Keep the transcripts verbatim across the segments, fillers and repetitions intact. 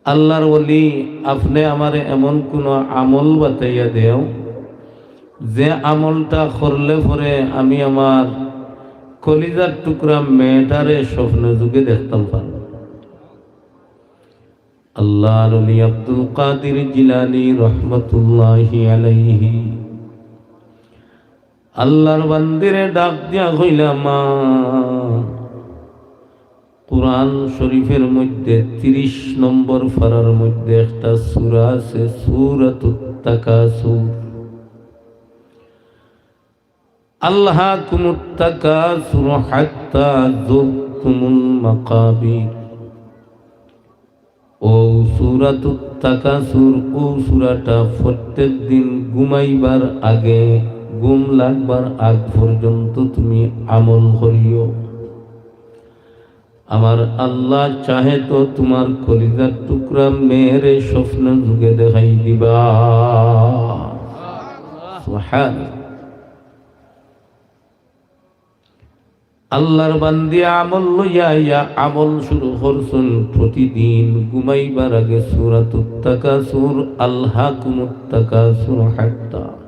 আল্লাহর ওলি, আপনে আমারে এমন কুনু আমল বাতাইয়া দেও, যে আমলটা করলে পরে আমি আমার কলিজার টুকরা মেয়েটারে স্বপ্ন যুগে দেখতাম পারমু। আল্লাহর ওলি আব্দুল কাদির জিলানী রহমতুল্লাহি আলাইহি আল্লাহর বান্দিরে ডাক দিয়া কইলা, মা, কোরআন শরীফের মধ্যে তিরিশ নম্বর পারার মধ্যে একটা সূরা আছে, সূরাতুত তাকাসুর। আলহাকুমুত তাকাসুর হাত্তা যুরতুমুল মাকাবির। ও সূরাতুত তাকাসুর, ও সূরাটা প্রত্যেক দিন ঘুমাইবার আগে, ঘুম লাগবার আগ পর্যন্ত তুমি আমল করিও। আমার আল্লাহ চাহে তো তোমার কলিজার টুকরা মেয়েরে স্বপ্ন যুগে দেখাই দিবা। সুবহান। আল্লাহর বান্দি আমল লইয়া আইয়া আমল শুরু করছইন। প্রতিদিন ঘুমাইবার আগে সূরাতুত তাকাসুর, আলহাকুমুত তাকাসুর হাত্তা।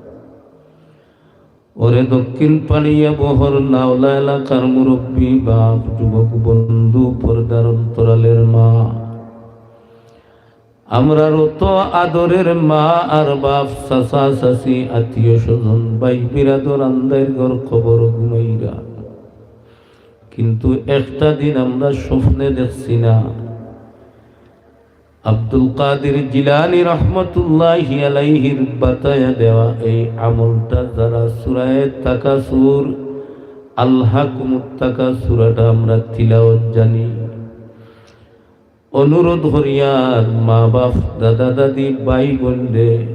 ওরে দক্ষিণ পাড়িয়া বহর নাওলা এলাকার মুরব্বী বাপ, যুবক বন্ধু, পর্দার অন্তরালের মা, আমরার অত আদরের মা আর বাপ, চাচা চাচি, আত্মীয় স্বজন, ভাই বিরাদর, আন্দাইর ঘর কবর ঘুমাইরা। কিন্তু একটা দিন আমরা স্বপ্নে দেখছি না। আব্দুল কাদির জিলানী রহমতুল্লাহি আলাইহির বাতায়া দেওয়া এই আমলটা, যারা সূরায়ে তাকাসুর, আলহাকুমুত তাকাসুরটা আমরা তিলাওয়াত জানি, অনুরোধ করিয়ার মা বাপ, দাদা দাদি, ভাই বোনরে,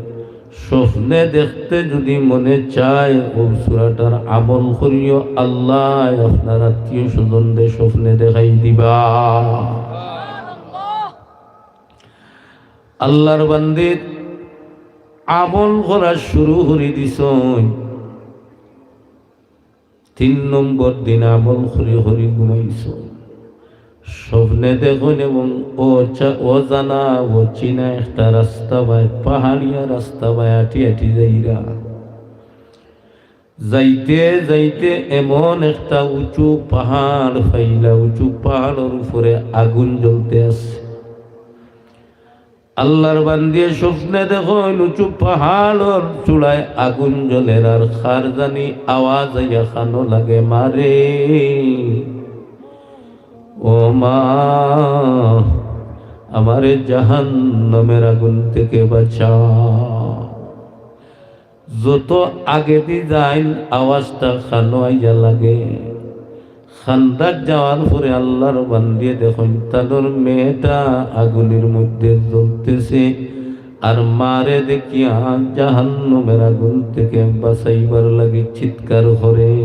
স্বপ্নে দেখতে যদি মনে চায়, ও সূরাটার আমল করিও, আল্লাহ আপনার আত্মীয় স্বজনরে স্বপ্নে দেখাই দিবা। আল্লাহর বান্দির আমল করা শুরু করি দিছইন। তিন নম্বর দিন আমল করি করি ঘুমাইছইন। স্বপ্নে দেখইন এবং অচা-, অজানা, অচিনা একটা রাস্তা বায়, পাহাড়িয়া রাস্তা বায় আটি আটি যাইরা। যাইতে যাইতে এমন একটা উঁচু পাহাড় পাইলা, উঁচু পাহাড়র উপরে আগুন জ্বলতে আছে। আল্লাহর বান্দিয়ে স্বপ্নে দেখইন উঁচু পাহাড়র চূড়ায় আগুন জ্বলের, আর কার জানি আওয়াজ আইয়া কানো লাগে, "মারে, ও মা, আমারে জাহান্নামের আগুন থেকে বাঁচাও।" যত আগেদি যাইন আওয়াজটা কানো আইয়া লাগে। কান্দাত যাওয়ার পরে আল্লাহর বান্দিয়ে দেখইন তানর মেয়েটা আগুনের মধ্যে জ্বলতেছে, আর মারে দেখিয়া জাহান্নামের আগুন থেকে বাঁচাইবার লাগি চিৎকার করে।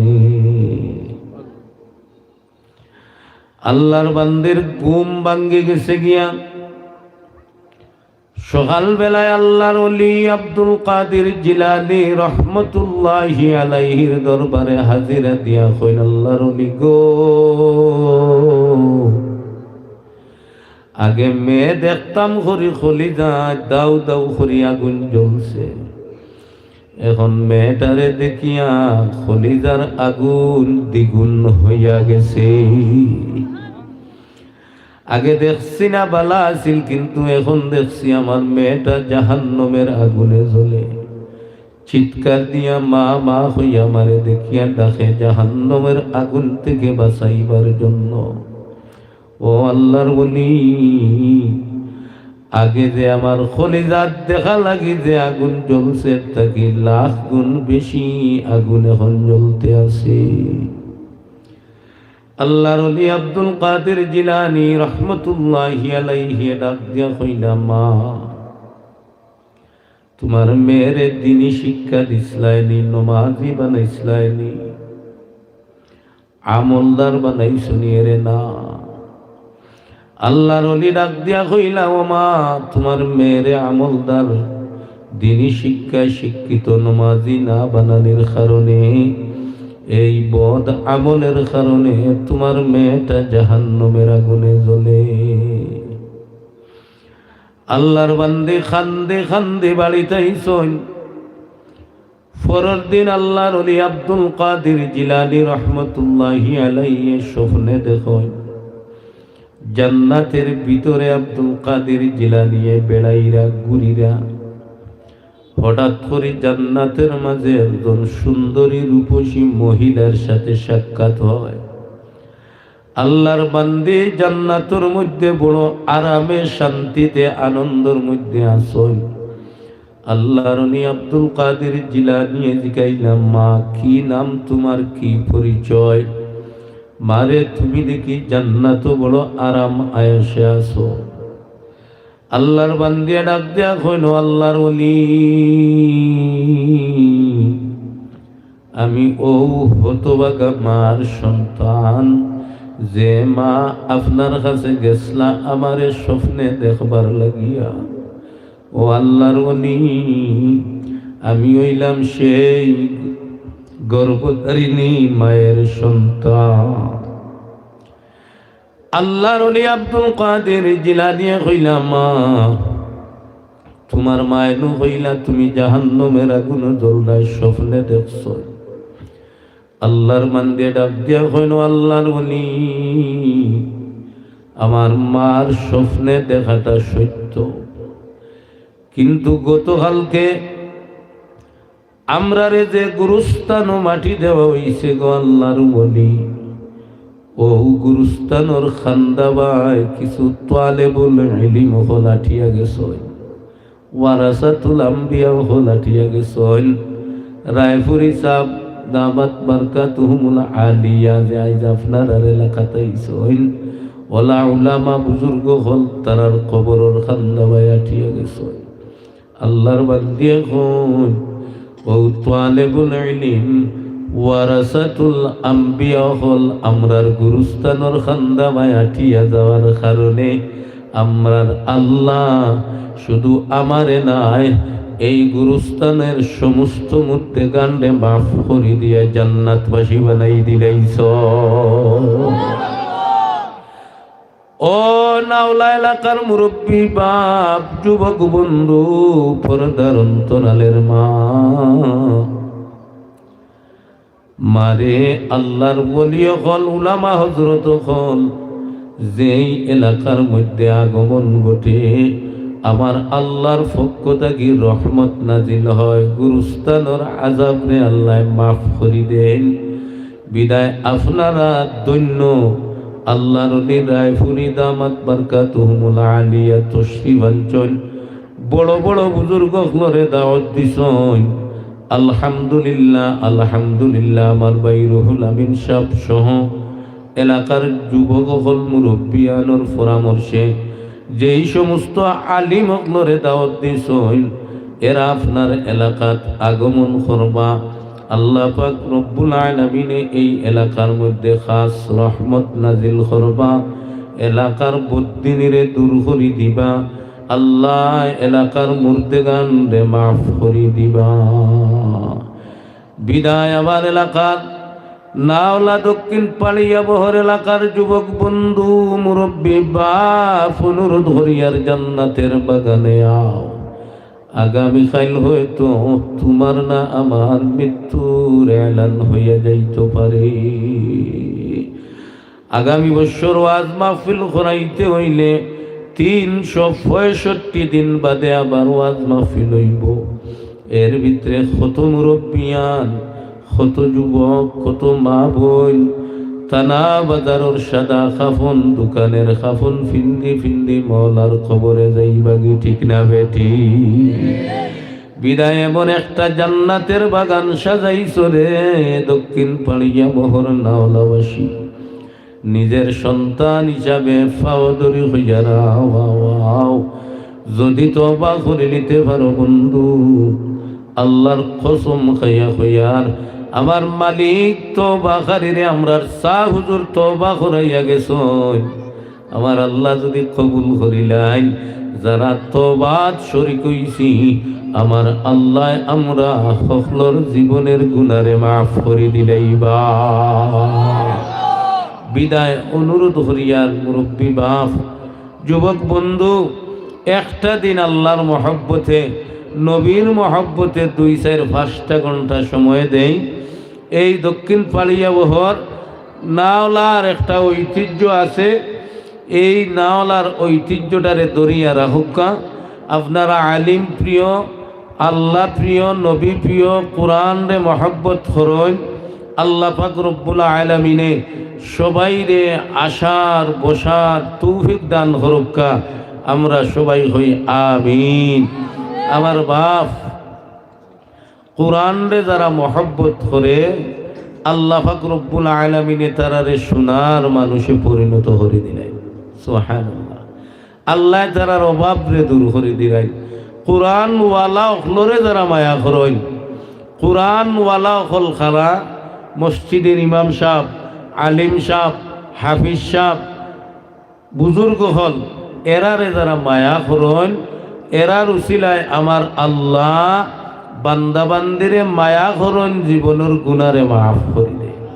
আল্লাহর বান্দির ঘুম ভাঙ্গি গেছে গিয়া। সকালবেলায় আল্লাহর ওলি আব্দুল কাদির জিলানী রহমতুল্লাহি আলাইহির দরবারে হাজিরা দিয়া কইন, "আল্লাহর ওলি গো, আগে মেয়ে দেখতাম করি কলিজাত দাউ দাউ করি আগুন জ্বলছে, এখন মেয়েটারে দেখিয়া কলিজার আগুন দ্বিগুণ হইয়া গেছে। আগে দেখছি না, বালা আছিল, কিন্তু এখন দেখছি আমার মেয়েটা জাহান্নামের আগুনে জ্বলে। চিৎকার দিয়া মা, মা কইয়া আমারে দেখিয়া ডাকে, জাহান্নামের আগুন থেকে বাঁচাইবার জন্য।" ও আল্লাহর ওলি, আগে যে আমার কলিজাত দেখা লাগি যে আগুন জ্বলছে, এর থাকি লাখ গুণ বেশি আগুন এখন জ্বলতে আছে। আল্লাহর ওলি আব্দুল কাদির জিলানী রহমতুল্লাহি আলাইহি ডাক দিয়া কইলা, "মা, তোমার মেয়েরে দিনী শিক্ষা দিছলায়নি, নমাজি বানাইছলায়নি, আমলদার বানাইছনি এরে না?" আল্লাহর ওলি ডাক দিয়া কইলা, "ও মা, তোমার মেয়েরে আমলদার, দিনী শিক্ষায় শিক্ষিত, নমাজি না বানানির কারণে, এই বদ আমলের কারণে তোমার মেয়েটা জাহান্নামের আগুনে জ্বলে।" আল্লাহর বান্দি কান্দি কান্দি বাড়িত আইছইন। পরর দিন আল্লাহর ওলি আব্দুল কাদির জিলানী রহমতুল্লাহি আলাইহি স্বপ্নে দেখইন, জান্নাতের ভিতরে আব্দুল কাদির জিলানীয়ে বেড়াইরা, ঘুরিরা। হঠাৎ করি জান্নাতের মাঝে একজন সুন্দরী রূপসী মহিলার সাথে সাক্ষাৎ হয়। আল্লাহর বান্দি জান্নাতর মধ্যে বড় আরামে, শান্তিতে, আনন্দর মধ্যে আছইন। আল্লাহর ওলি আব্দুল কাদির জিলানীয়ে জিকাইলা, "মা, কি নাম তোমার, কি পরিচয়? মারে, তুমি দেখি জান্নাতো বড় আরাম আয়েশে আছো।" আল্লাহর বান্দিয়ে ডাক দিয়া কইন, "ও আল্লাহর ওলি, আমি অউ হতভাগা মার সন্তান, যে মা আপনার কাছে গেছলা আমারে স্বপ্নে দেখবার লাগিয়া। ও আল্লাহর ওলি, আমি অইলাম সেই গর্ভধারিণী মায়ের সন্তান।" আল্লাহর ওলি আব্দুল কাদির জিলানীয়ে কইলা, "মা, তোমার মায়ে নু কইলা তুমি জাহান্নামের আগুনো জ্বলরায়, স্বপ্নে দেখছো।" আল্লাহর বান্দিয়ে ডাক দিয়া কইন, "ও আল্লাহর ওলি, আমার মার স্বপ্নে দেখাটা সত্য, কিন্তু গতকালকে আমরারে যে গুরুস্থানো মাটি দেওয়া অইছে গো আল্লাহর ওলি, অউ গুরুস্থানর কান্দাবায় কিছু তালেবুল ইলিম অকল আটিয়া গেছইন, ওয়ারাসাতুল আম্বিয়া অকল আটিয়া গেছইন। রায়পুরি সাব দামাত বারকাতুহুমুল আলিয়া যে আইজ আপনারার এলাকাত আইছইন, অলা উলামা বুজুর্গ অকল তারার কবরর কান্দাবায় আটিয়া গেছইন।" আল্লাহর বান্দিয়ে কইন, অউ তালেবুল ইলিম, ওয়ারাসাতুল আম্বিয়া অকল আমরার গুরুস্থানর কান্দাবায় আটিয়া যাওয়ার কারণে আমরার আল্লাহ শুধু আমারে নায়, এই গুরুস্থানের সমস্ত মুর্দেগানরে মাফ করি দিয়া জান্নাতবাসী বানাই দিলাইছইন। ও নাওলা এলাকার মুরব্বী বাপ, যুবক বন্ধু, পর্দার অন্তরালের মা, মারে, আল্লাহর ওলি অকল, উলামা হজরত অকল, যেই এলাকার মধ্যে আগমন ঘটে, আমার আল্লাহর পক্ষ থাকি রহমত নাজিল হয়, গুরুস্থানর আজাবরে আল্লায় মাফ করি দেইন। বিদায় আপনারা ধন্য, আল্লাহর ওলি রায়পুরি দামাত বারকাতুহুমুল আলিয়া তশরিফ আনছইন, বড় বড় বুজুর্গ অকলরে দাওয়াত দিছইন। আলহামদুলিল্লাহ, আলহামদুলিল্লাহ। আমার ভাই রুহুল আমিন সাব সহ এলাকার যুবক অকল মুরব্বিয়ানর পরামর্শে যেই সমস্ত আলিম অকলরে দাওয়াত দিছইন, এরা আপনার এলাকাত আগমন করবা। আল্লাহ পাক রব্বুল আলামিনে এই এলাকার মধ্যে খাস রহমত নাজিল করবা, এলাকার বদদিনিরে দূর করি দিবা। আল্লাহ এলাকার মুর্দেগানরে মাফ করি দিবা। বিদায় আমার এলাকার নাওলা দক্ষিণ পাড়িয়া বহর এলাকার যুবক বন্ধু, মুরব্বী বাপ, অনুরোধ করিয়ার জান্নাতের বাগানে আও। আগামী কাইল হয়তো তোমার না আমার মৃত্যুর এলান হইয়া যাইতো পারে। আগামী বছর ওয়াজ মাহফিল করাইতে অইলে তিনশো পঁয়ষট্টি দিন বাদে আবার ওয়াজ মাহফিল অইবো। এর ভিতরে কত মুরব্বিয়ান, কত যুবক, কত মা বইন, থানা বাজারর সাদা কাফন, দোকানের কাফন ফিন্দি ফিন্দি মওলার কবরে যাইবাগি, ঠিক না বেঠিক? বিদায় এমন একটা জান্নাতের বাগান সাজাইছো রে দক্ষিণ পাড়িয়া বহর নাওলাবাসী। নিজের সন্তান হিসাবে পাও ধরি কইয়ার আও, আও, আও। যদি তওবা করিলিতে পারো বন্ধু, আল্লাহর কসম খাইয়া কইয়ার, আমার মালিক তওবাকারীরে আমরার শাহ হুজুর তওবা করাইয়া গেছইন। আমার আল্লাহ যদি কবুল করিলাইন, যারা তওবাত শরিক অইছি, আমার আল্লায় আমরা হকলর জীবনের গুনারে মাফ করি দিলাইবা। বিদায় অনুরোধ করিয়ার মুরব্বী বাপ, যুবক বন্ধু, একটা দিন আল্লাহর মহব্বতে, নবীর মহব্বতে দুই চাইর পাঁচটা ঘন্টা সময় দেই। এই দক্ষিণ পাড়িয়া বহর নাওলার একটা ঐতিহ্য আছে, এই নাওলার ঐতিহ্যটারে ধরিয়া রাখুক্কা। আপনারা আলিম প্রিয়, আল্লাহ প্রিয়, নবী প্রিয়, কোরআনরে মহব্বত করইন। আল্লাহ পাক রব্বুল আলামিনে সবাইরে আসার বসার তৌফিক দান করুক্কা। আমরা সবাই কই আমিন। আমার বাপ, কোরআনরে যারা মহব্বত করে, আল্লাহ পাক রব্বুল আলামিনে তারারে সোনার মানুষে পরিণত করি দিলাইন। সুবহানাল্লাহ। আল্লায় তারার অভাবরে দূর করি দিলাইন। কোরআনওয়ালা অকলরে যারা মায়া করইন, কোরআনওয়ালা অকল কারা, মসজিদের ইমাম সাব, আলিম সাব, হাফিজ সাব, বুজুর্গ অকল, এরারে যারা মায়া করইন, এরার উসিলায় আমার আল্লাহ বান্দাবান্দিরে মায়া করইন, জীবনর গুনারে মাফ করি দেইন।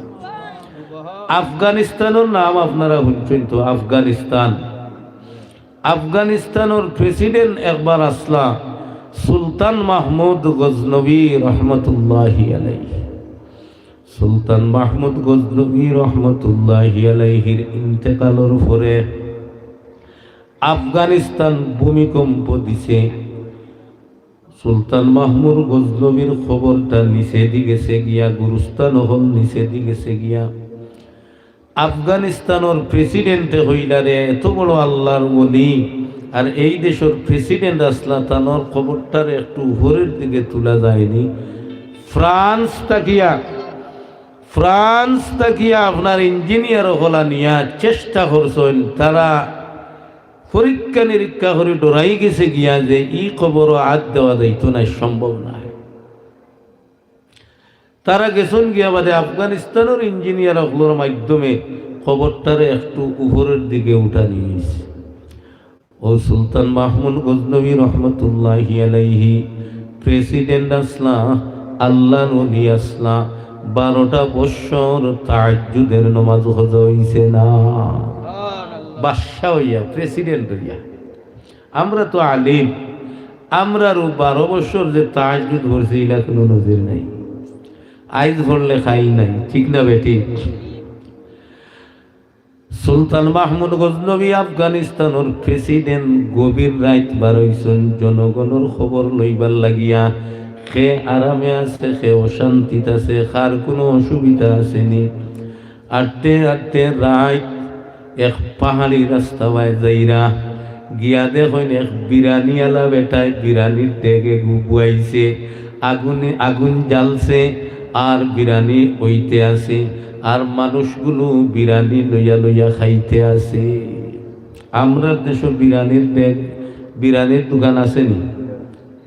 আফগানিস্তানর নাম আপনারা হুনছইন তো, আফগানিস্তান। আফগানিস্তানর প্রেসিডেন্ট একবার আছলা সুলতান মাহমুদ গজনবী রহমতুল্লাহি আলাইহি। সুলতান মাহমুদ গজনবী রহমতুল্লাহি আলাইহির ইন্তেকালর পরে আফগানিস্তান ভূমিকম্প দিছে। সুলতান মাহমুদ গজনবীর কবরটা নিচেদি গেছে গিয়া, গুরুস্থান অকল নিচেদি গেছে গিয়া। আফগানিস্তানর প্রেসিডেন্টে কইলা রে, এত বড় আল্লাহর ওলি, আর এই দেশর প্রেসিডেন্ট আছলা, তানর কবরটারে একটু উপরের দিকে তুলা যায়নি? ফ্রান্স থাকিয়া, ফ্রান্স থাকিয়া আপনার ইঞ্জিনিয়ার অকল আনিয়া চেষ্টা করছইন, তারা পরীক্ষা নিরীক্ষা করি ডরাই গেছে গিয়া যে ই কবরো আত দেওয়া যাইতো নায়, সম্ভব নায়। তারা গেছইন গিয়া বাদে আফগানিস্তানর ইঞ্জিনিয়ার অকলর মাধ্যমে কবরটারে একটু উপরের দিকে উঠানি অইছে। ও সুলতান মাহমুদ গজনবী রহমতুল্লাহি আলাইহি প্রেসিডেন্ট আছলা, আল্লাহর ওলি আছলা, বারোটা বৎসর তাহাজ্জুদের নমাজ কাজা অইছে না। বাদশা অইয়া, প্রেসিডেন্ট অইয়া। আমরা তো আলিম, আমরারও বারো বৎসর যে তাহাজ্জুদ পড়ছি, ইলা কুনু নজির নাই। আইজ পড়লে কাইল নাই, ঠিক না বেঠিক? সুলতান মাহমুদ গজনবী আফগানিস্তানর প্রেসিডেন্ট গভীর রাইত বারইছইন জনগণর খবর লইবার লাগিয়া। কে আরামে আছে, কে অশান্তিত আছে, কার কুনু অসুবিধা আছে নি। আটতে আটতে রাইত এক পাহাড়ি রাস্তা বায় যাইরা গিয়া দেখইন এক বিরানিআলা বেটায় বিরানির ডেগে গু-, বুয়াইছে, আগুনে, আগুন জ্বালছে, আর বিরানি অইতে আছে, আর মানুষগুলো বিরানি লইয়া লইয়া খাইতে আছে। আমরার দেশো বিরানির ডেগ, বিরানির দোকান আছে নি?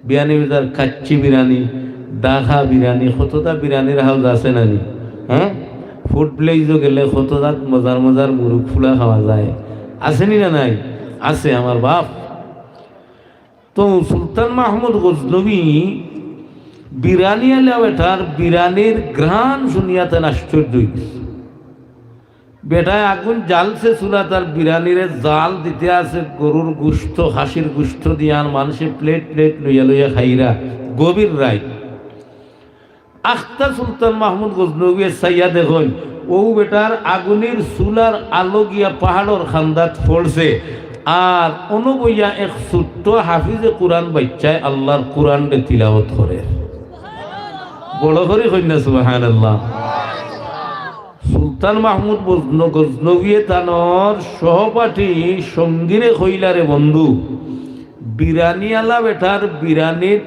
বিয়ানীবাজার কাচ্চি বিরানি, ঢাকা বিরানি, কততা বিরানির হাউজ আছে না নি? হ্যাঁ, ফুড ভিলেজও গেলে কততা মজার মজার মুরুগ ফুলা খাওয়া যায়, আছে নি না নাই? আছে আমার বাপ। তো সুলতান মাহমুদ গজনবী বিরানিআলা বেটার বিরানির ঘ্রাণ শুনিয়া তান আশ্চর্য অইগেছে। বেটায় আগুন জ্বালছে চুলাত, আর বিরানিরে জাল দিতে আছে গরুর গুস্ত, খাসির গুস্ত দিয়া, আর মানষে প্লেট প্লেট লইয়া লইয়া খাইরা। গভীর রাইত। আখতা সুলতান মাহমুদ গজনবীয়ে চাইয়া দেখইন, অউ বেটার আগুনির চুলার আলো গিয়া পাহাড়র কান্দাত পড়ছে, আর অনো বইয়া এক ছোট্ট হাফিজে কোরআন বাইচ্চায় আল্লাহর কোরআনরে তিলাওয়াত করের। বড় করি কইন না সুবহানাল্লাহ। সুলতান মাহমুদ গজন-, গজনবীয়ে তানর সহপাঠী সঙ্গীরে কইলা, "রে বন্ধু, বিরানিআলা বেটার বিরানির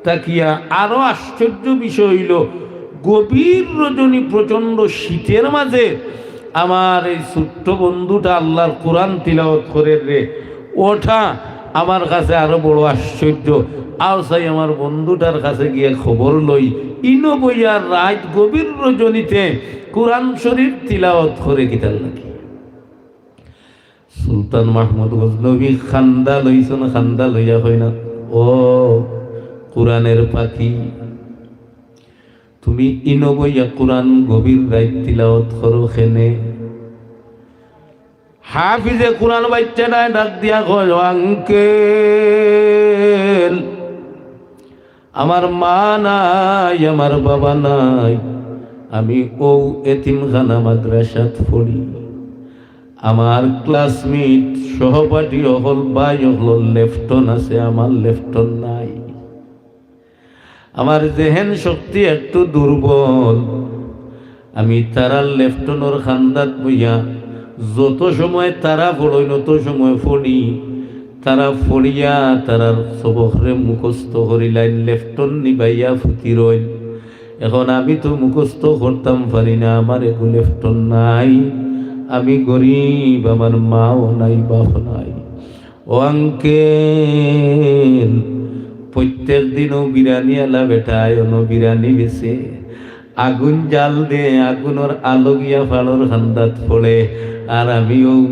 থাকিয়া আরো আশ্চর্য বিষয় অইলো, গভীর রজনী প্রচণ্ড শীতের মাঝে আমার এই ছোট্ট বন্ধুটা আল্লাহর কোরআন তিলাওয়াত করের রে, ওটা আমার কাছে আরো বড় আশ্চর্য। আও চাই আমার বন্ধুটার কাছে গিয়া খবর লই, ইনো বইয়া রাইত গভীর রজনীতে কোরআন শরীফ তিলাওয়াত করে কিতার লাগি।" সুলতান মাহমুদ গজনবী কান্দা লইছইন, কান্দা লইয়া কইন, "ও কোরআনের পাখি, তুমি ইনো বইয়া কোরআন গভীর রাইত তিলাওয়াত করো কেনে?" হাফিজে কুরআন বাইচ্চাটায় ডাক দিয়া কয়, "ও আঙ্কেল, আমার মা নাই, আমার বাবা নাই, আমি অউ এতিমখানা মাদ্রাসাত পড়ি। আমার ক্লাসমেট, সহপাঠী অকল, ভাই অকলর লেফটন আছে, আমার লেফটন নাই। আমার জেহেন শক্তি একটু দুর্বল, আমি তারার লেফটনর কান্দাত বইয়া যত সময় তারা পড়ইন, অত সময় পড়ি, তারা পড়িয়া তারার সবকরে মুখস্থ করিলাইন, লেফটন নিবাইয়া ফুতি রইন। এখন আমি তো মুখস্থ করতাম পারি না, আমার এগু লেফটন নাই, আমি গরিব, আমার মাও নাই, বাপ নাই।" "ও আঙ্কেল, প্রত্যেক দিনও বিরানি আলা বেটায় অনো বিরানি বেচে, আগুন জাল দে, আগুনর আলো গিয়া ফাড়র কান্দাত পড়ে, আর আমিও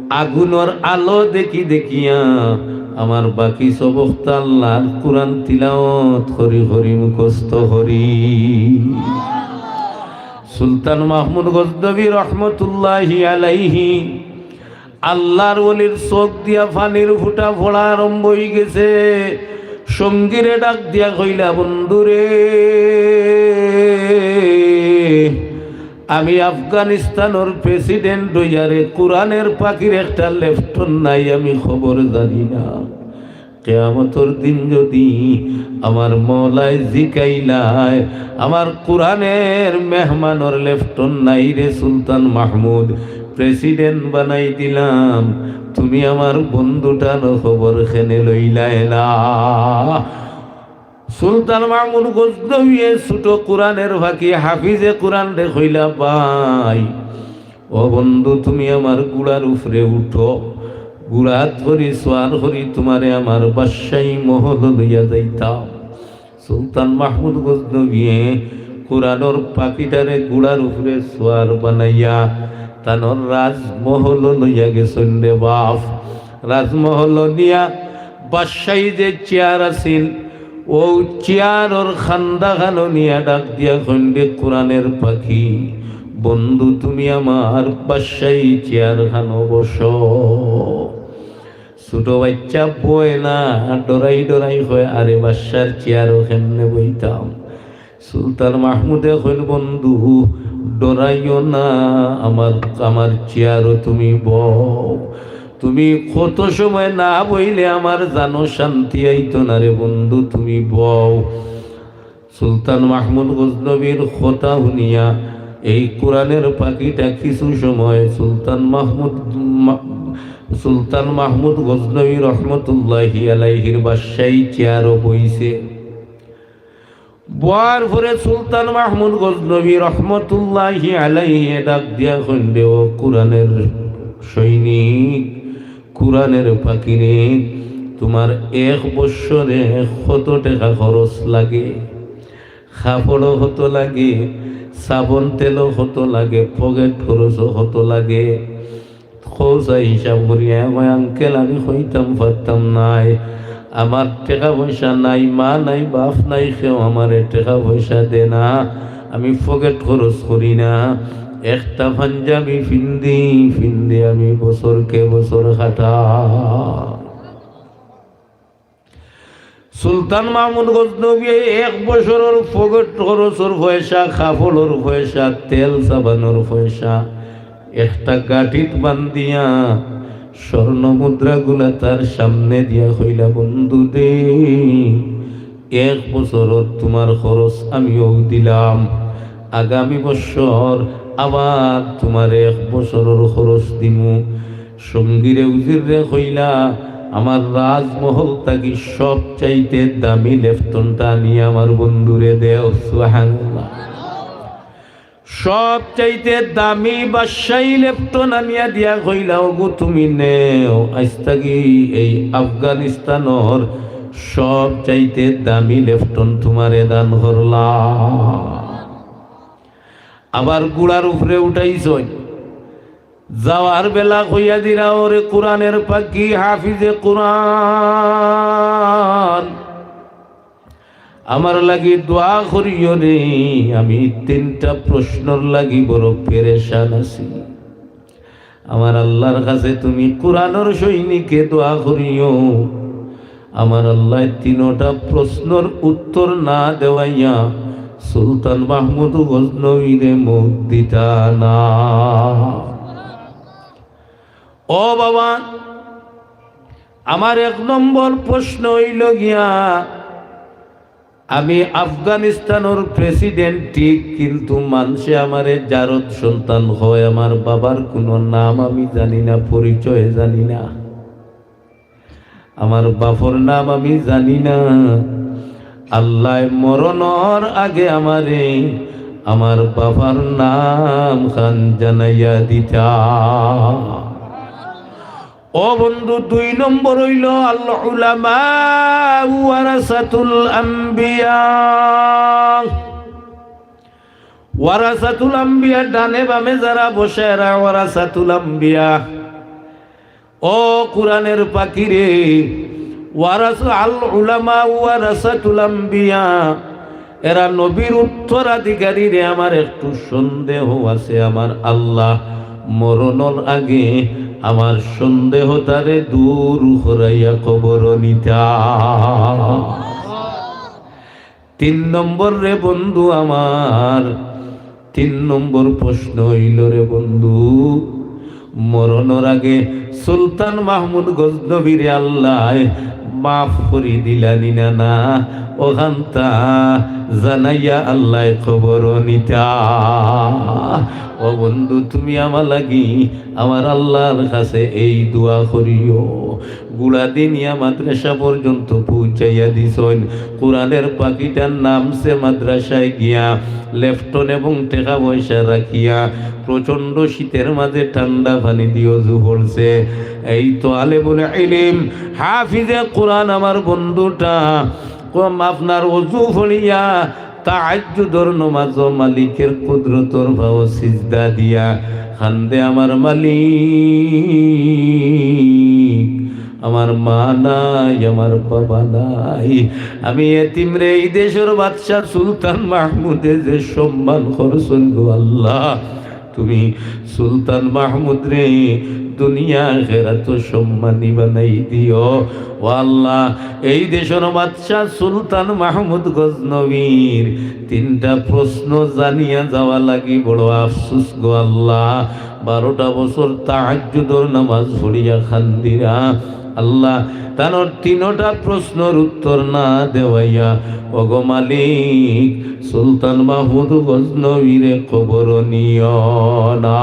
আগুনর আলো দেখি দেখিয়া আমার বাকি সবকতা আল্লার কুরআন তিলাওত করি করি মুখস্থ করি।" সুলতান মাহমুদ গজনবী রহমতুল্লাহি আলাইহি, আল্লার ওলির চোখ দিয়া পানির ফুটা পড়া আরম্ভ অইগেছে। সঙ্গীরে ডাক দিয়া কইলা, "বন্ধুরে, আমি আফগানিস্তানর প্রেসিডেন্ট অইয়ারে কুরআনের পাখির একটা লেফটন নাই, আমি খবর জানি না। কিয়ামতর দিন যদি আমার মওলায় জিকাইলায়, আমার কুরআনের মেহমানর লেফটন নাই রে সুলতান মাহমুদ, প্রেসিডেন্ট বানাই দিলাম, তুমি আমার বন্ধুটার খবর কেনে লইলায় না?" সুলতান মাহমুদ গজনবীয়ে ছোট কুরআনের পাখি হাফিজে কুরআনরে কইলা, "ভাই, ও বন্ধু, তুমি আমার ঘুড়ার উপরে উঠো, ঘুড়াত করি সোয়ার করি তুমারে আমার বাদশাহী মহলো লইয়া যাইতাম।" সুলতান মাহমুদ গজনবীয়ে কুরআনর পাখিটারে ঘুড়ার উপরে সোয়ার বানাইয়া তানর রাজমহলো লইয়া গেছইন রে বাপ। রাজমহলো নিয়া বাদশাহী যে চেয়ার আছিল, অউ চেয়ারর কান্দাখানো নিয়া ডাক দিয়া কইন রে কুরআনের পাখি, "বন্ধু, তুমি আমার বাদশাহী চেয়ারখানো বসো।" ছোট বাইচ্চা বয় না, ডরাই ডরাই কয়, "আরে, বাদশার চেয়ারো কেমনে বইতাম?" সুলতান মাহমুদে কইন, "বন্ধু, ডরাইও না, আমার, আমার চেয়ারো তুমি বও। তুমি কত সময় না বইলে আমার জানো শান্তি আইতো না রে বন্ধু, তুমি বও।" সুলতান মাহমুদ গজনবীর কথা হুনিয়া এই কুরআনের পাখিটা কিছু সময় সুলতান মাহমুদ মা-, সুলতান মাহমুদ গজনবী রহমতুল্লাহি আলাইহির বাদশাহী চেয়ারো বইছে। বওয়ার পরে সুলতান মাহমুদ গজনবী রহমতুল্লাহি আলাইহি ডাক দিয়া কইন রে, "ও কুরআনের সৈনিক, কুরআনের পাখি রে, তুমার এক বৎসরে কত টেকা খরচ লাগে? কাপড়ও কত লাগে, সাবন তেলও কত লাগে, পকেট খরচও কত লাগে? কও চাই হিসাব করিয়া।" কয়, "আঙ্কেল, আমি কইতাম পারতাম নায়, আমার টেকা পয়সা নাই, মা নাই, বাপ নাই, কেউ আমারে টেকা পয়সা দে না, আমি পকেট খরচ করি না, একটা পাঞ্জাবি ফিন্দি ফিন্দি আমি বছরকে বছর কাটাই।" সুলতান মাহমুদ গজনবীয়ে এক বছরর পকেট খরচর পয়সা, কাপড়র পয়সা, তেল সাবানর পয়সা একটা গাঁঠিত বান্ধিয়া স্বর্ণ মুদ্রাগুলা তার সামনে দিয়া কইলা, "বন্ধু রে, এক বছরর তুমার খরচ আমি অউ দিলাম, আগামী বছর আবার তুমার এক বছরর খরচ দিমু।" সঙ্গীরে উজিররে কইলা, "আমার রাজমহল থাকি সবচাইতে দামি লেফটনটা আনিয়া আমার বন্ধুরে দেও।" সুবহানাল্লাহ। সবচাইতে দামি বাদশাহী লেফটন আনিয়া দিয়া কইলা, "ওগো তুমি নেও, আইজ থাকি এই আফগানিস্তানর সবচাইতে দামি লেফটন তুমারে দান করলাম।" আবার ঘুড়ার উপরে উঠাইছইন। যাওয়ার বেলা কইয়া দিরা, "ওরে কুরআনের পাখি, হাফিজে কুরআন, আমার লাগি দোয়া করিও রে, আমি তিনটা প্রশ্নর লাগি বড় পেরেশান আছি।" আমার আল্লার কাছে তুমি কোরআনর সৈনিকে দোয়া করিও। আমার আল্লায় তিনোটা প্রশ্নর উত্তর না দেওয়াইয়া সুলতান মাহমুদ গজনবীরে মউত দিতা না। ও বাবা, আমার এক নম্বর প্রশ্ন অইলো গিয়া, আমি আফগানিস্তানর প্রেসিডেন্ট ঠিক, কিন্তু মানষে আমারে জারদ সন্তান কয়, আমার বাবার কুনু নাম আমি জানি না, পরিচয় জানি না, আমার বাফর নাম আমি জানি না। আল্লায় মরণর আগে আমারে আমার বাফর নাম খান জানাইয়া দিতা। ও বন্ধু, দুই নম্বর অইলো, আল উলামা ওয়ারাসাতুল আম্বিয়া। ওয়ারাসাতুল আম্বিয়া, ডানে বামে যারা বসে, এরা ওয়ারাসাতুল আম্বিয়া। ও কোরআনের পাখিরে, ওয়ারাস-, আল উলামা ওয়ারাসাতুল আম্বিয়া, এরা নবীর উত্তরাধিকারীরে। আমার একটু সন্দেহ আছে, আমার আল্লাহ মরণর আগে আমার সন্দেহটারে দূর করাইয়া কবর নিতা। তিন নম্বর রে বন্ধু আমার, তিন নম্বর প্রশ্ন অইলো রে বন্ধু, মরণর আগে সুলতান মাহমুদ গজনবীরে আল্লায় মাফ করি দিলা নি না? না, অখানতা জানাইয়া আল্লায় কবর নিতা। ও বন্ধু, তুমি আমার লাগি আমার আল্লার কাছে এই দোয়া করিও। গুড়াদিনিয়া মাদ্রাসা পর্যন্ত পৌঁছাইয়া দিছইন। কোরআনের পাখিটার নামছে মাদ্রাসায় গিয়া, লেফটন এবং টেকা পয়সা রাখিয়া, প্রচণ্ড শীতের মাঝে ঠান্ডা পানি দিয়া অজু পড়ছে। এই তো আলেমুল ইলিম, হাফিজে কোরআন আমার বন্ধুটা, কম আপনার অজু পড়িয়া তাহাজ্জুদর নমাজো মালিকের কুদরতর পাও সিজদা দিয়া কান্দে, আমার মালিক, আমার মা নাই, আমার বাবা নাই, আমি এতিমরে এই দেশর বাদশা সুলতান মাহমুদে যে সম্মান করছইন গো আল্লাহ, তুমি সুলতান মাহমুদরে দুনিয়া আখেরাতো সম্মানী বানাই দিও। ও আল্লাহ, এই দেশর বাদশা সুলতান মাহমুদ গজনবীর তিনটা প্রশ্ন জানিয়া যাওয়া লাগি বড় আফসোস গো আল্লাহ। বারোটা বছর তাহাজ্জুদর নামাজ পড়িয়া কান্দিরা। আল্লাহ, তানর তিনোটা প্রশ্নর উত্তর না দেওয়াইয়া, ওগো মালিক, সুলতান মাহমুদ গজনবীরে কবর নিও না।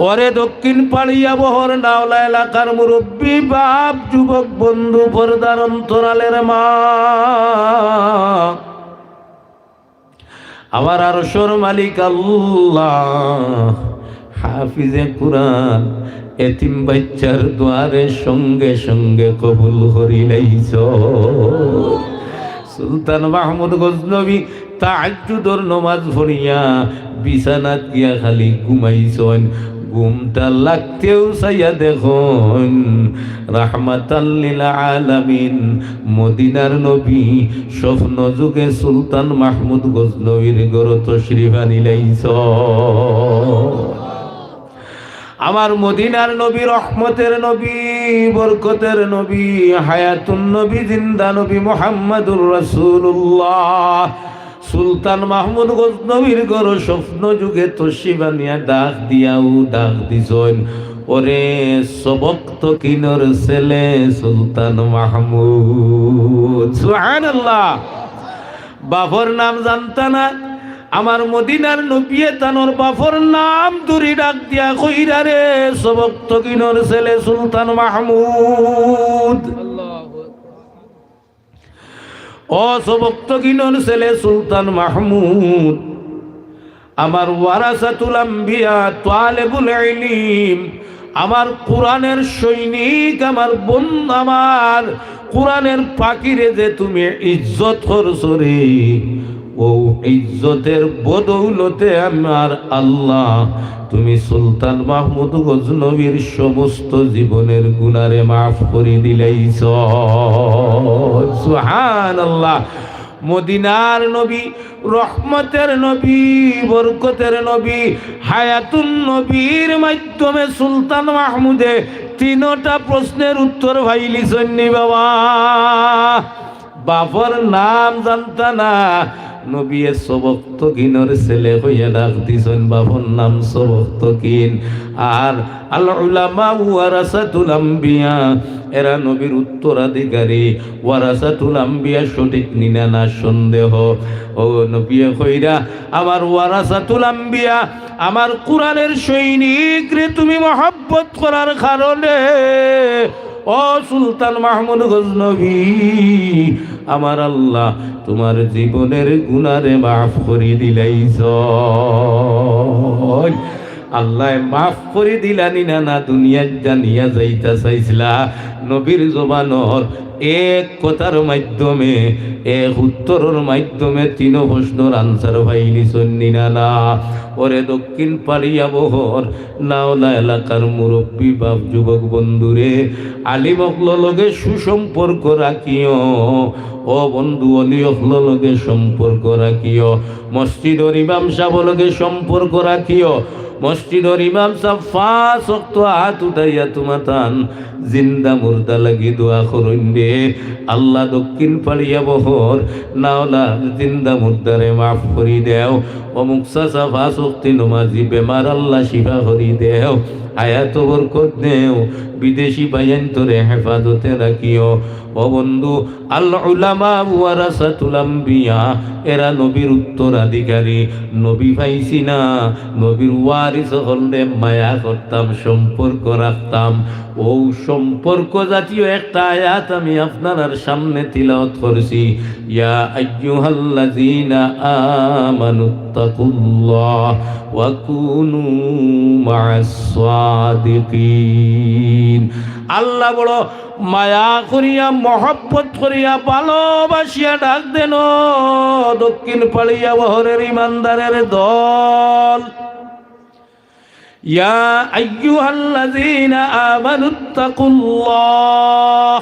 ওরে দক্ষিণ পাড়িয়া বহর নাওলা এলাকার মুরব্বী বাপ, যুবক বন্ধু, পর্দার অন্তরালের মা, আমার আরশর মালিক আল্লাহ, হাফিজে কুরআন, এতিম বাইচ্চার দোয়ারে সঙ্গে সঙ্গে কবুল করিলাইছ। সুলতান মাহমুদ গজনবী তাহাজ্জুদর নমাজ পড়িয়া বিছানাত গিয়া খালি ঘুমাইছইন। ঘুমটা লাগতেউ চাইয়া দেখইন, রাহমাতাল লিল আলামিন, মদিনার নবী স্বপ্ন যুগে সুলতান মাহমুদ গজনবীর ঘরো তশরিফ আনিলাইছ। আমার মদিনার নবী, রহমতের নবী, বরকতের নবী, হায়াতুন নবী, জিন্দা নবী মুহাম্মাদুর রাসূলুল্লাহ। সুলতান মাহমুদ গজনবীর ঘরো স্বপ্ন যুগে তশরিফ আনিয়া ডাক দিয়াউ ডাক দিছইন, ওরে সবক তকিনর ছেলে সুলতান মাহমুদ। সুবহানাল্লাহ। বাফর নাম জানতা না, আমার মদিনার নবিয়ে তানর বাফর নাম ধরি ডাক দিয়া কইরা, রে সবক তকিনর ছেলে সুলতান মাহমুদ। ও সবক তকিনর ছেলে সুলতান মাহমুদ, আমার ওয়ারাসাতুল আম্বিয়া, তালেবুল ইলিম, আমার কোরআনের সৈনিক, আমার বন্ধু, আমার কোরআনের পাখিরে যে তুমি ইজ্জত করছো রে, ও ইজ্জতের বদৌলতে আমার আল্লাহ তুমি সুলতান মাহমুদ গজনবীর সমস্ত জীবনের গুনারে মাফ করি দিলাইছ। সুবহানাল্লাহ। মদিনার নবী, রহমতের নবী, বরকতের নবী, হায়াতুন নবীর মাধ্যমে সুলতান মাহমুদে তিনটা প্রশ্নের উত্তর পাইলিছইন নি বাবা। বাপর নাম জানতা না, নবীয়ে সবক তকিনর ছেলে কইয়া ডাক দিছইন, বাপর নাম সবক তকিন। আর আল উলামা ওয়ারাসাতুল আম্বিয়া, এরা নবীর উত্তরাধিকারী। ওয়ারাসাতুল আম্বিয়া সঠিক নি না, না সন্দেহ? ও নবীয়ে কইরা, আমার ওয়ারাসাতুল আম্বিয়া, আমার কোরআনের সৈনিক রে, তুমি মহব্বত করার কারণে, ও সুলতান মাহমুদ গজনবী, আমার আল্লাহ তোমার জীবনের গুনারে মাফ করি দিলাইছ। আল্লায় মাফ করি দিলা নি না, না দুনিয়াত জানিয়া যাইতা চাইছলা? নবীর জবানর এক কথার মাধ্যমে, এক উত্তরর মাধ্যমে তিনো প্রশ্নর answer পাইলিছইন নি না, না? ওরে দক্ষিণ পাড়িয়া বহর, নাওলা এলাকার মুরব্বী বাপ যুবক বন্ধুরে, আলিম অকলর লগে সুসম্পর্ক রাখিও। ও বন্ধু, অলি অকলর লগে সম্পর্ক রাখিও। মসজিদর ইমাম সাবর লগে সম্পর্ক রাখিও। মসজিদর ইমাম সাব পাঁচ ওয়াক্ত আত উঠাইয়া তুমাতান জিন্দা মুর্দা লাগি দোয়া করইন রে। আল্লাহ দক্ষিণ পাড়িয়া বহর, নাওলার জিন্দা মুর্দারে মাফ করি দেও। অমুক চাচা পাঁচ ওয়াক্তি নমাজি, বেমার আল্লাহ শিফা করি দেও, হায়াতো বরকত দেও, বিদেশি ভাইয়াইন্তরে হেফাজতে রাখিও। ও বন্ধু, আল উলামা ওয়ারাসাতুল আম্বিয়া, এরা নবীর উত্তরাধিকারী। নবী পাইছি না, নবীর ওয়ারিস অকলরে মায়া করতাম, সম্পর্ক রাখতাম। অউ সম্পর্ক জাতীয় একটা আয়াত আমি আপনারার সামনে তিলাওয়াত করছি। ইয়া আইয়ুহাল্লাযীনা আমানুত্তাকুল্লাহ ওয়া কুনু মা'আস সাদিকিন। আল্লাহ বড় মায়া করিয়া, মহব্বত করিয়া, ভালোবাসিয়া ডাক দেন, ও দক্ষিণ পাড়িয়া বহরের ইমানদারের দল। ইয়া আইয়ুহাল্লাযীনা আমানুত্তাকুল্লাহ,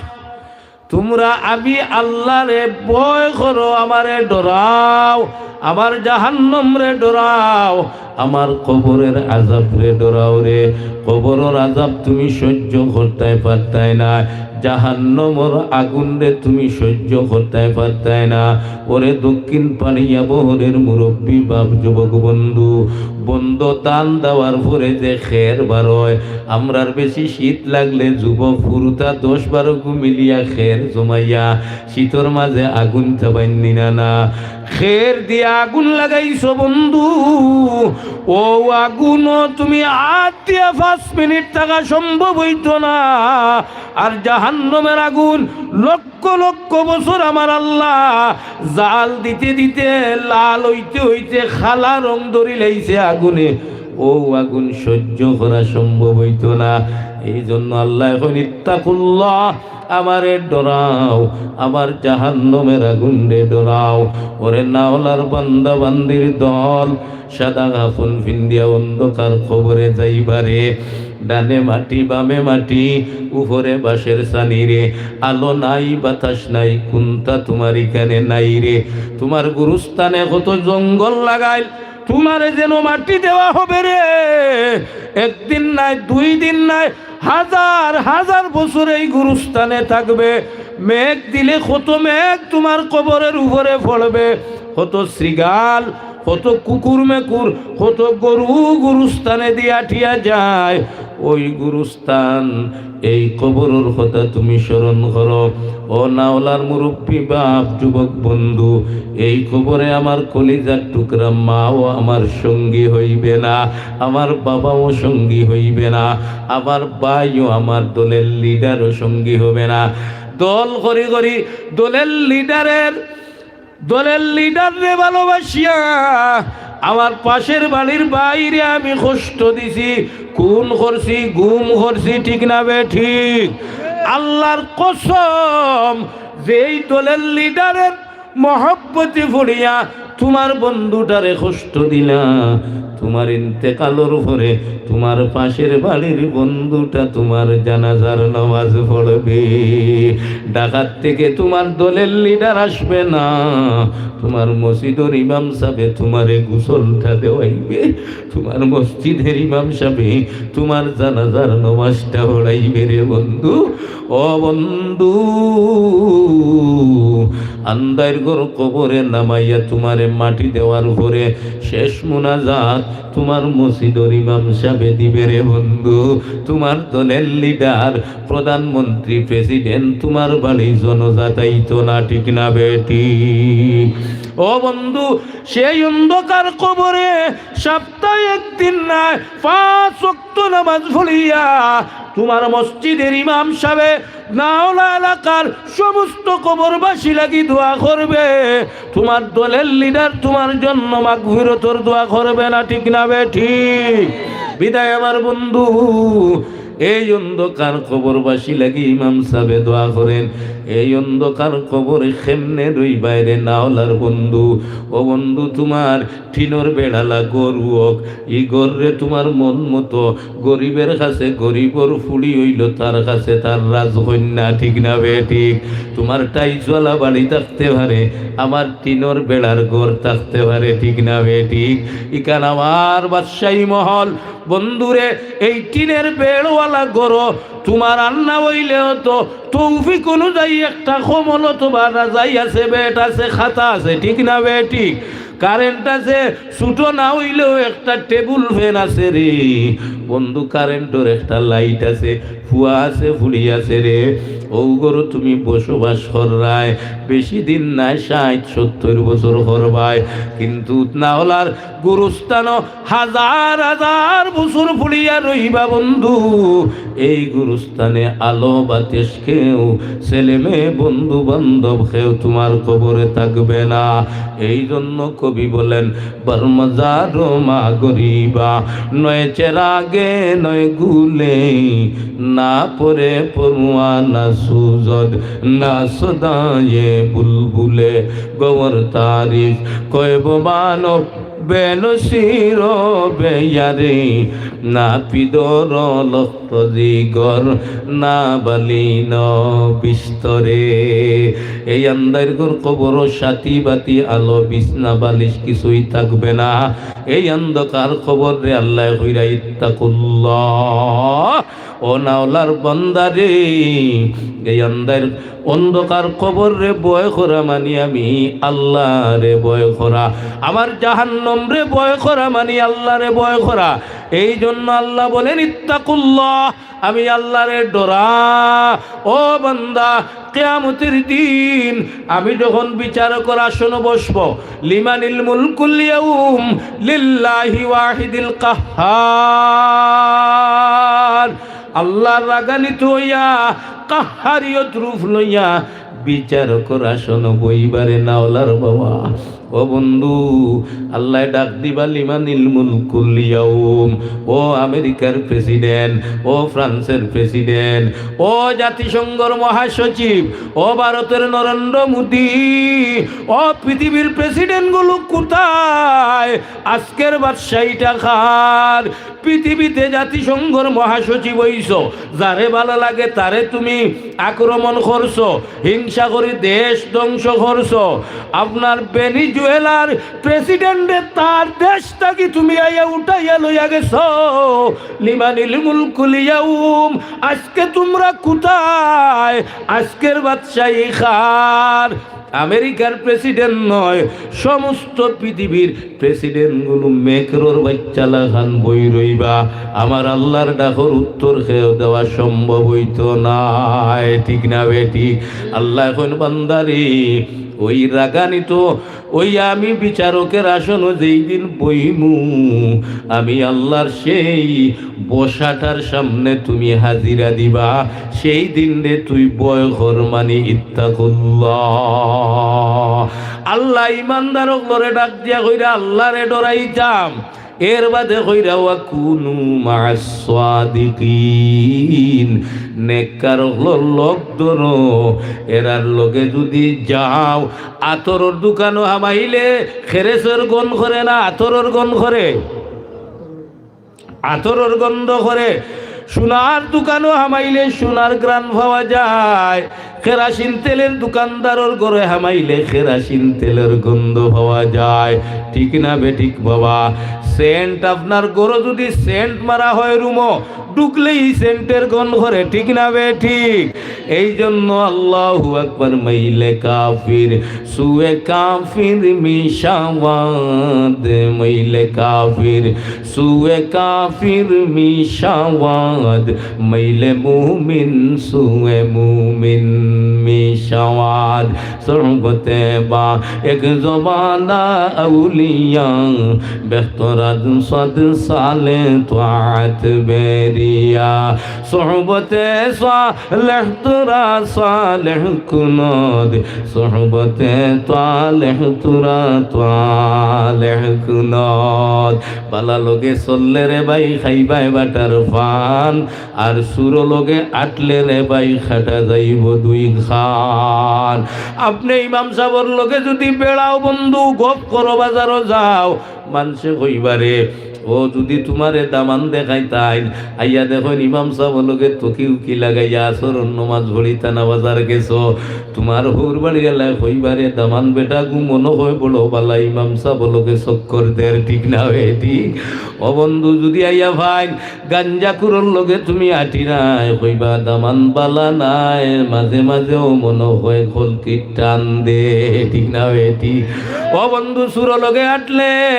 তুমরা আমি আল্লাহরে ভয় করো, আমারে ডরাও, আমার জাহান্নামরে ডরাও, আমার কবরের আযাবরে ডরাও রে। কবরর আযাব তুমি সহ্য করতায় পারতায় না, জাহান্নামর আগুনরে তুমি সহ্য করতায় পারতায় না। ওরে দক্ষিণ পাড়িয়া বহরের মুরব্বী বাপ যুবক বন্ধু, বন্দ ধান দেওয়ার পরে যে খের বারয়, আমরার বেশি শীত লাগলে যুবক হুরুতা দশ বারো গু মিলিয়া খের জমাইয়া শীতর মাঝে আগুন চাবাইন নি না, না? খের দিয়া আগুন লাগাইছো বন্ধু, অউ আগুনও তুমি আত দিয়া পাঁচ মিনিট থাকা সম্ভব অইতো না। আর জাহান্নামের আগুন লক্ষ লক্ষ বছর আমার আল্লাহ জাল দিতে দিতে লাল অইতে অইতে কালা রং ধরিলাইছে আগুনে। অউ আগুন সহ্য করা সম্ভব অইতো না। এই জন্য আল্লায় কইন, ইত্তাকুল্লাহ, আমারে ডরাও, আমার জাহান্নামের আগুনরে ডরাও। ওরে নাওলার বান্দা বান্দির দল, সাদা কাফন ফিন্দিয়া অন্ধকার কবরে যাইবারে, ডানে মাটি, বামে মাটি, উপরে বাঁশের ছানি রে, আলো নাই, বাতাস নাই, কুন্তা তুমার ইখানে নাই রে। তুমার গুরুস্থানে কত জঙ্গল লাগাইল, তুমারে যেন মাটি দেওয়া হবে রে। একদিন নায়, দুই দিন নায়, হাজার হাজার বছর এই গুরুস্থানে থাকবে। মেঘ দিলে কত মেঘ তুমার কবরের উপরে পড়বে, কত শৃগাল, কত কুকুর মেকুর, কত গরু গুরুস্থানেদি আটিয়া যায়। ওই গুরুস্থান, এই কবরর কথা তুমি স্মরণ করো। ও নাওলার মুরব্বী বাপ, যুবক বন্ধু, এই কবরে আমার কলিজার টুকরা মাও আমার সঙ্গী হইবে না, আমার বাবাও সঙ্গী হইবে না, আমার ভাইও, আমার দলের লিডারও সঙ্গী হবে না। দল করি করি দলের লিডারের, দলের লিডাররে ভালোবাসিয়া আমার পাশের বাড়ির ভাইরে আমি কষ্ট দিছি, খুন করছি, গুম করছি, ঠিক না বেঠিক? আল্লাহর কসম, যেই দলের লিডারের মহব্বতে পড়িয়া তুমার বন্ধুটারে কষ্ট দিলা, তুমার ইন্তেকালর পরে তুমার পাশের বাড়ির বন্ধুটা তুমার জানাজার নামাজ পড়বে। ঢাকার থেকে তুমার দলের লিডার আসবে না, তুমার মসজিদর ইমাম সাবে তুমারে গোসলটা দেওয়াইবে, তুমার মসজিদের ইমাম সাবে তুমার জানাজার নামাজটা পড়াইবে রে বন্ধু। ও বন্ধু, আন্দাইর ঘর কবরে নামাইয়া তুমারে মাটি দেওয়ার পরে শেষ মুনাজাত তুমার মসজিদর ইমাম সাবে দিবে রে বন্ধু। তুমার দলের লিডার, প্রধানমন্ত্রী, প্রেসিডেন্ট তুমার বাড়ি জনজাতাইতো না, ঠিক না বেটি? ও বন্ধু, সেই অন্ধকার কবরে সপ্তাহে একদিন নায়, পাঁচ ওয়াক্ত নামাজ পড়িয়া তুমার মসজিদের ইমাম সাবে নাওলা এলাকার সমস্ত কবরবাসী লাগি দোয়া করবে। তুমার দলের লিডার তুমার জন্য মাগফিরতর দোয়া করবে না, ঠিক না বেটি? বিদায় আমার বন্ধু, এই অন্ধকার কবরবাসী লাগি ইমাম সাবে দোয়া করেন। এই অন্ধকার কবরে কেমনে রইবায় রে নাওলার বন্ধু? ও বন্ধু, তুমার টিনর বেড়ালা ঘর অউক, ই ঘররে তুমার মন মতো গরিবের কাছে গরিবর ফুড়ি অইলো, তার কাছে তার রাজকন্যা, ঠিক না বেঠিক? তুমার টাইলসওয়ালা বাড়ি থাকতে পারে, আমার টিনর বেড়ার ঘর থাকতে পারে, ঠিক না বেঠিক? ইখান আমার বাদশাহী মহল। বন্ধুরে, এই টিনের বেড়ওয়ালা ঘরো তুমার আন্না অইলেও তো তৌফিক অনুযায়ী একটা কমল অথবা রাজাই আছে, বেড আছে, খাতা আছে, ঠিক না বেঠিক? কারেন্ট আছে, ছোট না অইলেও একটা টেবুল ফ্যান আছে রে বন্ধু, কারেন্টর একটা লাইট আছে, ফুয়া আছে, ফুড়ি আছে রে। অউ ঘরো তুমি বসবাস কররায়, বেশি দিন নায়, ষাইট সত্তইর বছর করবায়, কিন্তু নাওলার গুরুস্থানো হাজার হাজার বছর পড়িয়া রইবা বন্ধু। এই গুরুস্থানে আলো বাতাস কেউ, ছেলে মেয়ে বন্ধু বান্ধব কেউ তুমার কবরে থাকবে না। এই জন্য কবি বলেন, "বর মজারো মা গরিবা, নয় চেরাগে নয় গুলে, না পরে পরোয়ানা সুজদ, না সদায়ে বুলবুলে।" গওর তারিখ কয়ব মানব বেনসির বেয়ারে, না পিদর লক্ত জিগর, না বালিন বিস্তরে। এই আন্দাইর ঘর কবরো সাথী বাতি আলো বিছনা বালিশ কিছুই থাকবে না। এই অন্ধকার কবররে আল্লায় কইরা ইত্তাকুল্লাহ। ও নাওলার বান্দারে, এই আন্দাইর অন্ধকার কবররে ভয় করা মানি আমি আল্লারে ভয় করা, আমার জাহান্নামরে ভয় করা মানি আল্লারে ভয় করা। এই জন্য আল্লাহ বলেন, "ইত্তাকুল্লাহ", আমি আল্লারে ডরা। ও বান্দা, কিয়ামতের দিন আমি যখন বিচারকর আসনো বসবো, লিমানিল মুলকুল ইয়াউম লিল্লাহি ওয়াহিদিল কাহহার। আল্লাহর রাগান্বিত অইয়া, কাহহারিয়ত রূপ লইয়া বিচারকর আসনো বইবারে নাওলার বাবা। ও বন্ধু, আল্লায় ডাক দিবা, "লিমানিল মুলকুল ইয়াউম?" ও আমেরিকার প্রেসিডেন্ট, ও ফ্রান্সের প্রেসিডেন্ট, ও জাতিসংঘর মহাসচিব, ও ভারতের নরেন্দ্র মোদী, ও পৃথিবীর প্রেসিডেন্টগুলো কোথায়? আজকের বাদশাহীটা কার? পৃথিবীতে জাতিসংঘর মহাসচিব অইছো, যারে ভালা লাগে তারে তুমি আক্রমণ করছো, হিংসা করি দেশ ধ্বংস করছো। আপনার ভেনিজুয়েলার প্রেসিডেন্টে তার দেশ থাকি তুমি আইয়া উঠাইয়া লইয়া গেছো। লিমানিল মুলকুল ইয়াউম, আজকে তুমরা কোথায়? আজকের বাদশাহী কার? আমেরিকার প্রেসিডেন্ট নয়, সমস্ত পৃথিবীর প্রেসিডেন্টগুলো মেকরর বাইচ্চা লাখান বই রইবা। আমার আল্লাহর ডাকর উত্তর কেউ দেওয়া সম্ভব অইতো নায়, ঠিক না বেঠিক? আল্লায় কইন, "বান্দারে, ওই রাগান্বিত, ওই আমি বিচারকের আসনো যেই দিন বইমু, আমি আল্লাহর সেই বসাটার সামনে তুমি হাজিরা দিবা, সেই দিনরে তুই ভয় কর, মানি ইত্তাকুল্লাহ।" আল্লায় ইমানদার অকলরে ডাক দিয়া কইরা, "আল্লাহরে ডরাইতাম।" এর বাদে কইরা, "ওয়া কুনু মা'আস সাদিকিন।" নেককার অকলর লগ ধরো, এরার লগে যুদি যাও, আতরর দোকানো হামাইলে খেরেসর গন্ধ করে না, আতরর গন্ধ করে? আতরর গন্ধ করে। সোনার দোকানো হামাইলে সোনার ঘ্রাণ পাওয়া যায়, কেরাসিন তেলর দোকানদারর ঘরো হামাইলে কেরাসিন তেলর গন্ধ পাওয়া যায়। ঠিক না বেঠিক বাবা? সেন্ট, আপনার ঘরো যুদি সেন্ট মারা হয় রুমো, ঢুকলেই সেন্টর গন্ধ করে। ঠিক না বেঠিক? এই জন্য আল্লাহু আকবার, মাইলে কাফির সুয়ে কাফির মিশাওয়াদ, মাইলে কাফির সুয়ে কাফির মিশাওয়াদ, মাইলে মুমিন সুয়ে মুমিন মিশাওয়াদ। সোহবতে বা এক জমানা আউলিয়া, বেহতরাজ সদ সালে তোয়াত বেরিয়া। সোহবতে সালেহ তোরা সালেহ কুনদ, সোহবতে তালেহ তোরা তালেহ কুনদ। বালা লগে চললে রে ভাই খাইবায় বাটার পান, আর সুরো লগে আটলে রে ভাই খাটা যাইবো দুই খান। আপনে ইমাম সাবর লগে যুদি বেড়াও বন্ধু, গপ করো, বাজারো যাও, মানষে কইবা রে, ও যুদি তুমারে দামান দেখাইতাইন, আইয়া দেখইন ইমাম সাবর লগে তকি উকি লাগাইয়া আসরর নমাজ পড়িতা না বাজার গেছো, তুমার হউর বাড়িআলায় কইবা রে, দামান বেটাগু মনো হয় বড় বালা, ইমাম সাবর লগে চক্কর দের। ঠিক না বেঠিক? ও বন্ধু, যুদি আইয়া পাইন গাঞ্জাখুরর লগে তুমি আটিরায়, কইবা দামান বালা নায়, মাঝে মাঝেও মনো হয় খলকির টান দে। ঠিক না বেঠিক? ও বন্ধু, সুরর লগে আটলে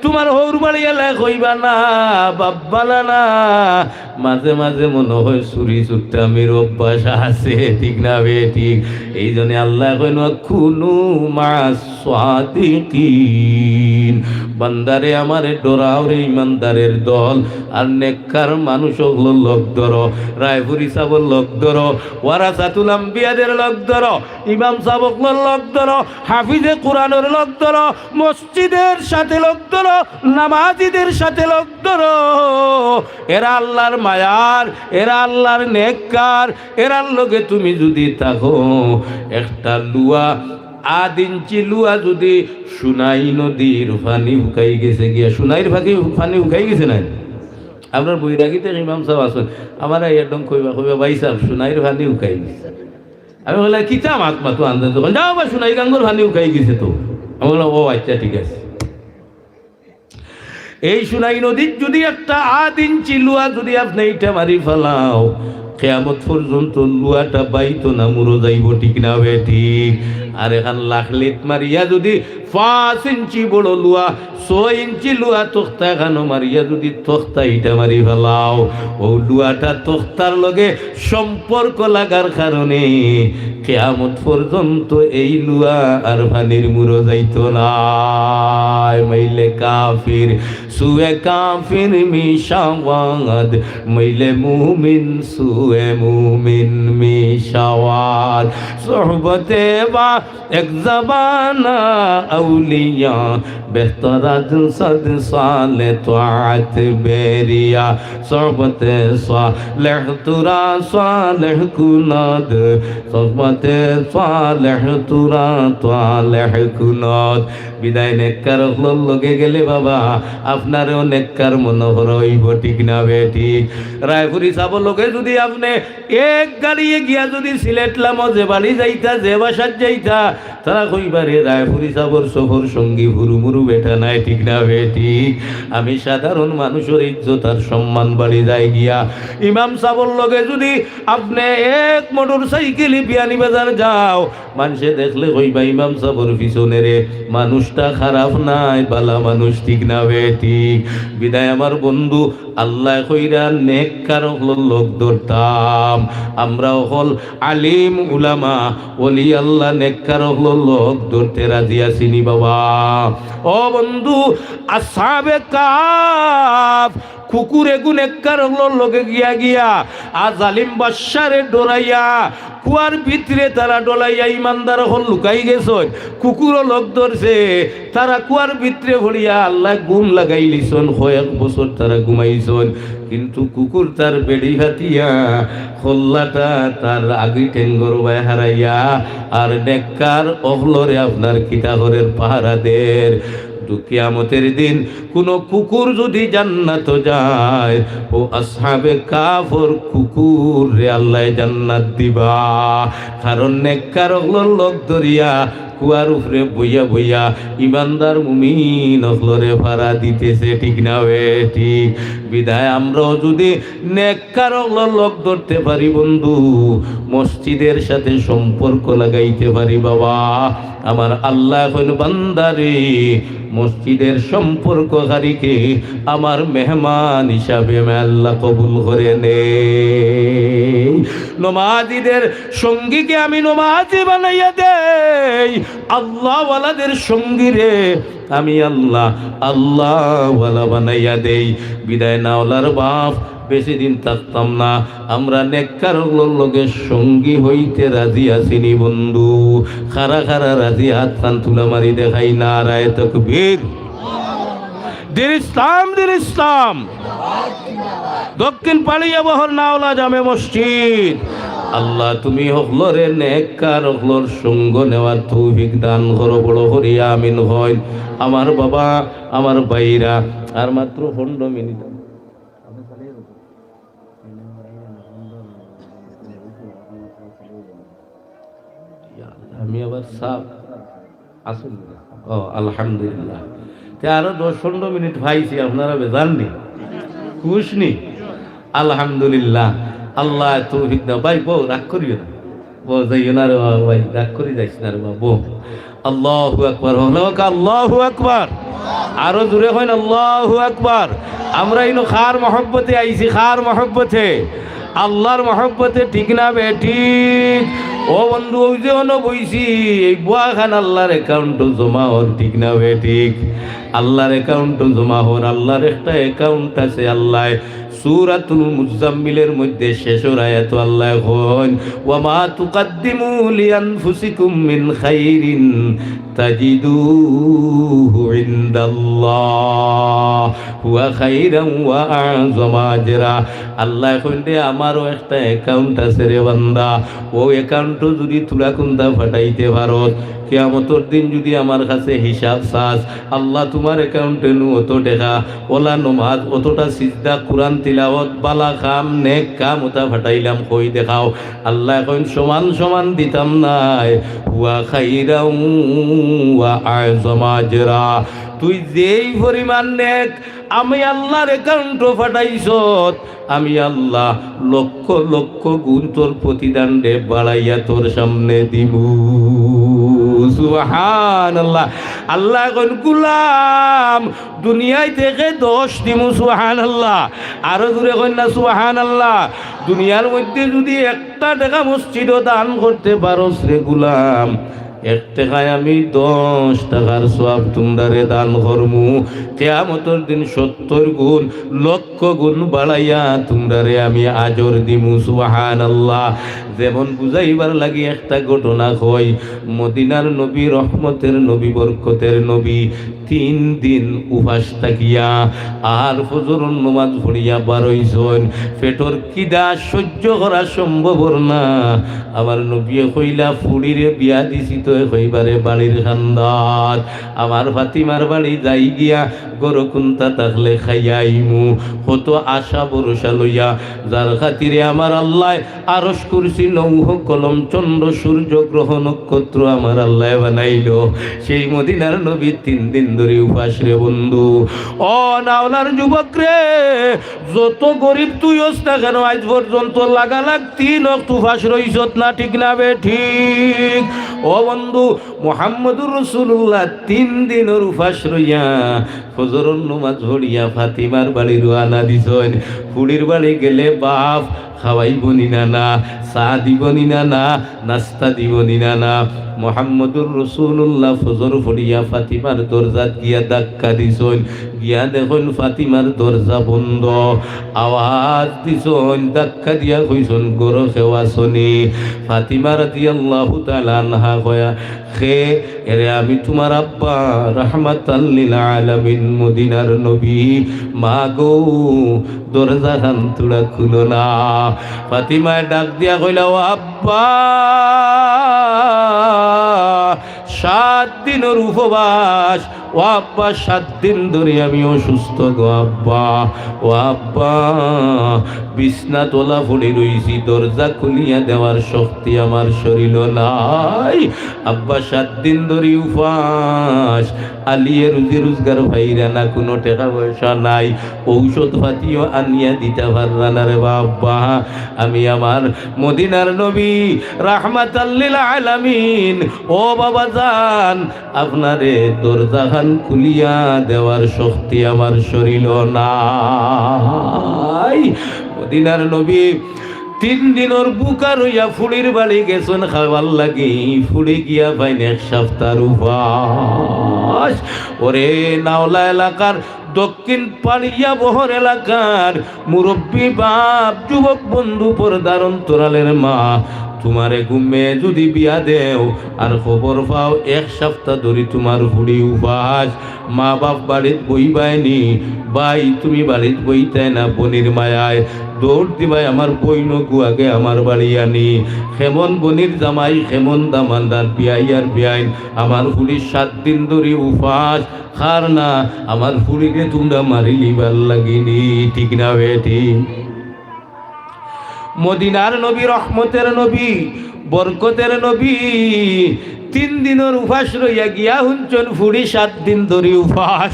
তুমার হউর বাড়িআলায় কইবা না, বাপ বালা না, মাঝে মাঝে মনো হয় চুরি চুট্টামির অভ্যাস আছে। ঠিক না বেঠিক? এই জন্য আল্লায় কইন, "কুনু মাস সাদিকিন।" বান্দারে আমারে ডরাও রে ইমানদারের দল, আর নেককার মানুষ অকলর লগ ধরো, রায়পুরি সাবর লগ ধরো, ওয়ারাসাতুল আম্বিয়াদের লগ ধরো, ইমাম সাব অকলর লগ ধরো, হাফিজে কোরআনর লগ ধরো, মসজিদের সাথে লগ ধরো, নামাজিদের সাথে লগ ধরো। এরা আল্লাহর মায়ার, এরা আল্লাহর নেককার, এরার লগে তুমি যুদি থাকো, একটা লুয়া, আধ ইঞ্চি লুয়া যুদি সুনাই নদীর পানি হুকাই গেছে গিয়া, সুনাইর পানি, পানি হুকাই গেছে না? আপনার বৈরাগীতে ইমাম সাব আছইন, আমারে একদম কইবা, কইবা, "ভাই সাব, সুনাইর পানি হুকাই গেছে।" আমি কইলাম, "কিতা মাত মাতো আন্দাজ, যখন যাও বা সুনাই গাঙ্গর পানি হুকাই গেছে তো।" আমি বললাম, "ও আচ্ছা, ঠিক আছে।" এই সুনাই নদীর যুদি একটা আধ ইঞ্চি লুয়া যুদি আপনে ইটা মারি ফালাও, কিয়ামত পর্যন্ত লুয়াটা বাইতো না, মুরো যাইবো, ঠিক না বেঠিক? আর এখান লাখলিত মারিয়া যুদি পাঁচ ইঞ্চি বড় লুয়া, ছয় ইঞ্চি লুয়া তক্তা এখানো মারিয়া যুদি তক্তা ইটা মারি ফালাও, ও লুয়াটা তক্তার লগে সম্পর্ক লাগার কারণে কিয়ামত পর্যন্ত এই লুয়া আর পানির মুরো যাইতো নায়। মাইলে কাফির সুয়ে কাফির মিশাওয়াদ, মাইলে মুমিন সুয়ে মুমিন মিশাওয়াদ। সোহবতে বা এক জমানা আউলিয়া, বেহতরাজ সদ সালে তোয়াত বেরিয়া। সোহবতে সালেহ তুরা সালেহ কুনদ, সোহবতে সালেহ তুরা সালেহ কুনদ। বিদায় নেককার অকলর লগে গেলে বাবা, আপনারেও নেককার মনো করা অইবো, ঠিক না বেঠিক? রায়পুরি সাবর লগে যুদি আপনে এক গাড়িয়ে গিয়া যুদি সিলেট লামো, যে বাড়ি যাইতা, যে বাসাত যাইতা, তারা কইবা রে, রায়পুরি সাবর সফর সঙ্গী হুরুমুরু বেটা নায়, ঠিক না বেঠিক? আমি সাধারণ মানুষর ইজ্জত আর সম্মান বাড়ি যায় গিয়া। ইমাম সাবর লগে যুদি আপনে এক মোটর সাইকেলে বিয়ানীবাজার যাও, মানষে দেখলে কইবা, "ইমাম সাবর পিছনে রে, মানুষটা খারাপ নায়, বালা মানুষ, ঠিক না বেঠিক?" বিদায় আমার বন্ধু, আল্লায় কইরা নেককার অকলর লগ ধরতাম। আমরা অকল আলিম উলামা, ওলি আল্লাহ, নেককার অকলর লগ ধরতে রাজি আছি নি বাবা? ও বন্ধু, আসহাবে কাহাফ কুকুর এগু নেককার অকলর লগে গিয়া গিয়া, আর জালিম বাদশারে ডরাইয়া, কুয়ার ভিতরে তারা ডলাইয়া ইমানদার অকল লুকাই গেছইন। কুকুরও লগ ধরছে, তারা কুয়ার ভিতরে পড়িয়া আল্লায় ঘুম লাগাইলিছইন, কয়েক বছর তারা ঘুমাইছইন। কিন্তু কুকুর তার বেড়ি ফাতিয়া কল্লাটা তার আগি ঠেঙ্গর বায় হারাইয়া, আর নেককার অকলরে আপনার কিতা করের, পাহারা দের। তো কিয়ামতের দিন কোনো কুকুর যদি জান্নাতো যায়, ও আসহাবে কাফর কুকুররে আল্লায় জান্নাত দিবা। কারণ নেককার অকলর লগ ধরিয়া কুয়ার উপরে বইয়া বইয়া ইমানদার মুমিন অকলরে ফাড়া দিতেছে, ঠিক না বে ঠিক? বিধায় আমরাও যদি নেককার অকলর লগ ধরতে পারি বন্ধু, মসজিদের সাথে সম্পর্ক লাগাইতে পারি বাবা, আমার আল্লায় কইন, "বান্দারে, মসজিদের সম্পর্ককারীকে আমার মেহমান হিসাবে আমি আল্লাহ কবুল করে নেই।" নমাজিদের সঙ্গীকে আমি নমাজি বানাইয়া দেই, আল্লাহওয়ালাদের সঙ্গীরে আমি আল্লাহ আল্লাহওয়ালা বানাইয়া দেই। বিধায় নাওলার বাপ, বেশি দিন থাকতাম না। আমরা নেককার অকলর লগে সঙ্গী হইতে রাজি আছি নি বন্ধু? কারা কারা রাজি, আতখান তুলা মারি দেখাই। নারায়ে তাকবীর। দিন ইসলাম, দিন ইসলাম। দক্ষিণ পাড়িয়া বহর নাওলা জামে মসজিদ। আল্লাহ, তুমি হকলরে নেককার হকলর সঙ্গ নেওয়ার তৌফিক দান করো, বড় করি আমিন কইন। আমার বাবা, আমার ভাইরা, আর মাত্র পনেরো মিনিট। আমি আবার সাফ আছইন। ও, আলহামদুলিল্লাহ। তে আরো দশ পনেরো মিনিট পাইছি, আপনারা বেজার নি? খুশ নি? আলহামদুলিল্লাহ। আল্লাহ তৌফিক দাও। ভাই, বউ, রাগ করিও না। বউ, যাইও না রে বাবা, ভাই, রাগ করি যাইস না রে বাবা, বউ। আল্লাহু আকবার। হকলে কউক্কা, আল্লাহু আকবার। আরো জোরে কইন, আল্লাহু আকবার। আমরা ইনো কার মহব্বতে আইছি, কার মহব্বতে? আল্লাহর মহব্বতে, ঠিক না বে ঠিক? ও বন্ধু, ওই যে অনো বইছি, এই বওয়াখান আল্লাহর অ্যাকাউন্টো জমা অর, ঠিক না বে ঠিক? আল্লাহর অ্যাকাউন্টো জমা অর। আল্লাহর একটা অ্যাকাউন্ট আছে, আল্লাহ সূরাতুল মুজাম্মিলের মধ্যে শেষর আয়াতো আল্লাহ কইন, "ওয়া মা তুকাদ্দিমু লিআনফুসিকুম মিন খাইরিন তাজিদুহু ইনদাল্লাহ হুয়া খাইরান ওয়া আ'যামা আজরা।" আল্লাহ কইন, "রে, আমারও একটা অ্যাকাউন্ট আছে রে বান্দা, ও অ্যাকাউন্টো যদি তুরা কুন্তা ফাটাইতে পারস, কিয়ামতর দিন যদি আমার কাছে হিসাব চাস, আল্লাহ তুমার অ্যাকাউন্টে নু অত টেকা, অলা নমাজ, অতটা সিজদা, কুরআন তিলাওয়াত, বালা কাম, নেক কাম অতা ফাটাইলাম, কই দেখাও।" আল্লাহ কইন, "সমান সমান দিতাম নায়, হুয়া খাইরান ওয়া আ'যামা আজরা।" তুই যেই পরিমাণ নেক আমি আল্লাহর অ্যাকাউন্টো ফাটাইছত, আমি আল্লাহ লক্ষ লক্ষ গুণ তোর প্রতিদানরে বাড়াইয়া তোর সামনে দিমু। সুবহানাল্লাহ। আল্লাহ কইন, "গুলাম, দুনিয়াত একে দশ দিমু।" সুবহানাল্লাহ। আরো জোরে কইন না, সুবহানাল্লাহ। দুনিয়ার মধ্যে যদি একটা টেকা মসজিদো দান করতে পারস রে গুলাম, এক টেকায় আমি দশ টেকার সওয়াব তুমরারে দান করমু। কিয়ামতর দিন সত্তর গুণ, লক্ষ গুণ বাড়াইয়া তুমরারে আমি আজর দিমু। সুবহানাল্লাহ। যেমন বুঝাইবার লাগি একটা ঘটনা কই, মদিনার নবী, রহমতের নবী, বরকতের নবী, তিন দিন উপাস থাকিয়া আর ফজরর নমাজ পড়িয়া বারইছইন। পেটর খিদা সহ্য করা সম্ভব অর না। আমার নবীয়ে কইলা, "ফুড়িরে বিয়া দিছি তো কইবারে বাড়ির কান্দাত, আমার ফাতিমার বাড়ি যাই গিয়া, ঘরো কুন্তা থাকলে খাইয়া আইমু।" কত আশা ভরসা লইয়া, যার খাতিরে আমার আল্লাহ আরশ, কুরসি, লৌহ, কলম, চন্দ্র, সূর্য, গ্রহ, নক্ষত্র আমার আল্লায় বানাইলো। সেই মদিনার নবী তিন দিন ধরি উপাস রে বন্ধু। ও নাওলার যুবক রে, যত গরিব তুই অস না কেন, আইজ পর্যন্ত লাগালাগ তিন অক্ত উপাস রইছত না, ঠিক না বে ঠিক? ও বন্ধু, মুহাম্মদুর রাসূলুল্লাহ তিন দিনর উপাস রইয়া ফজরর নমাজ পড়িয়া ফাতিমার বাড়ি রওয়ানা দিছইন। ফুড়ির বাড়ি গেলে বাপ খাওয়াইবো নি না, না চা দিবো নি না, না নাস্তা দিবো নি না, না। মুহাম্মদুর রাসূলুল্লাহ ফজর পড়িয়া ফাতিমার দরজাত গিয়া ধাক্কা দিছইন, গিয়া দেখইন ফাতিমার দরজা বন্ধ। আওয়াজ দিছইন, ধাক্কা দিয়া কইছইন, "ঘরো কেউ আছো নি?" ফাতিমা রাদিয়াল্লাহু তাআলা আনহা কয়া, "কে?" "এরে আমি তুমার আব্বা, রাহমাতাল লিল আলামিন, মদিনার নবী। মা গো, দরজাখান তুড়া খুলো না।" ফাতিমায় ডাক দিয়া কইলা, "ও আব্বা, সাত দিনর উপবাস, ও আব্বা, সাত দিন ধরি আমি অসুস্থ গো আব্বা। ও আব্বা, বিছনাত অলা পড়ি রইছি, দরজা খুলিয়া দেওয়ার শক্তি আমার শরীলো নাই। আব্বা সাত দিন ধরি উপাস, আলিয়ে রুজি রোজগার পাইরা না, কুনু টেকা পয়সা নাই, ঔষধ পাতিও আনিয়া দিতা পাররা না রে বা আব্বা। আমি আমার মদিনার নবী রাহমাতাল লিল আলামিন, ও বাবা জান, আপনারে দরজাখান খুলিয়া দেওয়ার শক্তি আমার শরীলো নাই। মদিনার নবী তিন দিনর ভুকা রইয়া ফুড়ির বাড়ি গেছইন খাওয়ার লাগি। ফুড়ি গিয়া পাইন এক সাপ্তার উপাস। ওরে নাওলা এলাকার দক্ষিণ পাড়িয়া বহর এলাকার মুরব্বী বাপ, যুবক বন্ধু, পর্দার অন্তরালের মা, তুমার এগু মেয়ে যুদি বিয়া দেও আর খবর পাও এক সাপ্তা ধরি তুমার ফুড়ি উপাস, মা বাপ বাড়িত বইবায়নি, ভাই তুমি বাড়িত বইতায় না, বইনর মায়ায় দৌড় দিবায়, আমার বইনগু আগে আমার বাড়ি আনি। কেমন বইনর জামাই, কেমন দামান্দার, বিয়াই আর বিয়াইন, আমার ফুড়ি সাত দিন ধরি উপাস, খার না, আমার ফুড়িরে তুমরা মারিলিবার লাগিনি, ঠিক না বেঠিক? মদিনার নবী, রহমতের নবী, বরকতের নবী, তিন দিনর উপাস রইয়া গিয়া হুনছইন ফুড়ি সাত দিন ধরি উপাস।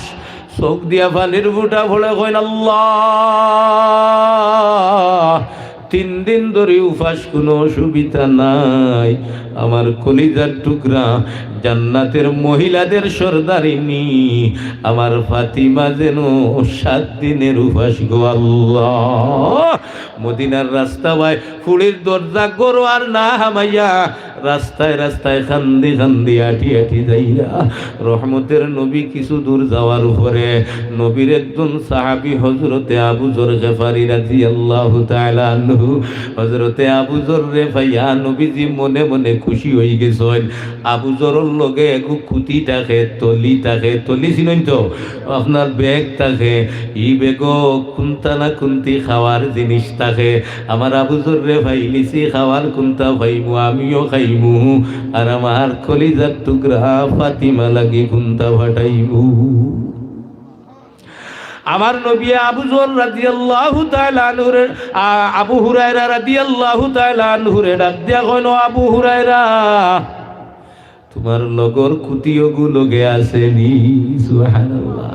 চউখ দিয়া পানির ফুটা পড়ে, কইন, "আল্লাহ, তিন দিন ধরি উপাস, কুনু অসুবিধা নাই। আমার কলিজার টুকরা, জান্নাতের মহিলাদের সর্দারিনী, আমার ফাতিমা যেন সাত দিনের উপাস গো আল্লাহ।" মদিনার রাস্তা বায় ফুড়ির দরজা ঘরো আর না হামাইয়া রাস্তায় রাস্তায় কান্দি কান্দি আটি আটি যাইরা। রহমতের নবী কিছু দূর যাওয়ার পরে নবীর একজন সাহাবী হযরতে আবু যর গিফারী রাদিয়াল্লাহু তাআলা আনহু, হযরতে আবু যররে পাইয়া নবীজি মনে মনে খুশি অইগেছইন। আবু যরর লগে এগু কুতি থাকে, তলি থাকে, তলি চিনইন তো, আপনার ব্যাগ থাকে, ই ব্যাগো কুন্তা না কুন্তি খাওয়ার জিনিস থাকে। আমার আবু যররে পাইলিছি, খাওয়ার কুন্তা পাইমু, আমিও খাইমু, আর আমার কলিজার টুকরা ফাতিমা লাগি কুন্তা ফাটাইমু। আমার নবী আবু যর রাদিয়াল্লাহু তাআলা আনহুরে, আ-, আবু হুরায়রা রাদিয়াল্লাহু তাআলা আনহুরে ডাক দিয়া কইন, "ও আবু হুরায়রা, তুমার লগর কুতি অগু লগে আছে নি?" সুবহানাল্লাহ।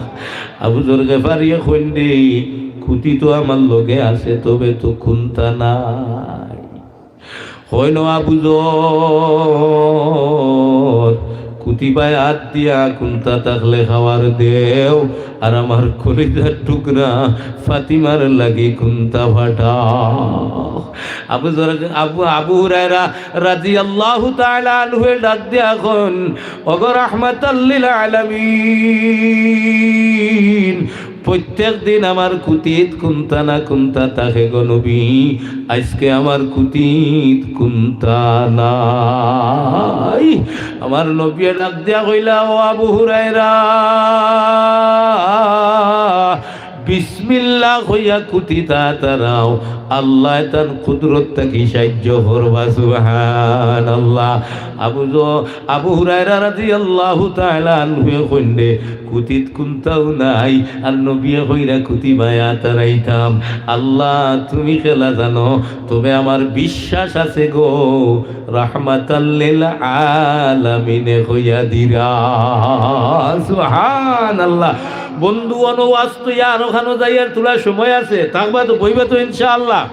আবু যর গিফারিয়ে কইন দে, "কুতি তো আমার লগে আছে, তবে তো কুন্তা নাই।" কইন, "ও আবু যর, কুতি বায় আত দিয়া কুন্তা থাকলে খাওয়ার দেও, আর আমার কলিজার টুকরা ফাতিমার লাগি কুন্তা ফাটাও।" আবু যর, আবু, আবু হুরায়রা রাদিয়াল্লাহু তাআলা আনহুয়ে ডাক দিয়া কইন, "ওগো রাহমাতাল লিল আলামিন, প্রত্যেক দিন আমার কুতিত কুন্তা না কুন্তা থাকে গো নবী, আইজকে আমার কুতিত কুন্তা নাই।" আমার নবীয়ে ডাক দিয়া কইলা, "ও আবু হুরায়রা, বিসমিল্লাহ কইয়া কুতি তাড়াতাড়াও, আল্লায় তান কুদরত থাকি সাহায্য করবা।" সুবহানাল্লাহ। আবু য-, আবু হুরায়রা রাদিয়াল্লাহু তাআলা আনহুয়ে কইন দে, কুতিত কুন্তাও নাই, আর নবীয়ে কইরা কুতি বায় আত তাড়াইতাম। আল্লাহ, তুমি খেলা জানো, তবে আমার বিশ্বাস আছে গো, রাহমাতাল লিল আলামিনে কইয়া দিরা। সুবহানাল্লাহ। বন্ধু, অনো ওয়াজ তো ইয়া আরো খানো যাইয়ার থুড়া সময় আছে, থাকবা তো, বইবা তো ইনশাআল্লাহ।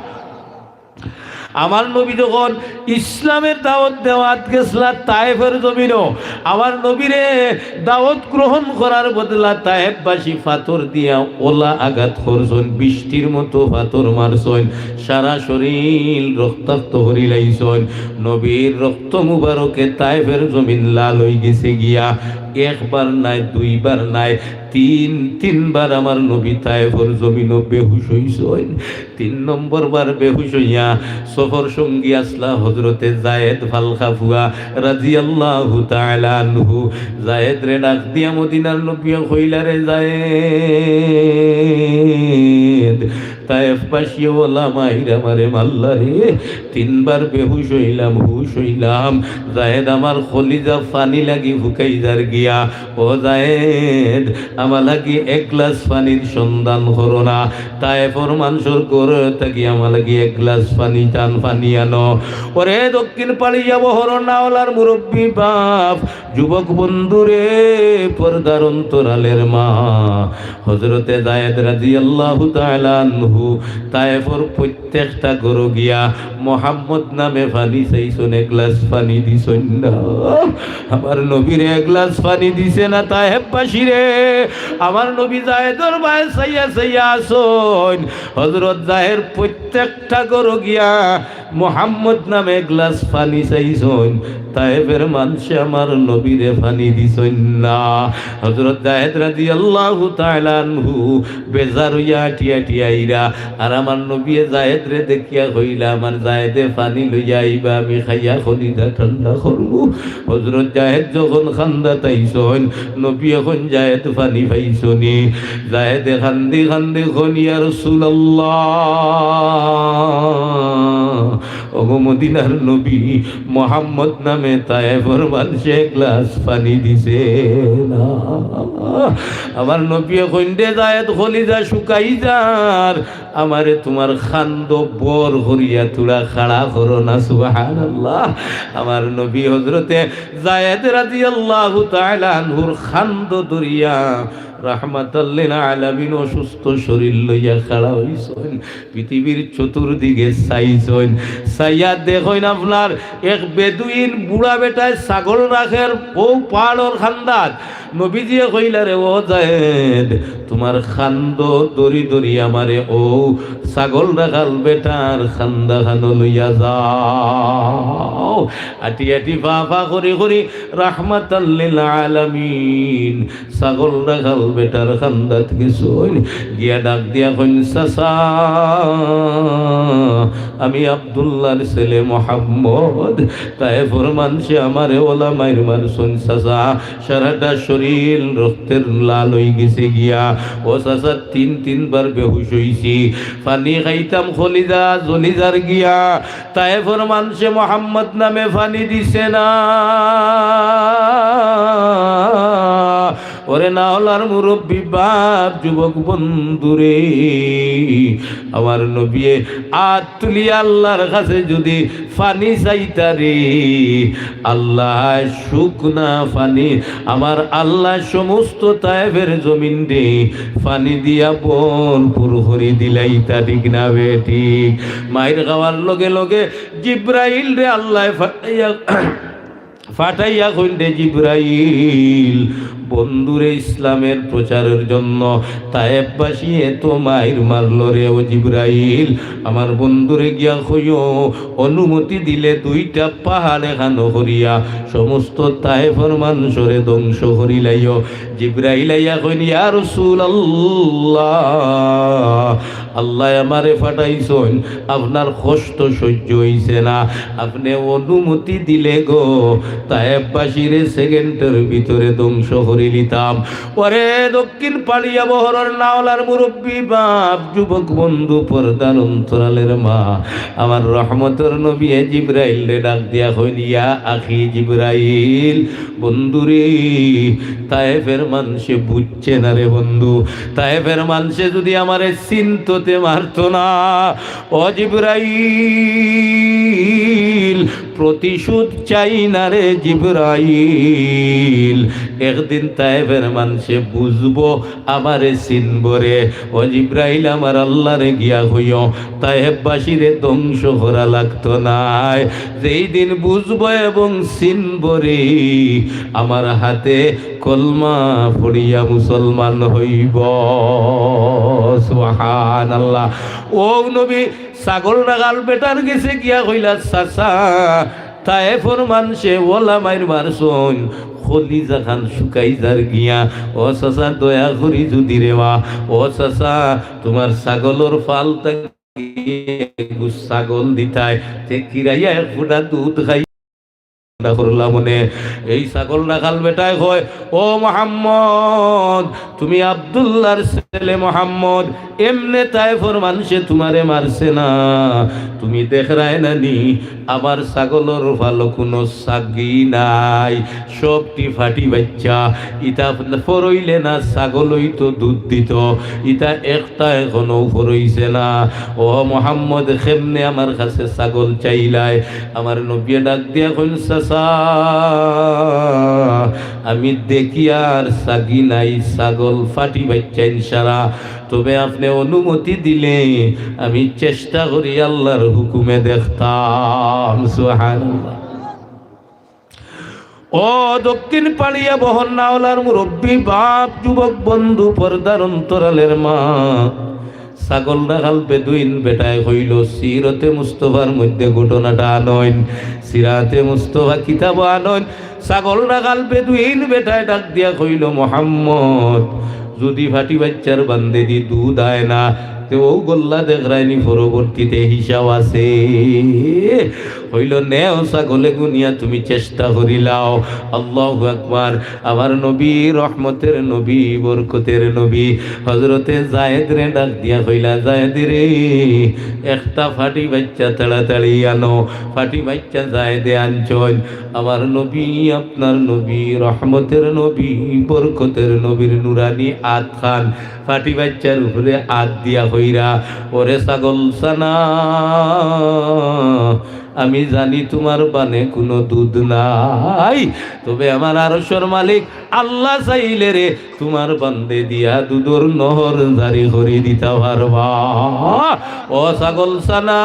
আমার নবী যখন ইসলামের দাওয়াত দেওয়াত গেছলা তায়েফের জমিনো, আমার নবীরে দাওয়াত গ্রহণ করার বদলা তায়েফবাসী পাথর দিয়া অলা আঘাত করছইন, বৃষ্টির মতো পাথর মারছইন, সারা শরীল রক্তাক্ত করিলাইছইন। নবীর রক্ত মুবারকে তায়েফের জমিন লাল অইগেছে গিয়া। একবার নায়, দুইবার নায়, তিন, তিনবার আমার নবী তায়েফের জমিনো বেহুশ অইছইন। তিন নম্বর বার বেহুশ অইয়া সফর সঙ্গী আছলা হযরতে যায়েদ ফালকা ফুয়া রাদিয়াল্লাহু তাআলা আনহু। যায়েদরে ডাক দিয়া মদিনার নবীয়ে কইলা, "রে যায়েদ, তায়েফবাসীয়ে ওলা মাইর আমারে মারলা রে, তিনবার বেহুশ অইলাম, হুশ অইলাম। জায়েদ আমার কলিজা ফানি লাগি ফুকাই যার গিয়া। ও জায়েদ, আমার লাগি এক গ্লাস ফানির সন্ধান করো না। তায়েফর মানষর ঘর থাকি আমার লাগি এক গ্লাস ফানি টান, ফানি আনো। ওরে দক্ষিণ পাড়িয়া বহরর নাওলার মুরব্বী বাপ, যুবক বন্ধুরে, পর্দার অন্তরালের মা, হযরতে জায়েদ রাদিয়াল্লাহু তাআলা আনহু তায়েফর প্রত্যেকটা ঘরো গিয়া মোহাম্মদ নামে ফানি চাইছইন, এক গ্লাস ফানি দিছইন না। আমার নবীরে এক গ্লাস ফানি দিছে না তায়েফবাসীরে। আমার নবী জায়েদর বায় চাইয়া চাইয়া আছইন। হযরত জায়েদ প্রত্যেকটা ঘরো গিয়া মোহাম্মদ নামে এক গ্লাস ফানি চাইছইন, তায়েফের মানষে আমার নবীরে ফানি দিছইন না। হযরত জায়েদ রাদিয়াল্লাহু তাআলা আনহু বেজার অইয়া আটি আটি আইরা, আর আমার নবীয়ে জায়েদরে দেখিয়া কইলা, "আমার জায়েদে ফানি লইয়া আইবা, আমি খাইয়া কলিজা ঠান্ডা করমু।" হযরত জায়েদ যখন কান্দাত আইছইন, নবীয়ে কইন, "জায়েদ ফানি পাইছনি?" জায়েদে কান্দি কান্দি কইন, "ইয়া রাসূলুল্লাহ, ওগো মদিনার নবী, মোহাম্মদ নামে তায়েফর মানষে এক গ্লাস ফানি দিছে না।" আমার নবীয়ে কইন, "রে জায়েদ, কলিজা শুকাই যার, আমারে তুমার কান্দো বর করিয়া তুরা খাড়া করো না।" সুবহানাল্লাহ। আমার নবী হযরতে জায়েদ রাদিয়াল্লাহু তাআলা আনহুর কান্দো ধরিয়া রাহমাতাল লিল আলামিন অসুস্থ শরীর লইয়া খাড়া অইছইন। পৃথিবীর চতুর্দিকে চাইছইন, চাইয়া দেখইন আপনার এক বেদুইন বুড়া বেটায় ছাগল রাখের অউ পাহাড়র কান্দাত। নবীজিয়ে কইলা, "রে ও জায়েদ, তুমার কান্দো ধরি ধরি আমারে অউ ছাগল রাখাল বেটার কান্দা খানো লইয়া যাও।" আটি আটি ফা ফা করি করি রাহমাতাল লিল আলামিন ছাগল রাখাল বেটার কান্দাত গেছইন, গিয়া ডাক দিয়া কইন, "চাচা, আমি আব্দুল্লাহর ছেলে মোহাম্মদ। তায়েফর মানষে আমারে ওলা মাইর মারছইন চাচা, সারাটা শরীর রক্তের লাল অইগেছে গিয়া। ও চাচা, তিন তিনবার বেহুশ অইছি, ফানি খাইতাম কলিজা জ্বলি যার গিয়া।" তায়েফর মানষে মোহাম্মদ নামে ফানি দিছে না। ওরে নাওলার মুরব্বী বাপ, যুবক বন্ধুরে, আমার নবীয়ে আত তুলিয়া আল্লাহর কাছে যুদি ফানি চাইতা রে, আল্লায় শুকনা ফানি, আমার আল্লায় সমস্ত তায়েফের জমিনরে ফানি দিয়া ভরপুর করি দিলাইতা, ঠিক না বেঠিক? মাইর খাওয়ার লগে লগে জিব্রাইলরে আল্লায় ফাটাইয়া, ফাটাইয়া কইন, "রে জিব্রাইল, বন্ধুরে ইসলামের প্রচারের জন্য তায়েফবাসী এত মাইর মারলো রে, ও জিব্রাইল, আমার বন্ধুরে গিয়া কইও, অনুমতি দিলে দুইটা পাহাড় এখানো করিয়া সমস্ত তায়েফর মানষরে ধ্বংস করিলাইও।" জিব্রাইল আইয়া কইন, "ইয়া রাসূলুল্লাহ, আল্লায় আমারে ফাটাইছইন, আপনার কষ্ট সহ্য অইছে না, আপনে অনুমতি দিলে গো, তায়েফবাসীরে সেকেন্ডর ভিতরে ধ্বংস করিলিতাম।" ওরে দক্ষিণ পাড়িয়া বহরর নাওলার মুরব্বী বাপ, যুবক বন্ধু, পর্দার অন্তরালের মা, আমার রহমতর নবীয়ে জিব্রাইলরে ডাক দিয়া কইন, "ইয়া আখি জিব্রাইল, বন্ধুরে, তায়েফের মানষে বুঝ বুঝছে না রে বন্ধু। তায়েফের মানষে যুদি আমারে চিনতো তে মারতো না। ও জিব্রাইল, প্রতিশোধ চাই না রে জিব্রাইল। একদিন তায়েফের মানষে বুঝবো, আমারে চিনবো রে। ও জিব্রাইল, আমার আল্লারে গিয়া কইও, তায়েফবাসীরে ধ্বংস করা লাগতো নায়। যেই দিন বুঝবো এবং চিনবো রে, আমার হাতে কলমা পড়িয়া মুসলমান হইব।" সুবহানাল্লাহ। ও নবী ছাগল রাখাল বেটার গেছে গিয়া কইলা, "চাচা, তায়েফর মানষে ওলা মাইর মারছইন, কলিজাখান শুকাই যার গিয়া। ও চাচা, দয়া করি যুদি রেবা, ও চাচা, তুমার ছাগলর ফাল থাকি এগু ছাগল দিতায়, তে কিরাইয়া এক ফুটা দুধ খাই।" করলা মনে। এই ছাগল রাখাল বেটায় কয়, "ও মোহাম্মদ, তুমি আব্দুল্লাহর ছেলে মোহাম্মদ, এমনে তায়েফর মানষে তুমারে মারছে না, তুমি দেখরায় না নি? আমার ছাগলর ফালো কুনু ছাগি নাই, সবটি ফাটি বাইচ্চা। ইতা ফরইলে না ছাগলই তো দুধ দিত, ইতা একটা এখনো ফরইছে না। ও মোহাম্মদ, কেমনে আমার কাছে ছাগল চাইলায়? আমার নবীয়ে ডাক দিয়া কইন, চাচা, আমি দেখি আর ছাগি নাই, ছাগল ফাটি বাইচ্চাইন সারা। তবে আপনে অনুমতি দিলে আমি চেষ্টা করি আল্লার হুকুমে দেখতাম। সুবহানাল্লাহ। ও দক্ষিণ পাড়িয়া বহর নাওলার মুরব্বি, বাপ, যুবক বন্ধু, পর্দার অন্তরালের মা, ছাগল রাখাল বেদুইন বেটায় কইল, সিরতে মুস্তফার মধ্যে ঘটনাটা আনইন, সিরাতে মুস্তফা কিতাব আনইন। ছাগল রাখাল বেদুইন বেটায় ডাক দিয়া কইল, মোহাম্মদ, যুদি ফাটি বাইচ্চার বান্দেদি দুধ আয় না, তে অউ গল্লা দেখরায়নি পরবর্তীতে হিসাব আছে। কইল, নেও ছাগলে গুনিয়া তুমি চেষ্টা করিলাও। আল্লাহু আকবার। আমার নবী, রহমতের নবী, বরকতের নবী, হজরতে জায়েদরে ডাক দিয়া কইলা, জায়েদ রে, একটা ফাটি বাইচ্চা তাড়াতাড়ি আনো। ফাটি বাইচ্চা জায়েদে আনছইন। আমার নবী, আপনার নবী, রহমতের নবী, বরকতের নবীর নুরানি আত খান ফাটি বাইচ্চার উপরে আত দিয়া কইরা, ওরে ছাগল ছানা, আমি জানি তুমার বানে কুনু দুধ নাই, তবে আমার আরশর মালিক আল্লাহ চাইলে রে তুমার বান্দেদিয়া দুধর নহর জারি করি দিতা পারবা। ও ছাগল ছানা,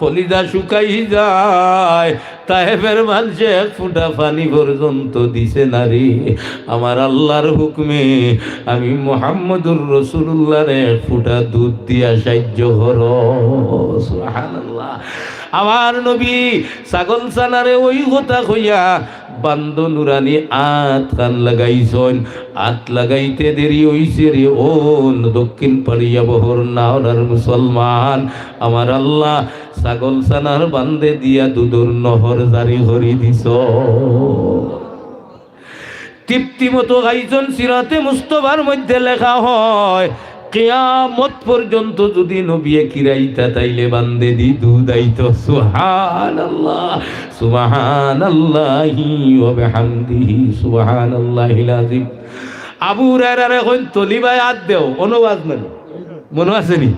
কলিজা শুকাই যায়, তায়েফের মানষে এক ফুটা পানি পর্যন্ত দিছে না রে। আমার আল্লার হুকুমে আমি মুহাম্মদুর রাসূলুল্লাহরে এক ফুটা দুধ দিয়া সাহায্য করো। সুবহানাল্লাহ। আমার নবী ছাগল ছানারে ওই কথা কইয়া বান্দো নুরানি আত খান লাগাইছইন। আত লাগাইতে দেরি অইছে রে, ও দক্ষিণ পাড়িয়া বহর নাওলার মুসলমান, আমার আল্লাহ ছাগল ছানার বান্দেদিয়া দুধর নহর জারি করি দিছ। তৃপ্তি মতো খাইছইন। সিরাতে মুস্তফার মধ্যে লেখা হয়, কিয়ামত পর্যন্ত যুদি নবিয়ে কিরাইতা, তাইলে বান্দেদি দুধ আইতো। সুবহানাল্লাহ, সুবহানাল্লাহি ওয়া বিহামদিহি, সুবহানাল্লাহিল আযীম। আবু হুরায়রারে কইন, তলিবায় আত দেও, অনো ওয়াজ নানি, মনো আছে নি?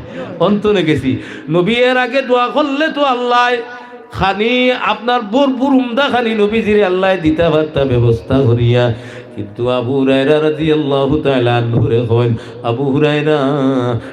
অন্তনে গেছি। নবী এর আগে দোয়া করলে তো আল্লায় খানি আপনার ভরপুর উমদা খানি নবীজিরে আল্লায় দিতা পারতা ব্যবস্থা করিয়া। কিন্তু আবু হুরায়রা রাদিয়াল্লাহু তাআলা আনহুরে কইন, আবু হুরায়রা,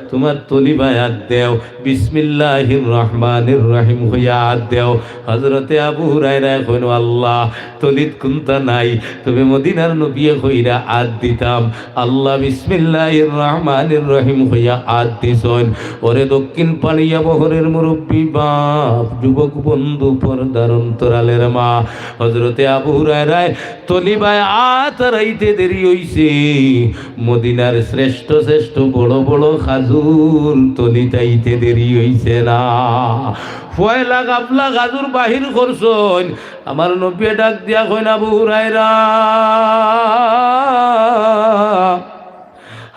তুমার তলিবায় আত দেও, বিসমিল্লাহির রহমানির রহিম কইয়া আত দেও। হযরতে আবু হুরায়রায় কইন, আল্লাহ, তলিত কুন্তা নাই, তবে মদিনার নবিয়ে কইরা আত দিতাম। আল্লাহ বিসমিল্লাহির রহমানির রহিম কইয়া আত দিছইন। ওরে দক্ষিণ পাড়িয়া বহরের মুরব্বি বাপ, যুবক বন্ধু, পর্দার অন্তরালের মা, হযরতে আবু হুরায়রায় তলিবায় আত আরাইতে দেরি অইছে, মদিনার শ্রেষ্ঠ শ্রেষ্ঠ বড় বড় খাজুর তলিত আইতে দেরি অইছে না। পয়লা গাবলা খাজুর বাহির করছইন, আমার নবিয়ে ডাক দিয়া কইন, আবু হুরায়রা,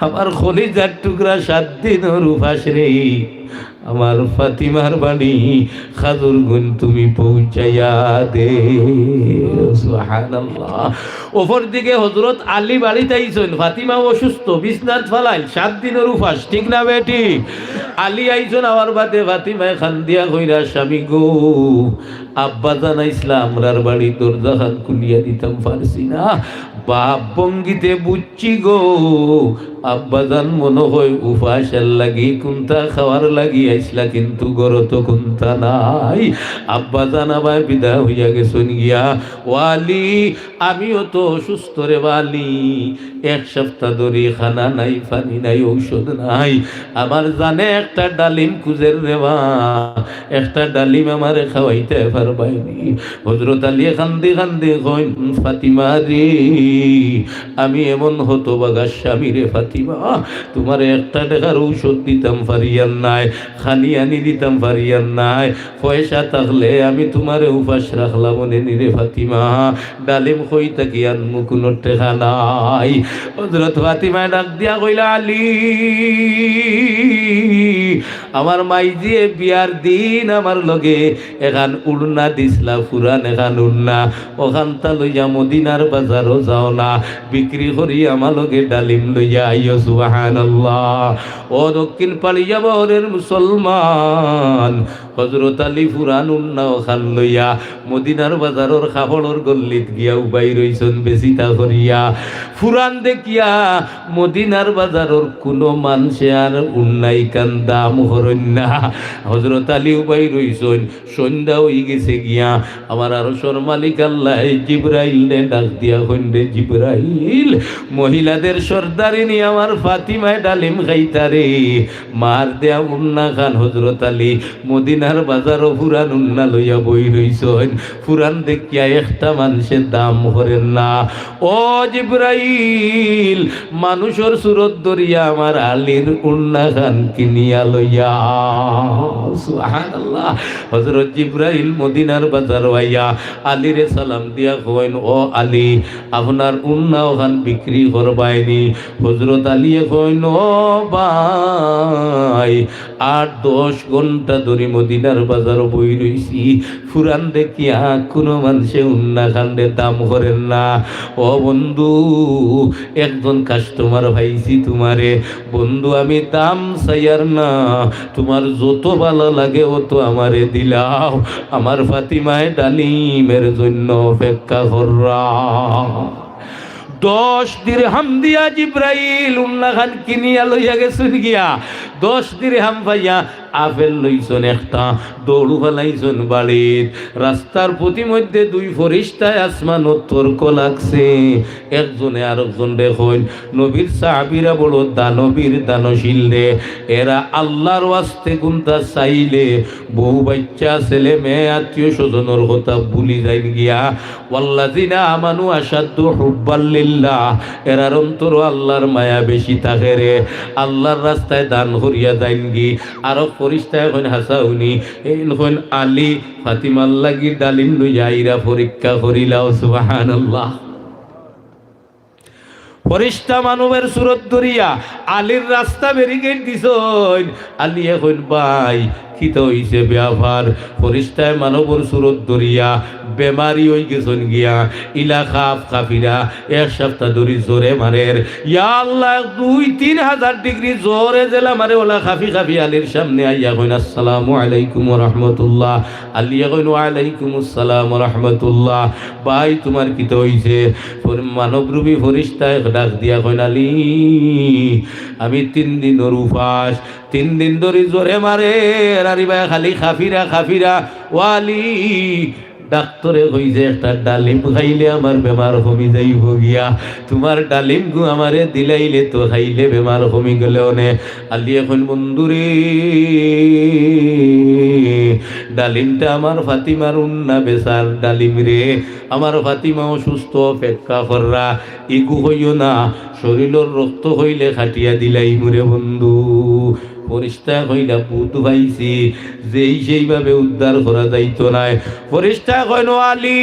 আমার কলিজার টুকরা সাত দিনর উপাস রে, আমার ফাতিমার বাড়ি খাজুর গুন তুমি পৌঁছাইয়া দেও। সুবহানাল্লাহ। অপর দিকে হযরত আলী বাড়িত আইছইন, ফাতিমা অসুস্থ, বিছনাত ফালাইল, সাত দিনর উপাস, ঠিক না বেঠিক? আলী আইছইন, আওয়ার বাদে ফাতিমায় কান্দিয়া কইরা, স্বামী গো, আব্বাজান আইছলা আমরার বাড়ি, দরজাখান খুলিয়া দিতাম পারছি না। ভাব ভঙ্গিতে বুঝছি গো, আব্বাজান মনো হয় উপাসর লাগি, কুন্তা খাওয়ার লাগি আইছলা, কিন্তু ঘরো তো কুন্তা নাই। আব্বাজান আবার বিদায় অইয়া গেছইন গিয়া। ও আলী, আমিও তো অসুস্থ রে বা আলী, এক সপ্তাহ ধরি খানা নাই, পানি নাই, ঔষধ নাই। আমার জানে একটা ডালিম খুজের রে বা, একটা ডালিম আমারে খাওয়াইতে পারবায়নি? হযরত আলী কান্দি কান্দি কইন, ফাতিমা রে, আমি এমন হতভাগা স্বামী রে ফাতিমা, ফাতিমা, তুমারে একটা টেকার ঔষধ দিতাম পারিয়ার নায়, খানি আনি দিতাম পারিয়ার নায়। পয়সা থাকলে আমি তুমারে উপাস রাখলাম অনে নি রে ফাতিমা। ডালিম কই থাকি আনমু, কুনু টেকা নাই। হযরত ফাতিমায় ডাক দিয়া কইলা, আলী, আমার মাইজিয়ে বিয়ার দিন আমার লগে এখান উড়না দিছলা, পুরান এখান উড়না, অখানতা লইয়া মদিনার বাজারো যাও না, বিক্রি করি আমার লগে ডালিম লইয়া আইও। সুবহানাল্লাহ। ও দক্ষিণ পাড়িয়া বহরের মুসলমান, হযরত আলী পুরান উড়না অখান লইয়া মদিনার বাজারর কাপড়র গল্লিত গিয়া উবাই রইছইন বেচিতা করিয়া। পুরান দেখিয়া মদিনার বাজারর কুনু মানষে আর উড়না ইখান দাম করইন না। হযরত আলী উবাই রইছইন, সন্ধ্যা অইগেছে গিয়া। আমার আরশর মালিক আল্লায় জিব্রাইলরে ডাক দিয়া কইন, রে জিব্রাইল, মহিলাদের সর্দারিনী আমার ফাতিমায় ডালিম খাইতারে। মার দেয়া উড়না খান হযরত আলী মদিনার বাজারো পুরান উড়না লইয়া বই রইছইন। পুরান দেখিয়া একটা মানষে দাম করইন না। ও জিব্রাইল, মানুষর সুরত ধরিয়া আমার আলীর উড়না খান কিনিয়া লইয়া। সুবহানাল্লাহ। হযরত জিব্রাইল মদিনার বাজারো আইয়া আলীরে সালাম দিয়া কইন, ও আলী, আপনার উড়না অখান বিক্রি করবায়নি? হযরত আলীয়ে কইন, ও ভাই, আট দশ ঘন্টা ধরি মদিনার বাজারো বই রইছি, পুরান দেখিয়া কুনু মানষে উড়না খানরে দাম করইন না। ও বন্ধু, একজন কাস্টমার পাইছি তুমারে। বন্ধু, আমি দাম চাইয়ার না, তুমার যত ভালা লাগে অত আমারে দিলাও। আমার ফাতিমায় ডালিমের জন্য অপেক্ষা কররা। দশ দিরহাম দিয়া জিব্রাইল উড়না খান কিনিয়া লইয়া গেছইন গিয়া। দশ দিরহাম পাইয়া আপেল লইছইন একটা, দৌড় ফালাইছইন বাড়িত। রাস্তার পথিমধ্যে দুই ফিরিস্তায় আসমানো তর্ক লাগছে। একজনে আরকজনরে কইন, নবীর সাহাবীরা বড় দানবীর দানশীল রে, এরা আল্লার ওয়াস্তে কুন্তা চাইলে বউ বাইচ্চা ছেলে মেয়ে আত্মীয় স্বজনর কথা ভুলি যাইন গিয়া। ওয়াল্লাযিনা আমানু আশাদ্দু হুব্বাল লিল্লাহ, এরার অন্তরো আল্লার মায়া বেশি থাকে রে, আল্লার রাস্তায় দান করিয়া যাইন গি। আরক ফিরিস্তায় কইন, হাছা হুনি, এইন কইন আলী ফাতিমার লাগি ডালিম লইয়া আইরা, পরীক্ষা করিলাও। সুবহানাল্লাহ। ফিরিস্তা মানবর সুরত ধরিয়া আলীর রাস্তা ব্যারিকেড দিছইন। আলীয়ে কইন, ভাই, কিতা অইছে ব্যাপার? ফিরিস্তায় মানবর সুরত ধরিয়া বেমারি অইগেছইন গিয়া, ইলা কাফ কাফিরা, এক সাপ্তা ধরি জোরে মারের। ইয়া আল্লাহ, দুই তিন হাজার ডিগ্রি জোরে যেলা মারে, অলা কাফি কাফি আলীর সামনে আইয়া কইন, আসসালামু আলাইকুম ওয়া রাহমাতুল্লাহ। আলীয়ে কইন, ওয়া আলাইকুমুস সালাম ওয়া রাহমাতুল্লাহ। ভাই, তুমার কিতা অইছে? ফির-, মানবরূপী ফিরিস্তায় ডাক দিয়া কইন, আলী, আমি তিন দিনর উপাস, তিন দিন ধরি জোরে মারের, আর ইবায় খালি কাফিরা, কাফিরা। ও আলী, ডাক্তরে কইছে একটা ডালিম খাইলে আমার বেমার কমি যাইবো গিয়া। তুমার ডালিমগু আমারে দিলাইলে তো খাইলে বেমার কমি গেলে অনে। আলীয়ে কইন, বন্ধুরে, ডালিমটা আমার ফাতিমার উড়না বেচার ডালিম রে। আমার ফাতিমা অসুস্থ, অপেক্ষা কররা। ইগু কইও না, শরীলর রক্ত কইলে কাটিয়া দিলাইমু রে বন্ধু। ফিরিস্তায় কইলা, বুঝ পাইছি, যেই সেইভাবে উদ্ধার করা যাইতো নায়। ফিরিস্তায় কইন, ও আলী,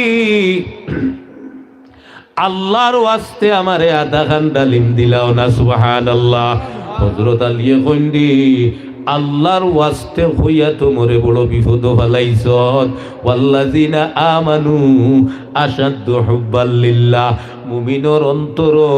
আল্লার ওয়াস্তে আমারে আধা খান ডালিম দিলাও না, সুবহানাল্লাহ। হযরত আলীয়ে কইন দি, আল্লার ওয়াস্তে কইয়া তো মোরে বড় বিপদো ফালাইছত। ওয়াল্লাযিনা আমানু আশাদ্দু হুব্বাল লিল্লাহ। মুমিনর অন্তরো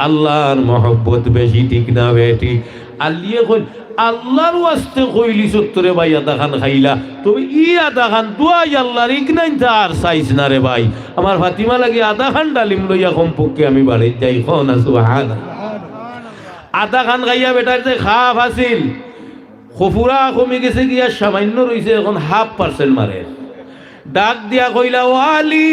আল্লার মহব্বত বেশি, ঠিক না বেঠিক? আলীয়ে কইন, আল্লার ওয়াস্তে কইলিছত রে ভাই, আধা খান খাইলা, তবে ই আধা খান দুয়াই আল্লার, ইগনাইনতা আর চাইছ না রে ভাই। আমার ফাতিমা লাগি আধা খান ডালিম লইয়া কমপক্ষে আমি বাড়িত যাই, কও না সুবহানাল্লাহ। আধা খান খাইয়া বেটার যে কাফ আছিল, কফুরা কমি গেছে গিয়া সামান্য রইছে, এখন হাফ পার্সেন্ট মারের। ডাক দিয়া কইলা, ও আলী,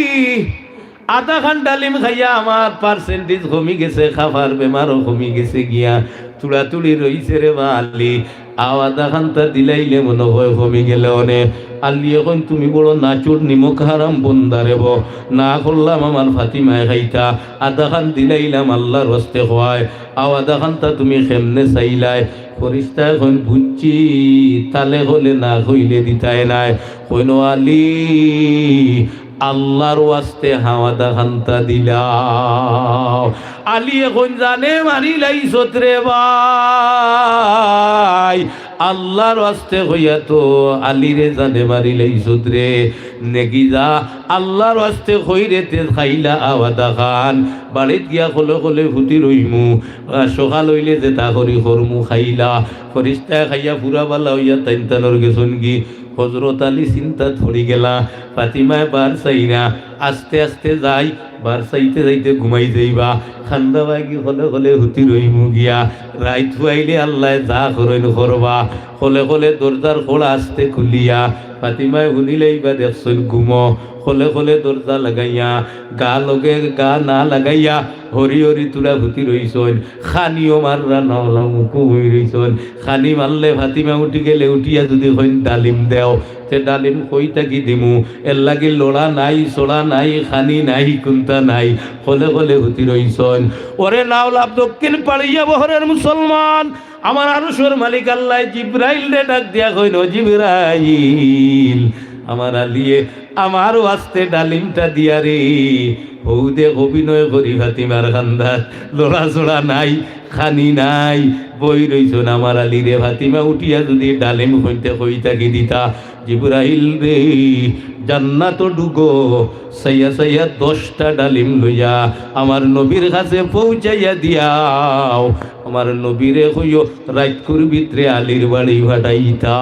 আধা খান ডালিম খাইয়া আমার পার্সেন্টেজ কমি গেছে, খাফার বেমারও কমি গেছে গিয়া, তুড়াতুড়ি রইছে রে বা আলী, আও আধা খান্তা দিলাইলে মনো হয় কমি গেলে অনে। আলীয়ে কইন, "তুমি বড় নাচুর নিমক হারাম বন্দা রে বা, না করলাম আমার ফাতিমায় খাইতা, আধা খান দিলাইলাম আল্লার ওয়াস্তে খোয়ায়, আও আধা খান্তা তুমি কেমনে চাইলায়?" ফিরিস্তায় কইন, "বুঝছি, তালে কইলে না কইলে দিতায় নায়।" কইন, "আলী, আল্লার ওয়াস্তে হাওয়াদা খান্তা দিলাও।" আলীয়ে কইন, "জানে মারিলাইছত রে ভাই, আল্লার ওয়াস্তে কইয়া তো আলীরে জানে মারিলাইছত রে। নেকি যা, আল্লার ওয়াস্তে কইরে তে খাইলা আওয়াদা খান, বাড়িত গিয়া কলে কলে হুতি রইমু, আর সকাল অইলে যেতা করি করমু খাইলা।" ফিরিস্তায় খাইয়া পুরা বালা অইয়া তাইন তানর গেছইন গি। হজরত আলী চিন্তাত পড়ি গেলা। ফাতিমায় বার চাই না, আস্তে আস্তে যাই, বার চাইতে চাইতে ঘুমাই যাইবা। কান্দা বায় গি কলে কলে হুতি রইমু গিয়া, রাইত হুয়াইলে আল্লায় যা করইন করবা। কলে কলে দরজার কড়া আস্তে খুলিয়া ফাতিমায় হুনিলাইবা দেখছইন ঘুমো। কলে কলে দরজা লাগাইয়া, গা লগে গা না লাগাইয়া হরি হরি তুড়া হুতি রইছইন। খানিও মাররা না অলা মুখো বই রইছইন। খানি মারলে ফাতিমা উঠি গেলে উঠিয়া যুদি কইন, "ডালিম দেও", তে ডালিম কই থাকি দিমু? এরলাগি লড়া নাই, চড়া নাই, খানি নাই, কুন্তা নাই। কলে কলে হুতি রইছইন। ওরে নাওলাব দক্ষিণ পাড়িয়া বহরের মুসলমান, আমার আরশর মালিক আল্লায় জিব্রাইলরে ডাক দিয়া কইন, "ও জিব্রাইল, আমার আলীয়ে আমার ওয়াস্তে ডালিমটা দিয়া রে।" হউ দেখ অভিনয় করি ফাতিমার কান্দাত, লড়াচড়া নাই, খানি নাই, বই রইছইন। "আমার আলীরে ফাতিমা উঠিয়া যুদি ডালিম কইন তে কই থাকি দিতা?" "জিব্রাইল রে, জান্নাতো ঢুকো, চাইয়া চাইয়া দশটা ডালিম লইয়া আমার নবীর কাছে পৌঁছাইয়া দিয়াও। আমার নবীরে কইও রাইতকুর ভিতরে আলীর বাড়ি ফাটাইতা।"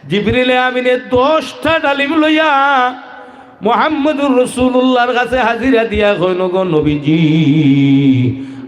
জিবরিলে আমিনে দশটা ডালিম লইয়া মুহাম্মদুর রাসূলুল্লাহর কাছে হাজিরা দিয়া কইন, "গো নবীজি,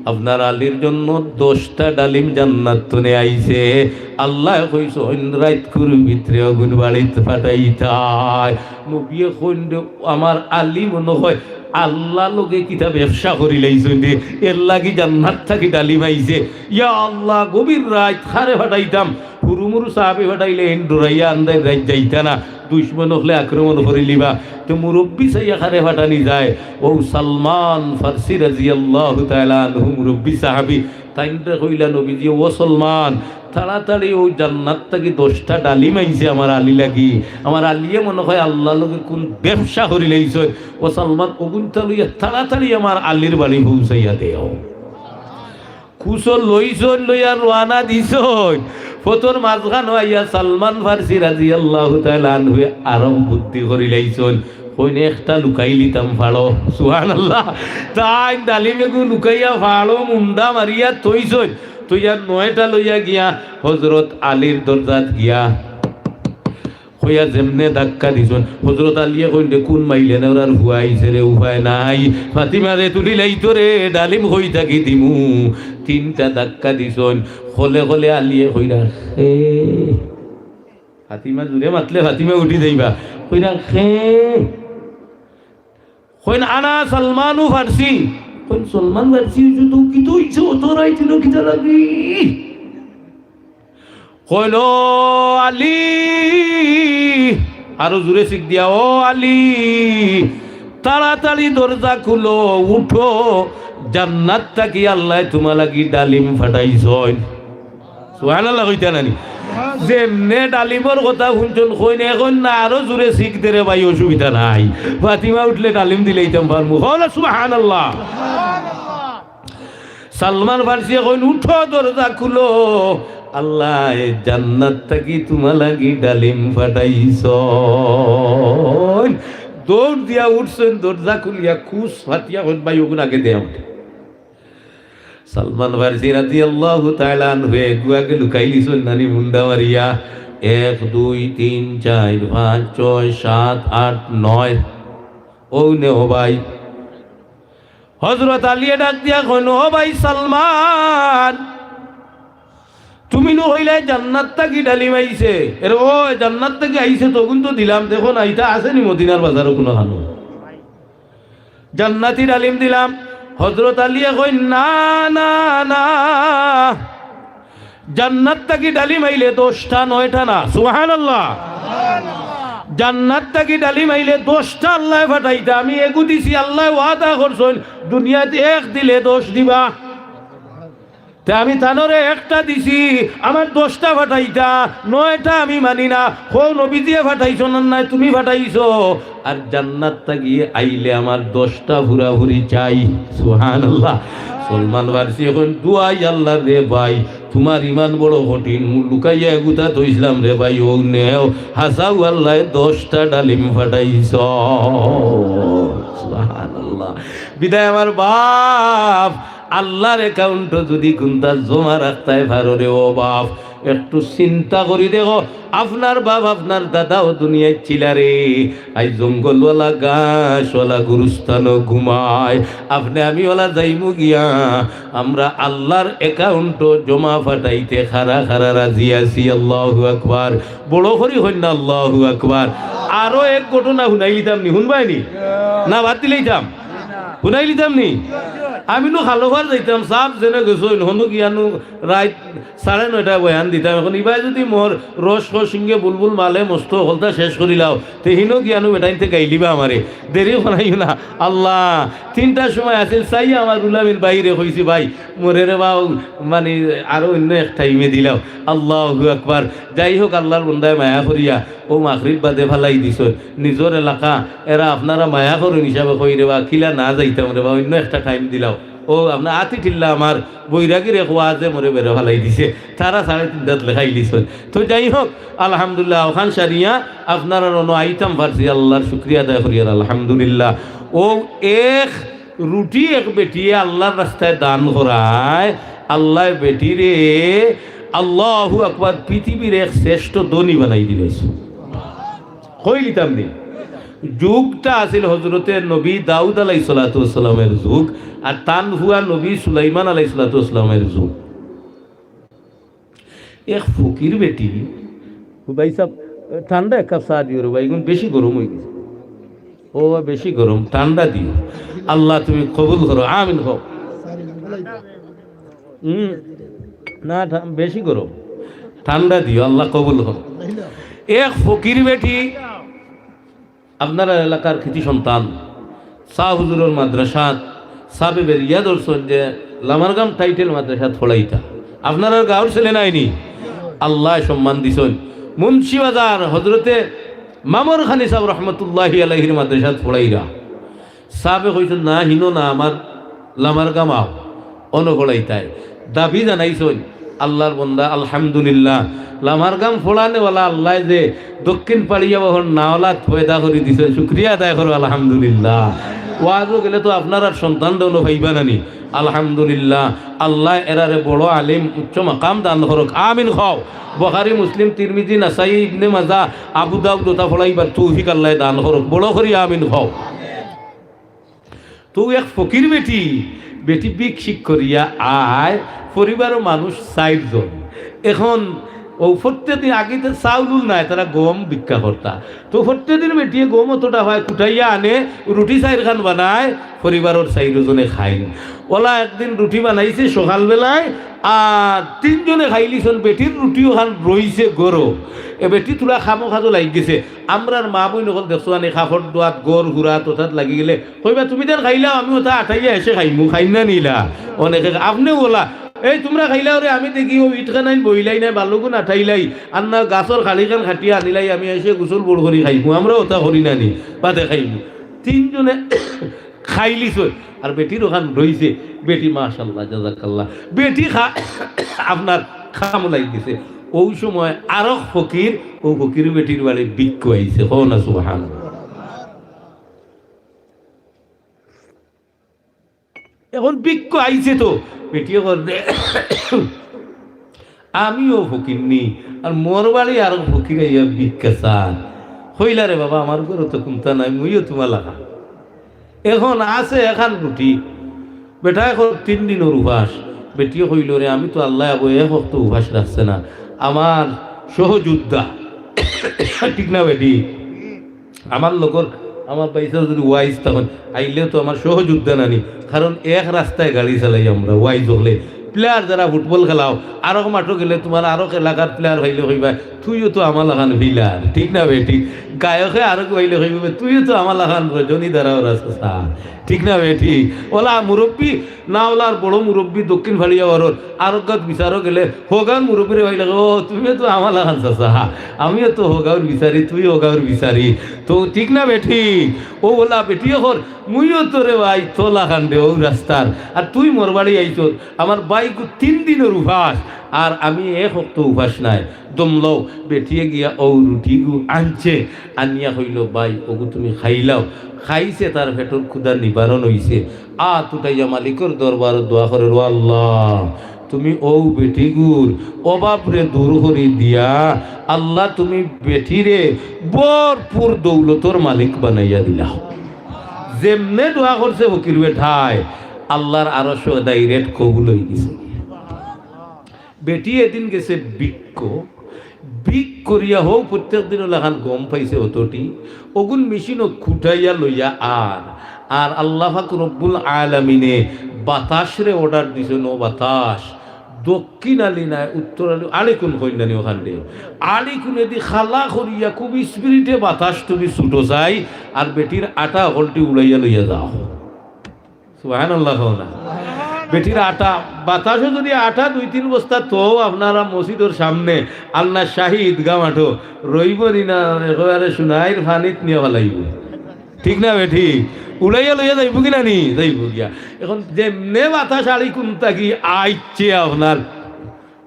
আপনার আলীর জন্য দশটা ডালিম জান্নাত তনে আইছে। আল্লায় কইছইন রাইতকুর ভিতরে অগুন বাড়িত ফাটাইতায়।" নবীয়ে কইন, "রে, আমার আলী মনো হয় আল্লার লগে কিতা ব্যবসা করিলাইছইন রে, এরলাগি জান্নাত থাকি ডালিম আইছে। ইয়া আল্লাহ, গভীর রাইত কারে ফাটাইতাম, হুরুমুরু সাহাবি ফাটাইলে এইন ডরাইয়া আন্দাইর রাইত যাইতা না, দুশমন অকলে আক্রমণ করিলিবা, তে মুরব্বি চাইয়া কারে ফাটানি যায়?" অউ সালমান ফার্সি রাদিয়াল্লাহু তাআলা আনহু মুরব্বি সাহাবি, তাইনরে কইলা, "নবীজি, ও সালমান, তাড়াতাড়ি অউ জান্নাত থাকি দশটা ডালিম আইছে আমার আলী লাগি। আমার আলীয়ে মনো হয় আল্লার লগে কুন ব্যবসা করিলাইছইন। ও সালমান, অগুনতা লইয়া তাড়াতাড়ি আমার আলীর বাড়ি পৌঁছাইয়া দেও।" কুশল লইছইন, লইয়া রওয়ানা দিছইন। পথর মাঝখানো আইয়া সালমান ফার্সি রাদিয়াল্লাহু তাআলা আনহুয়ে আরো বুদ্ধি করিলাইছইন। কইন, "একটা লুকাইলিতাম ফাড়ো।" সুবহানাল্লাহ। তাইন ডালিম এগু লুকাইয়া ফাড়ো মুন্ডা মারিয়া থইছইন। থইয়া নয়টা লইয়া গিয়া হজরত আলীর দরজাত গিয়া কইয়া যেমনে ধাক্কা দিছইন, হজরত আলীয়ে কইন, "রে, কুন মাইলে নেওরার ফুয়া আইছে রে, উপায় নাই। ফাতিমারে তুলিলাইতো রে, ডালিম কই থাকি দিমু।" তিনটা ধাক্কা দিছইন, কলে কলে আলীয়ে কইরা, "খে।" ফাতিমা জুরে মাতলে ফাতিমা উঠি যাইবা। কইরা, "খে।" কইন, "আনা সালমানু ফার্সি।" কইন, "সালমান ফার্সি অইছো তো কিতা অইছে? অত রাইত অইলো কিতা লাগি?" কইন, "ও আলী।" আরো জুরে চিক দিয়া, "ও আলী, তাড়াতাড়ি দরজা খুলো, উঠো, জান্নাত থাকি আল্লায় তুমার লাগি ডালিম ফাটাইছইন।" সুবহানাল্লাহ কইতা নানি? যেমনে ডালিমর কথা হুনছইন, কইন, "অখন না, আরো জুরে চিক দে রে ভাই, অসুবিধা নাই। ফাতিমা উঠলে ডালিম দিলাইতাম পারমু।" কও না সুবহানাল্লাহ। সালমান ফার্সিয়ে কইন, "উঠো, দরজা খুলো, আল্লায় জান্নাত থাকি তুমার লাগি ডালিম ফাটাইছইন।" দৌড় দিয়া উঠছইন, দরজা খুলিয়া খুশ ফাতিয়া কইন, "ভাই, অগুন আগে দেও।" সালমান ফার্সি রাদিয়াল্লাহু তাআলা আনহু এগু আগে লুকাইলিছইন নানি মুন্ডা মারিয়া। এক, দুই, তিন, চাইর, পাঁচ, ছয়, সাত, আট, নয়। অউ নে, ও ভাই। হজরত আলীয়ে ডাক দিয়া কইন, "ও ভাই সালমান, তুমি নু কইলায় জান্নাত থাকি ডালিম আইছে, এরে ও জান্নাত থাকি আইছে, তখন তো দিলাম, দেখো না, ইতা আছে নি মদিনার বাজারো কুনুখানো?" জান্নাতি ডালিম দিলাম। হজরত আলীয়ে কইন, "না, না, না, জান্নাত থাকি ডালিম আইলে দশটা, নয়টা না।" সুবহানাল্লাহ। জান্নাত থাকি ডালিম আইলে দশটা আল্লায় ফাটাইতা। আমি এগু দিছি, আল্লায় ওয়াদা করছইন, দুনিয়াত এক দিলে দশ দিবা। তে আমি তানরে একটা দিছি, আমার দশটা ফাটাইতা, নয়টা আমি মানি না। কও নবীজিয়ে ফাটাইছইন না, তুমি ফাটাইছো। আর জান্নাত থাকি আইলে আমার দশটা পুরাপুরি চাই। সুবহানাল্লাহ। সলমান ফার্সিয়ে কইন, "দুয়াই আল্লার রে ভাই, তুমার ইমান বড় কঠিন, মু-, লুকাইয়া এগুতা থইছলাম রে ভাই, অউ নেও, হাছাউ আল্লায় দশটা ডালিম ফাটাইছইন।" সুবহানাল্লাহ। বিদায় আমার বাপ, আল্লার অ্যাকাউন্টো যুদি কুন্তা জমা রাখতায় পারো রে ও বাপ, একটু চিন্তা করি দেখো, আপনার বাপ, আপনার দাদাও দুনিয়াত ছিলা রে, আইজ জঙ্গলওয়ালা, ঘাসওয়ালা গুরুস্থানো ঘুমায়, আপনে আমি ওলা যাইমু গিয়া, আমরা আল্লার অ্যাকাউন্টো জমা ফাটাইতে খারা খারা রাজি আছি। আল্লাহু আকবার। বড় করি কইন না, আল্লাহু আকবার। আরো এক ঘটনা হুনাইলিতাম নি, হুনবায় নি? না, বাদ দিলাইতাম? হুনাইলিতাম নি? আমি নু খালফার যাইতাম, সাব যেন গেছইন, হনু গিয়ানু রাইত সাড়ে নয়টায় বয়ান দিতাম। এখন ইবায় যুদি মোর রস খসিঙ্গে বুলবুল মালে মস্ত হকলতা শেষ করিলাও, তে হিনো গিয়ানু বেটাইন্তে গাইলিবা আমারে। দেরি করাইও না। আল্লাহ, তিনটার সময় আছিল, চাইয়া আমার উলামিন বাইরে কইছি, "ভাই, মোরে রে বা, মানে, আরো অইন্য এক টাইমে দিলাও।" আল্লাহু আকবার। যাই হোক, আল্লার বন্দায় মায়া করিয়া অউ মাগরিব বাদে ফালাই দিছইন। নিজর এলাকা, এরা আপনারা মায়া করইন হিসাবে কই রে বা, কিলা না যাইতাম রে বা, অইন্য একটা টাইম দিলাও। অউ আপনার আতি টিল্লা আমার বৈরাগীর এক ওয়াজে মোরে বেড়া ফালাই দিছে। তারা সাড়ে তিনটাত লেখাইলিছইন। তো যাই হোক, আলহামদুলিল্লাহ, অখান সারিয়া আপনারার অনো আইতাম পারছি, আল্লার শুকরিয়া আদায় করিয়ার, আলহামদুলিল্লাহ। অউ এক রুটি এক বেটিয়ে আল্লার রাস্তায় দান করায়, আল্লায় বেটিরে, আল্লাহু আকবার, পৃথিবীর এক শ্রেষ্ঠ ধনী বানাই দিলাইছইন। কইলিতাম নি? যুগটা আছিল হজরতে নবী দাউদ আলাইহিস সালাতু ওয়াস সালামের যুগ, আর তান ফুয়া নবী সুলাইমান আলাইহিস সালাতু ওয়াস সালামের যুগ। এক ফকির বেটি, ও ভাই সাব, ঠান্ডা এক কাপ চা দিও রে ভাই, ইগুন বেশি গরম অই গেছে। ও বেশি গরম, ঠান্ডা দিও। আল্লাহ তুমি কবুল করো, আমিন কও। হুম, না, ঠা-, বেশি গরম, ঠান্ডা দিও, আল্লাহ কবুল করো। এক ফকির বেটি, আপনারার এলাকার কৃতি সন্তান, শাহ হুজুরর মাদ্রাসাত, সাবে বেরিয়া ধরছইন যে লামারগাম টাইটেল মাদ্রাসাত পড়াইতা। আপনারার গাঁওর ছেলে নায়নি? আল্লায় সম্মান দিছইন। মুন্সিবাজার হজরতে মামর খানি সাব রহমতুল্লাহি আলাইহির মাদ্রাসাত পড়াইরা। সাবে কইছইন, "না, হিনো না, আমার লামারগাম আও, অনো পড়াইতায়।" দাবি জানাইছইন। আল্লার বন্দা, আলহামদুলিল্লাহ, লামারগাম পড়ানেওয়ালা আল্লায় যে দক্ষিণ পাড়িয়া বহর নাওলাত পয়দা করি দিছইন, শুকরিয়া আদায় করো, আলহামদুলিল্লাহ। ওয়াজো গেলে তো আপনারার সন্তানরে অনো পাইবা নানি? আলহামদুলিল্লাহ, আল্লায় এরারে বড় আলিম, উচ্চ মাকাম দান করউক, আমিন কও। বুখারী, মুসলিম, তিরমিজি, নাসাই, ইবনে মাজা, আবু দাউদ অতা পড়াইবার তৌফিক আল্লায় দান করউক, বড় করি আমিন কও। তো এক ফকির বেটি, বেটি ভিক্ষিক করিয়া আয়, পরিবারর মানুষ চাইরজন। এখন অউ প্রত্যেক দিন, আগে তো চাউল-উল নাই, তারা গম ভিক্ষা করতা। তো প্রত্যেক দিন বেটিয়ে গম অতটা পায়, কুটাইয়া আনে, রুটি চাইরখান বানায়, পরিবারর চাইরজনে খাইন। অলা একদিন রুটি বানাইছে সকালবেলায়, আর তিনজনে খাইলিছইন, বেটির রুটি অখান রইছে ঘরো। এ বেটি থুড়া কামো কাজো লাগি গেছে। আমরার মা-বইন অকল দেখছো আনি, কাপড় ধোয়াত, ঘর হুড়াত, অতাত লাগি গেলে কইবা, "তুমি তান খাইলাও, আমি অতা আটাইয়া এসে খাইমু, খাইন না নি ইলা?" অনেকে, আপনেও অলা, "এই তুমরা খাইলাও রে, আমি দেখি অউ ইটখানাইন বইলাই নাই, বালুগুন আটাইলাই, আর না গাছর খালিখান কাটিয়া আনিলাই, আমি এসে গোসল বড় করি খাইমু, আমরা অতা করি না নি, বাদে খাইমু।" তিনজনে খাইলিছইন, আর বেটির অখান রইছে। বেটি, মাশাআল্লাহ, জাযাকাল্লাহ, বেটি খা-, আপনার কামো লাগি গেছে। অউ সময় আরক ফকির, অউ ফকির বেটির বাড়ি ভিক্ষু আইছে, কও না সুবহানাল্লাহ। এখন ভিক্ষু আইছে তো, বেটিয়ে কর দে, "আমিও ফকির নি, আর মোর বাড়ি আরো ফকির আইয়া ভিক্ষা চার।" কইলা, "রে বাবা, আমার ঘরো তো কুন্তা নাই, মুইও তুমার লাখান।" এখন আছে একখান রুটি, বেটায় কর তিন দিনর উপাস। বেটিয়ে কইলো, "রে, আমি তো আল্লায় আবো এক অক্ত উপাস রাখছে না, আমার সহযোদ্ধা," ঠিক না বেটি? আমার লগর আমার ভাইসাব যদি ওয়াইজ তখন আইলে তো আমার সহযোদ্ধা নানি, কারণ এক রাস্তায় গাড়ি চালাই আমরা ওয়াইজ হকলে। প্লেয়ার যারা ফুটবল খেলাও, আরক মাঠো গেলে তুমার আরক এলাকার প্লেয়ার পাইলে কইবা, "তুইও তো আমার লাখান ফিলার", ঠিক না বেঠিক? গায়কে আরক পাইলে কইবা, "তুইও তো আমার লাখান রজনী দ্বারাও রাস্তা", ঠিক না বেঠিক? ওলা মুরব্বী না, ওলার বড় মুরব্বী দক্ষিণ ফাড়িয়া বারর আরক গাঁওত বিচারো গেলে হগাঁওর মুরব্বীরে পাইলে, "ও, তুমিও তো আমার লাখান চাচা, আমিও তো হগাঁওর বিচারি, তুই হগাঁওর বিচারি", তো ঠিক না বেঠিক? ও ওলা বেটি অকর, মুইও তো রে ভাই তোলা খান দে ও রাস্তার, আর তুই মোর বাড়ি আইছস, আমার ভাইগু তিন দিনর উপাস, আর আমি এক অক্ত উপাস নাই। দমলও, বেটিয়ে গিয়া ও রুটিগু আনছে, আনিয়া কইলো, "ভাই, ওগু তুমি খাইলাও।" খাইছে, তার পেটর ক্ষুধা নিবারণ অইছে। আত উঠাইয়া মালিকর দরবারো দোয়া করের, "ও আল্লাহ, তুমি ও বেটিগুর অভাবরে দূর করি দিয়া, আল্লাহ, তুমি বেটিরে ভরপুর দৌলতর মালিক বানাইয়া দিলাও।" যেমনে দোয়া করছে ফকির বেটায়, আল্লাহর আরশো direct কবুল অইগেছে। বেটি এদিন গেছে ভিক্ষো, ভিক করিয়া হউ প্রত্যেক দিনর লাখান গম পাইছে অতটি, অগুন মেশিনো কুটাইয়া লইয়া আর, আর আল্লাহ পাক রব্বুল আলামিনে বাতাসরে order দিছইন, "ও বাতাস, দক্ষিণ আলি নায়, উত্তর আলি, আলিকুন কইন নানি অখানরে, আলিকুনেদি খালা করিয়া খুব স্পিরিটে বাতাস তুমি ছুটো চাই, আর বেটির আটা হকলটি উড়াইয়া লইয়া যাও।" সুবহানাল্লাহ কও না। বেটির আটা, বাতাসো যদি আটা দুই তিন বস্তা তো আপনারা মসজিদর সামনে, আর না শাহী ঈদগাহ মাঠো, রইবো নি না, একেবারে সোনাইর পানিত নিয়া ফালাইবো। ঠিক না বেঠিক? উড়াইয়া লইয়া যাইবো কি না নি? যাইবো গিয়া। এখন যেমনে বাতাস আলিকুন থাকি আইছে আপনার,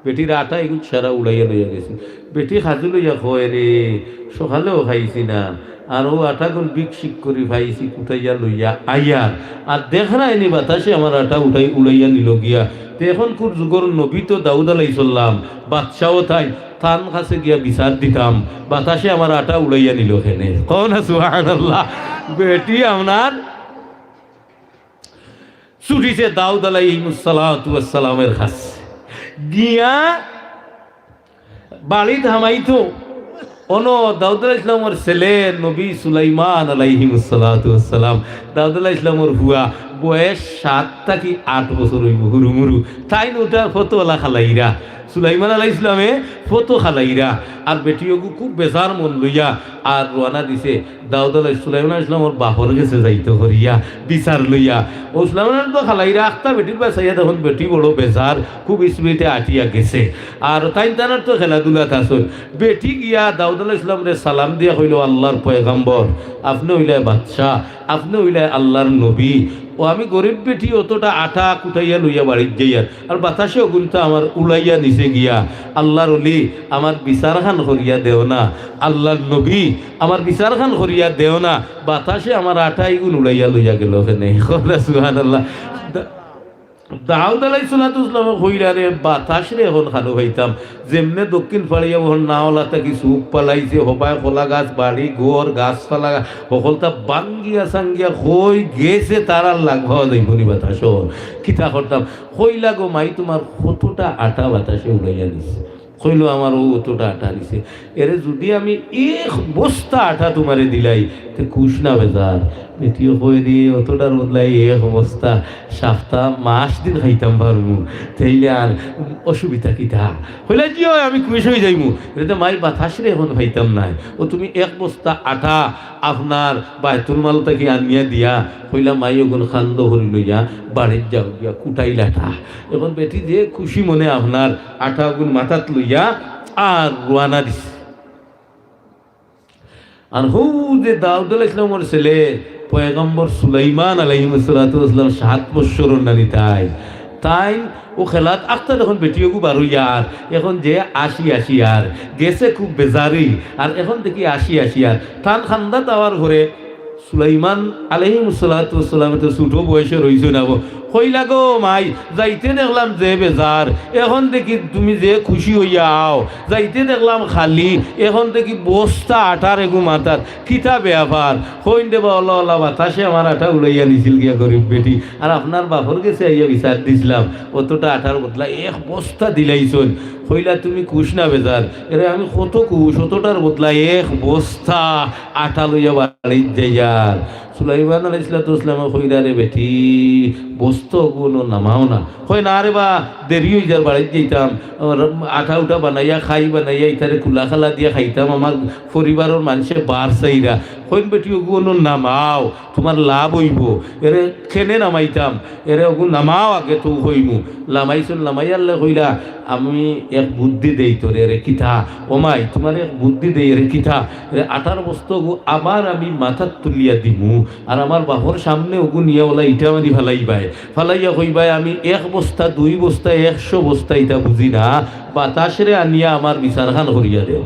বেটির আটা এগুন সারা উড়াইয়া লইয়া গেছে। বেটি খাজু লইয়া কয়, "রে, সকালেও খাইছি না, আর ও আটাগুন ভিক শিক করি পাইছি, কুটাইয়া লইয়া আইয়ার। আর দেখরায়নি বাতাসে আমার আটা উঠাই উড়াইয়া নিল গিয়া।" তে এখনকুর যুগর নবী তো দাউদ আলাইহিস সালাম, বাদশাও তাইন, তান কাছে গিয়া বিচার দিতাম, বাতাসে আমার আটা উড়াইয়া নিল কেনে? কও না সুবহানাল্লাহ। বেটি আপনার ছুটিছে দাউদ আলাইহিমুস সালাতু ওয়াস সালামের কাছে। গিয়া বাড়িত হামাইতো, অনো দাউদ আলাইহিস সালামর ছেলে নবী সুলাইমান আলাইহিমুস সালাতু ওয়াস সালাম, দাউদ আলাইহিস সালামর ফুয়া, বয়স সাত থাকি আট বছর অইবো, হুরুমুরু। তাইন উঠার ফতোআলা খালাইরা। সুলাইমান আলাইহিস সালামে ফতো খালাইরা, আর বেটিওগু খুব বেজার মন লইয়া আর রওয়ানা দিছে দাউদ আলাই-, সুলাইমান আলাইহিস সালামর বাপর গেছে যাইতো করিয়া, বিচার লইয়া। ও সুলাইমান তো খালাইরা আখতা বেটির বাসাইয়া দেখইন বেটি বড় বেজার, খুব স্পিডে আটিয়া গেছে। আর তাইন তানার তো খেলাধুলাত আছইন। বেটি গিয়া দাউদ আলাইহিস সালামরে সালাম দিয়া কইলো, "আল্লাহর পয়গাম্বর, আপনে অইলায় বাদশা, আপনে অইলায় আল্লাহর নবী।" ও আমি গরিব বেটি অতটা আটা কুটাইয়া লইয়া বাড়িত যাইয়ার, আর বাতাসে অগুনতা আমার উড়াইয়া নিছে গিয়া। আল্লাহর অলি, আমার বিচারখান করিয়া দেও না। আল্লাহর নবী, আমার বিচারখান করিয়া দেও না। বাতাসে আমার আটা ইগুন উড়াইয়া লইয়া গেল কেনে। কও না সুবহানাল্লাহ। দা-, দাউদ আলাইহিস সালাতু ওয়াস সালামে কইরা, "রে বাতাস রে, এখন খানো পাইতাম।" যেমনে দক্ষিণ ফাড়িয়া অখন নাওলা থাকি চউখ ফালাইছে, হবায় কলা গাছ, বাড়ি, ঘর, গাছপালা, হকলতা ভাঙ্গিয়া সাঙ্গিয়া কই গেছে, তার আর লাগ পাওয়া যাইবো নি বাতাসর। কিতা করতাম? কইলা, "গো মাই, তুমার কতটা আটা বাতাসে উড়াইয়া নিছে।" কইলো, "আমার অউ অতটা আটা নিছে।" এরে যুদি আমি এক বস্তা আটা তুমারে দিলাই, তে খুশ না বেজার? বেটিও কয়, "রে, অতটার বদলায় এক বস্তা সাপ্তা মাস দিন খাইতাম পারমু, তাইলে আর অসুবিধা কিতা?" কইলা, "জি অয়, আমি খুশ অইযাইমু।" এরে তে মাই বাতাস রে, এখন পাইতাম নায়। ও তুমি এক বস্তা আটা আপনার বায়তুল মাল থাকি আনিয়া দিয়া, কইলা, "মাই অগুন খান্দ করি লইয়া বাড়িত যাও গিয়া কুটাইল আটা।" এখন বেটি যে খুশি মনে আপনার আটা অগুন মাথাত লইয়া আর রওয়ানা দিছে। আর হউ যে দাউদ আলাইহিস সালামর ছেলে পয়গম্বর সুলাইমান আলাইহিস সালাতু ওয়াস সালাম সাত বৎসরর নানি তাই, তাইন অউ খেলাত আখতা দেখইন বেটিওগু বারইয়ার, এখন যে আসি আসি আর গেছে খুব বেজারি, আর এখন দেখি আসি আসি আর তান খান্দাত আওয়ার পরে সুলাইমান আলাইহিস সালাতু ওয়াস সালামে তো ছুটো বয়সে রইছইন না গো। কইলা, "গো মাই, যাইতে দেখলাম যে বেজার, এখন দেখি তুমি যে খুশি অইয়া আও, যাইতে দেখলাম খালি, এখন দেখি বস্তা আটার এগু মাথাত, কিতা বেয়াপার?" কইন, "রে বা, অলা অলা বাতাসে আমার আটা উড়াইয়া নিছিল গিয়া গরিব বেটি, আর আপনার বাপর গেছে আইয়া বিচার দিছলাম, অতটা আটার বদলা এক বস্তা দিলাইছইন।" কইলা, "তুমি খুশ না বেজার?" "এরে আমি কত খুশ, অতটার বদলা এক বস্তা আটা লইয়া বাড়িত যাইয়ার।" সুলাইমান আলাইহিস সালাতু ওয়াস সালামে কইলা, "রে বেটি, বস্তা অগুন নামাও না।" কয়, "না রে বা, দেরি অই যার, বাড়িত যাইতাম, আর আটা উটা বানাইয়া, খাই বানাইয়া, ইতারে কুলা খালা দিয়া খাইতাম, আমার পরিবারর মানষে বার চাইরা।" কইন, "বেটি, অগুন নামাও, তুমার লাভ অইবো।" "এরে কেনে নামাইতাম?" "এরে অগুন নামাও আগে, তো কইমু।" লামাইছইন, লামাইয়ারলে কইলা, "আমি এক বুদ্ধি দেই তোরে।" "এরে কিতা?" "ও মাই, তুমারে এক বুদ্ধি দেই।" "এরে কিতা?" "এরে আটার বস্তা অগু আবার আমি মাথাত তুলিয়া দিমু, আর আমার বাপর সামনে অগু নিয়া অলা ইটা মারি ফালাইবায়, ফালাইয়া কইবায়, 'আমি এক বস্তা, দুই বস্তা, একশো বস্তা ইতা বুঝি না, বাতাসরে আনিয়া আমার বিচারখান করিয়া দেও।'"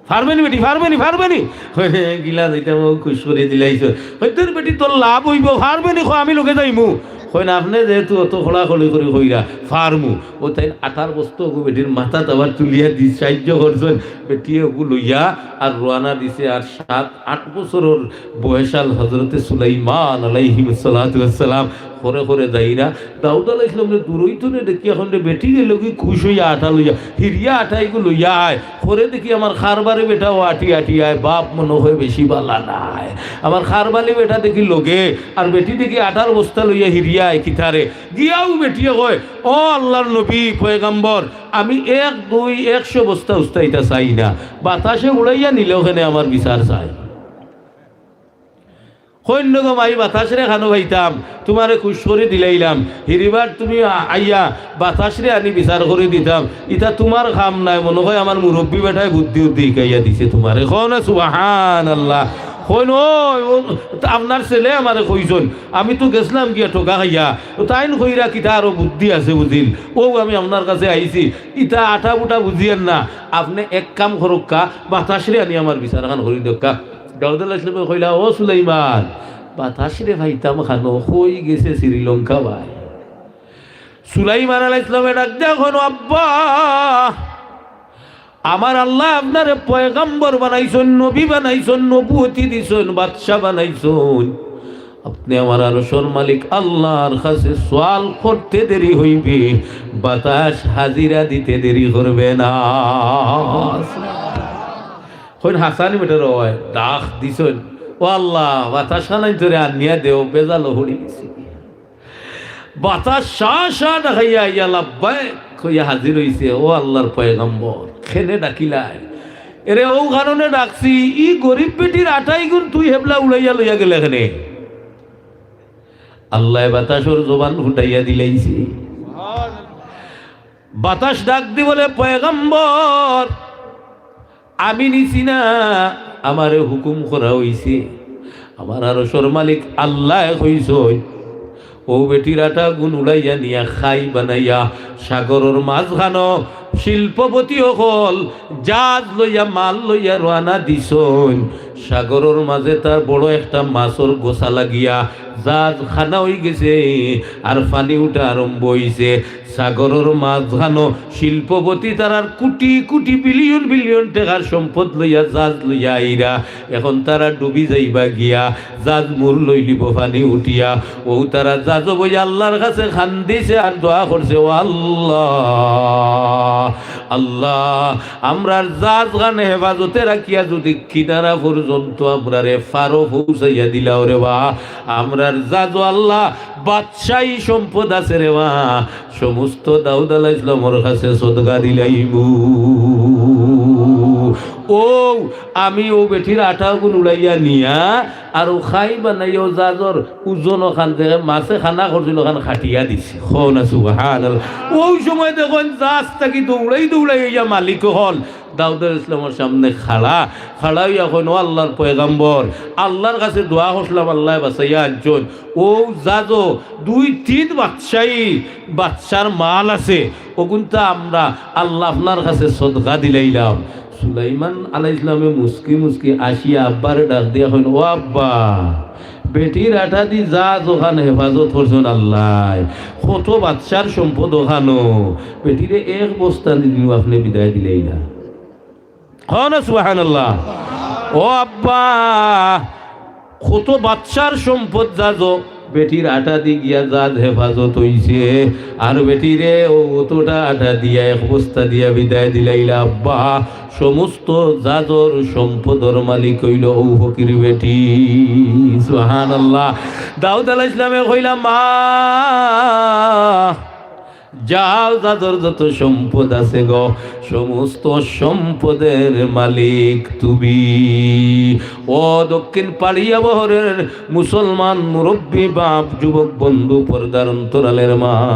"পারবে নি বেটি, পারবে নি, পারবে নি?" কইন, "গিলা যাইতাম, অউ খুশ করি দিলাইছো।" কইন, "তোর বেটি, তোর লাভ অইবো, পারবে নি? ক, আমি লগে যাইমু।" কইন, "আপনে যেহেতু অত খোলাখুলি করি কইরা, পারমু।" অউ তাইন আটার বস্তা অগু বেটির মাথাত আবার তুলিয়া দি সাহায্য করছইন। বেটিয়ে অগু লইয়া আর রওয়ানা দিছে। আর সাত আট বছরর বয়সাল হজরতে সুলাইমান আলাইহিস সালাতু ওয়াস সালাম খরে খরে যাইরা দাউদ আলাইহিস সালামরে দূরইতনে দেখি, অখন রে বেটি গেলগি খুশ অইয়া আটা লইয়া, হিরিয়া আটা ইগু লইয়া আয়। খরে দেখি আমার কারবারি বেটাও আটি আটি আয়, বাপ মনো অয় বেশি বালা নায়। আমার কারবারি বেটা দেখি লগে, আর বেটি দেখি আটার বস্তা লইয়া হিরিয়া আয় কিতারে। গিয়াউ বেটিয়ে কয়, "ও আল্লার নবী, পয়গাম্বর, আমি এক, দুই, একশো বস্তা উস্তা ইতা চাই না, বাতাসে উড়াইয়া নিলেও কেনে আমার বিচার চাই।" কইন, "নগো মাই, বাতাসরে কানো পাইতাম, তুমারে খুশ করি দিলাইলাম, হিরিবার তুমি আ-, আইয়া বাতাসরে আনি বিচার করি দিতাম, ইতা তুমার কাম নায়, মনো অয় আমার মুরব্বি বেটায় বুদ্ধি উদ্ধি হিকাইয়া দিছে তুমারে।" কও না সুবহানাল্লাহ। কইন, "ও, ও, তা আপনার ছেলে আমারে কইছইন, আমি তো গেছলাম গিয়া ঠগা খাইয়া, তো তাইন কইরা কিতা আরো বুদ্ধি আছে বুঝিল, অউ আমি আপনার কাছে আইছি, ইতা আটা বুটা বুঝিয়েন না, আপনে এক কাম করউক্কা, বাতাসরে আনি আমার বিচারখান করি দেউক্কা।" দাউদ আলাইহিস সালামে কইলা, "ও সুলাইমান, বাতাসরে পাইতাম কানো, কই গেছে শ্রীলঙ্কা বায়?" সুলাইমান আলাইহিস সালামে ডাক দিয়া কইন, "আব্বা, আমার আল্লায় আপনারে পয়গাম্বর বানাইছইন, নবী বানাইছইন, নবুয়তি দিছইন, বাদশা বানাইছইন। আপনে আমার আরশর মালিক আল্লার কাছে সওয়াল করতে দেরি অইবে, বাতাস হাজিরা দিতে দেরি করবে না।" কইন, "হাছা নি বেটার অয়?" ডাক দিছইন, "ও আল্লা, বাতাসখানাইন তোরে আনিয়া দেও, বেজালো পড়ি গেছি।" বাতাস শা শা ডাকাইয়া আইয়া লাব্বাইক কইয়া হাজির অইছে, "ও আল্লার পয়গাম্বর, কেনে ডাকিলায়?" "এরে অউ কারণে ডাকছি, ই গরিব বেটির আটা ইগুন তুই হেবলা উড়াইয়া লইয়া গেলে কেনে?" আল্লায় বাতাসর জবান ফুটাইয়া দিলাইছে। বাতাস ডাক দি বলে, "পয়গাম্বর, আমি নিছি না, আমারে হুকুম করা অইছে। আমার আরশর মালিক আল্লায় কইছইন, অউ বেটির আটা গুন উড়াইয়া নিয়া খাই বানাইয়া সাগরর মাঝখানো শিল্পপতি অকল জাহাজ লইয়া, মাল লইয়া রওয়ানা দিছইন। সাগরর মাঝে তার বড় একটা মাছর গোছা লাগিয়া জাহাজ খানা অইগেছে, আর পানি উঠা আরম্ভ অইছে।" সাগরর মাঝখানো শিল্পপতি তারার কুটি কুটি বিলিয়ন বিলিয়ন টেকার সম্পদ লইয়া জাহাজ লইয়া আইরা। এখন তারা ডুবি যাইবা গিয়া, জাহাজ মুর লইলিবো পানি উঠিয়া। অউ তারা জাহাজো বইয়া আল্লার কাছে কান্দিছে আর দোয়া করছে, "ও আল্লা, আল্লা, আমরার জাহাজখান হেফাজতে রাখিয়া যুদি কিনারা পর্যন্ত আমরারে পারো পৌঁছাইয়া দিলাও রে বা, আমরার জাহাজো আল্লা বাদশাহী সম্পদ আছে রে বা, সমস্ত দাউদ আলাইহিস সালামর কাছে সদকা দিলাইমু।" অউ আমি অউ বেটির আটা গুন উড়াইয়া নিয়া আর অউ খাই বানাইয়া অউ জাহাজর ওজন অখান যে মাছে খানা করছিল অখান কাটিয়া দিছি। কও না সুবহানাল্লাহ। অউ সময় দেখইন জাহাজ থাকি দৌড়াই দৌড়াই আইয়া মালিক অকল দাউদ আলাইহিস সালামর সামনে খাড়া, খাড়া অইয়া কইন, "ও আল্লার পয়গাম্বর, আল্লার কাছে দোয়া করছিলাম, আল্লায় বাঁচাইয়া আনছইন। অউ জাহাজো দুই তিন বাদশাহী, বাদশার মাল আছে, অগুনতা আমরা আল্লা আপনার কাছে সদকা দিলাইলাম।" সুলাইমান আলাইহিস সালামে মুস্কি মুস্কি আসিয়া আব্বারে ডাক দিয়া কইন, "ও আব্বা, বেটির আটা দি জাহাজ অখান হেফাজত করছইন আল্লায়, কত বাদশার সম্পদ অখানো, বেটিরে এক বস্তা দি দিমু, আপনে বিদায় দিলাইলা।" কও না সুবহানাল্লাহ। ও আব্বা, কত বাদশার সম্পদ জাহাজো, বেটির আটা দি গিয়া জাজ হেফাজত অইছে, আর বেটিরে অউ অতটা আটা দিয়া এক বস্তা দিয়া বিদায় দিলাইলা আব্বা। সমস্ত জাজর সম্পদর মালিক অইলো অউ ফকির বেটি। সুবহানাল্লাহ। দাউদ আলাইহিস সালামে কইলা, "মা, যাও, জাজর যত সম্পদ আছে গো, সমস্ত সম্পদের মালিক তুমি।" ও দক্ষিণ পাড়িয়া বহরের মুসলমান মুরব্বী বাপ, যুবক বন্ধু, পর্দার অন্তরালের মা,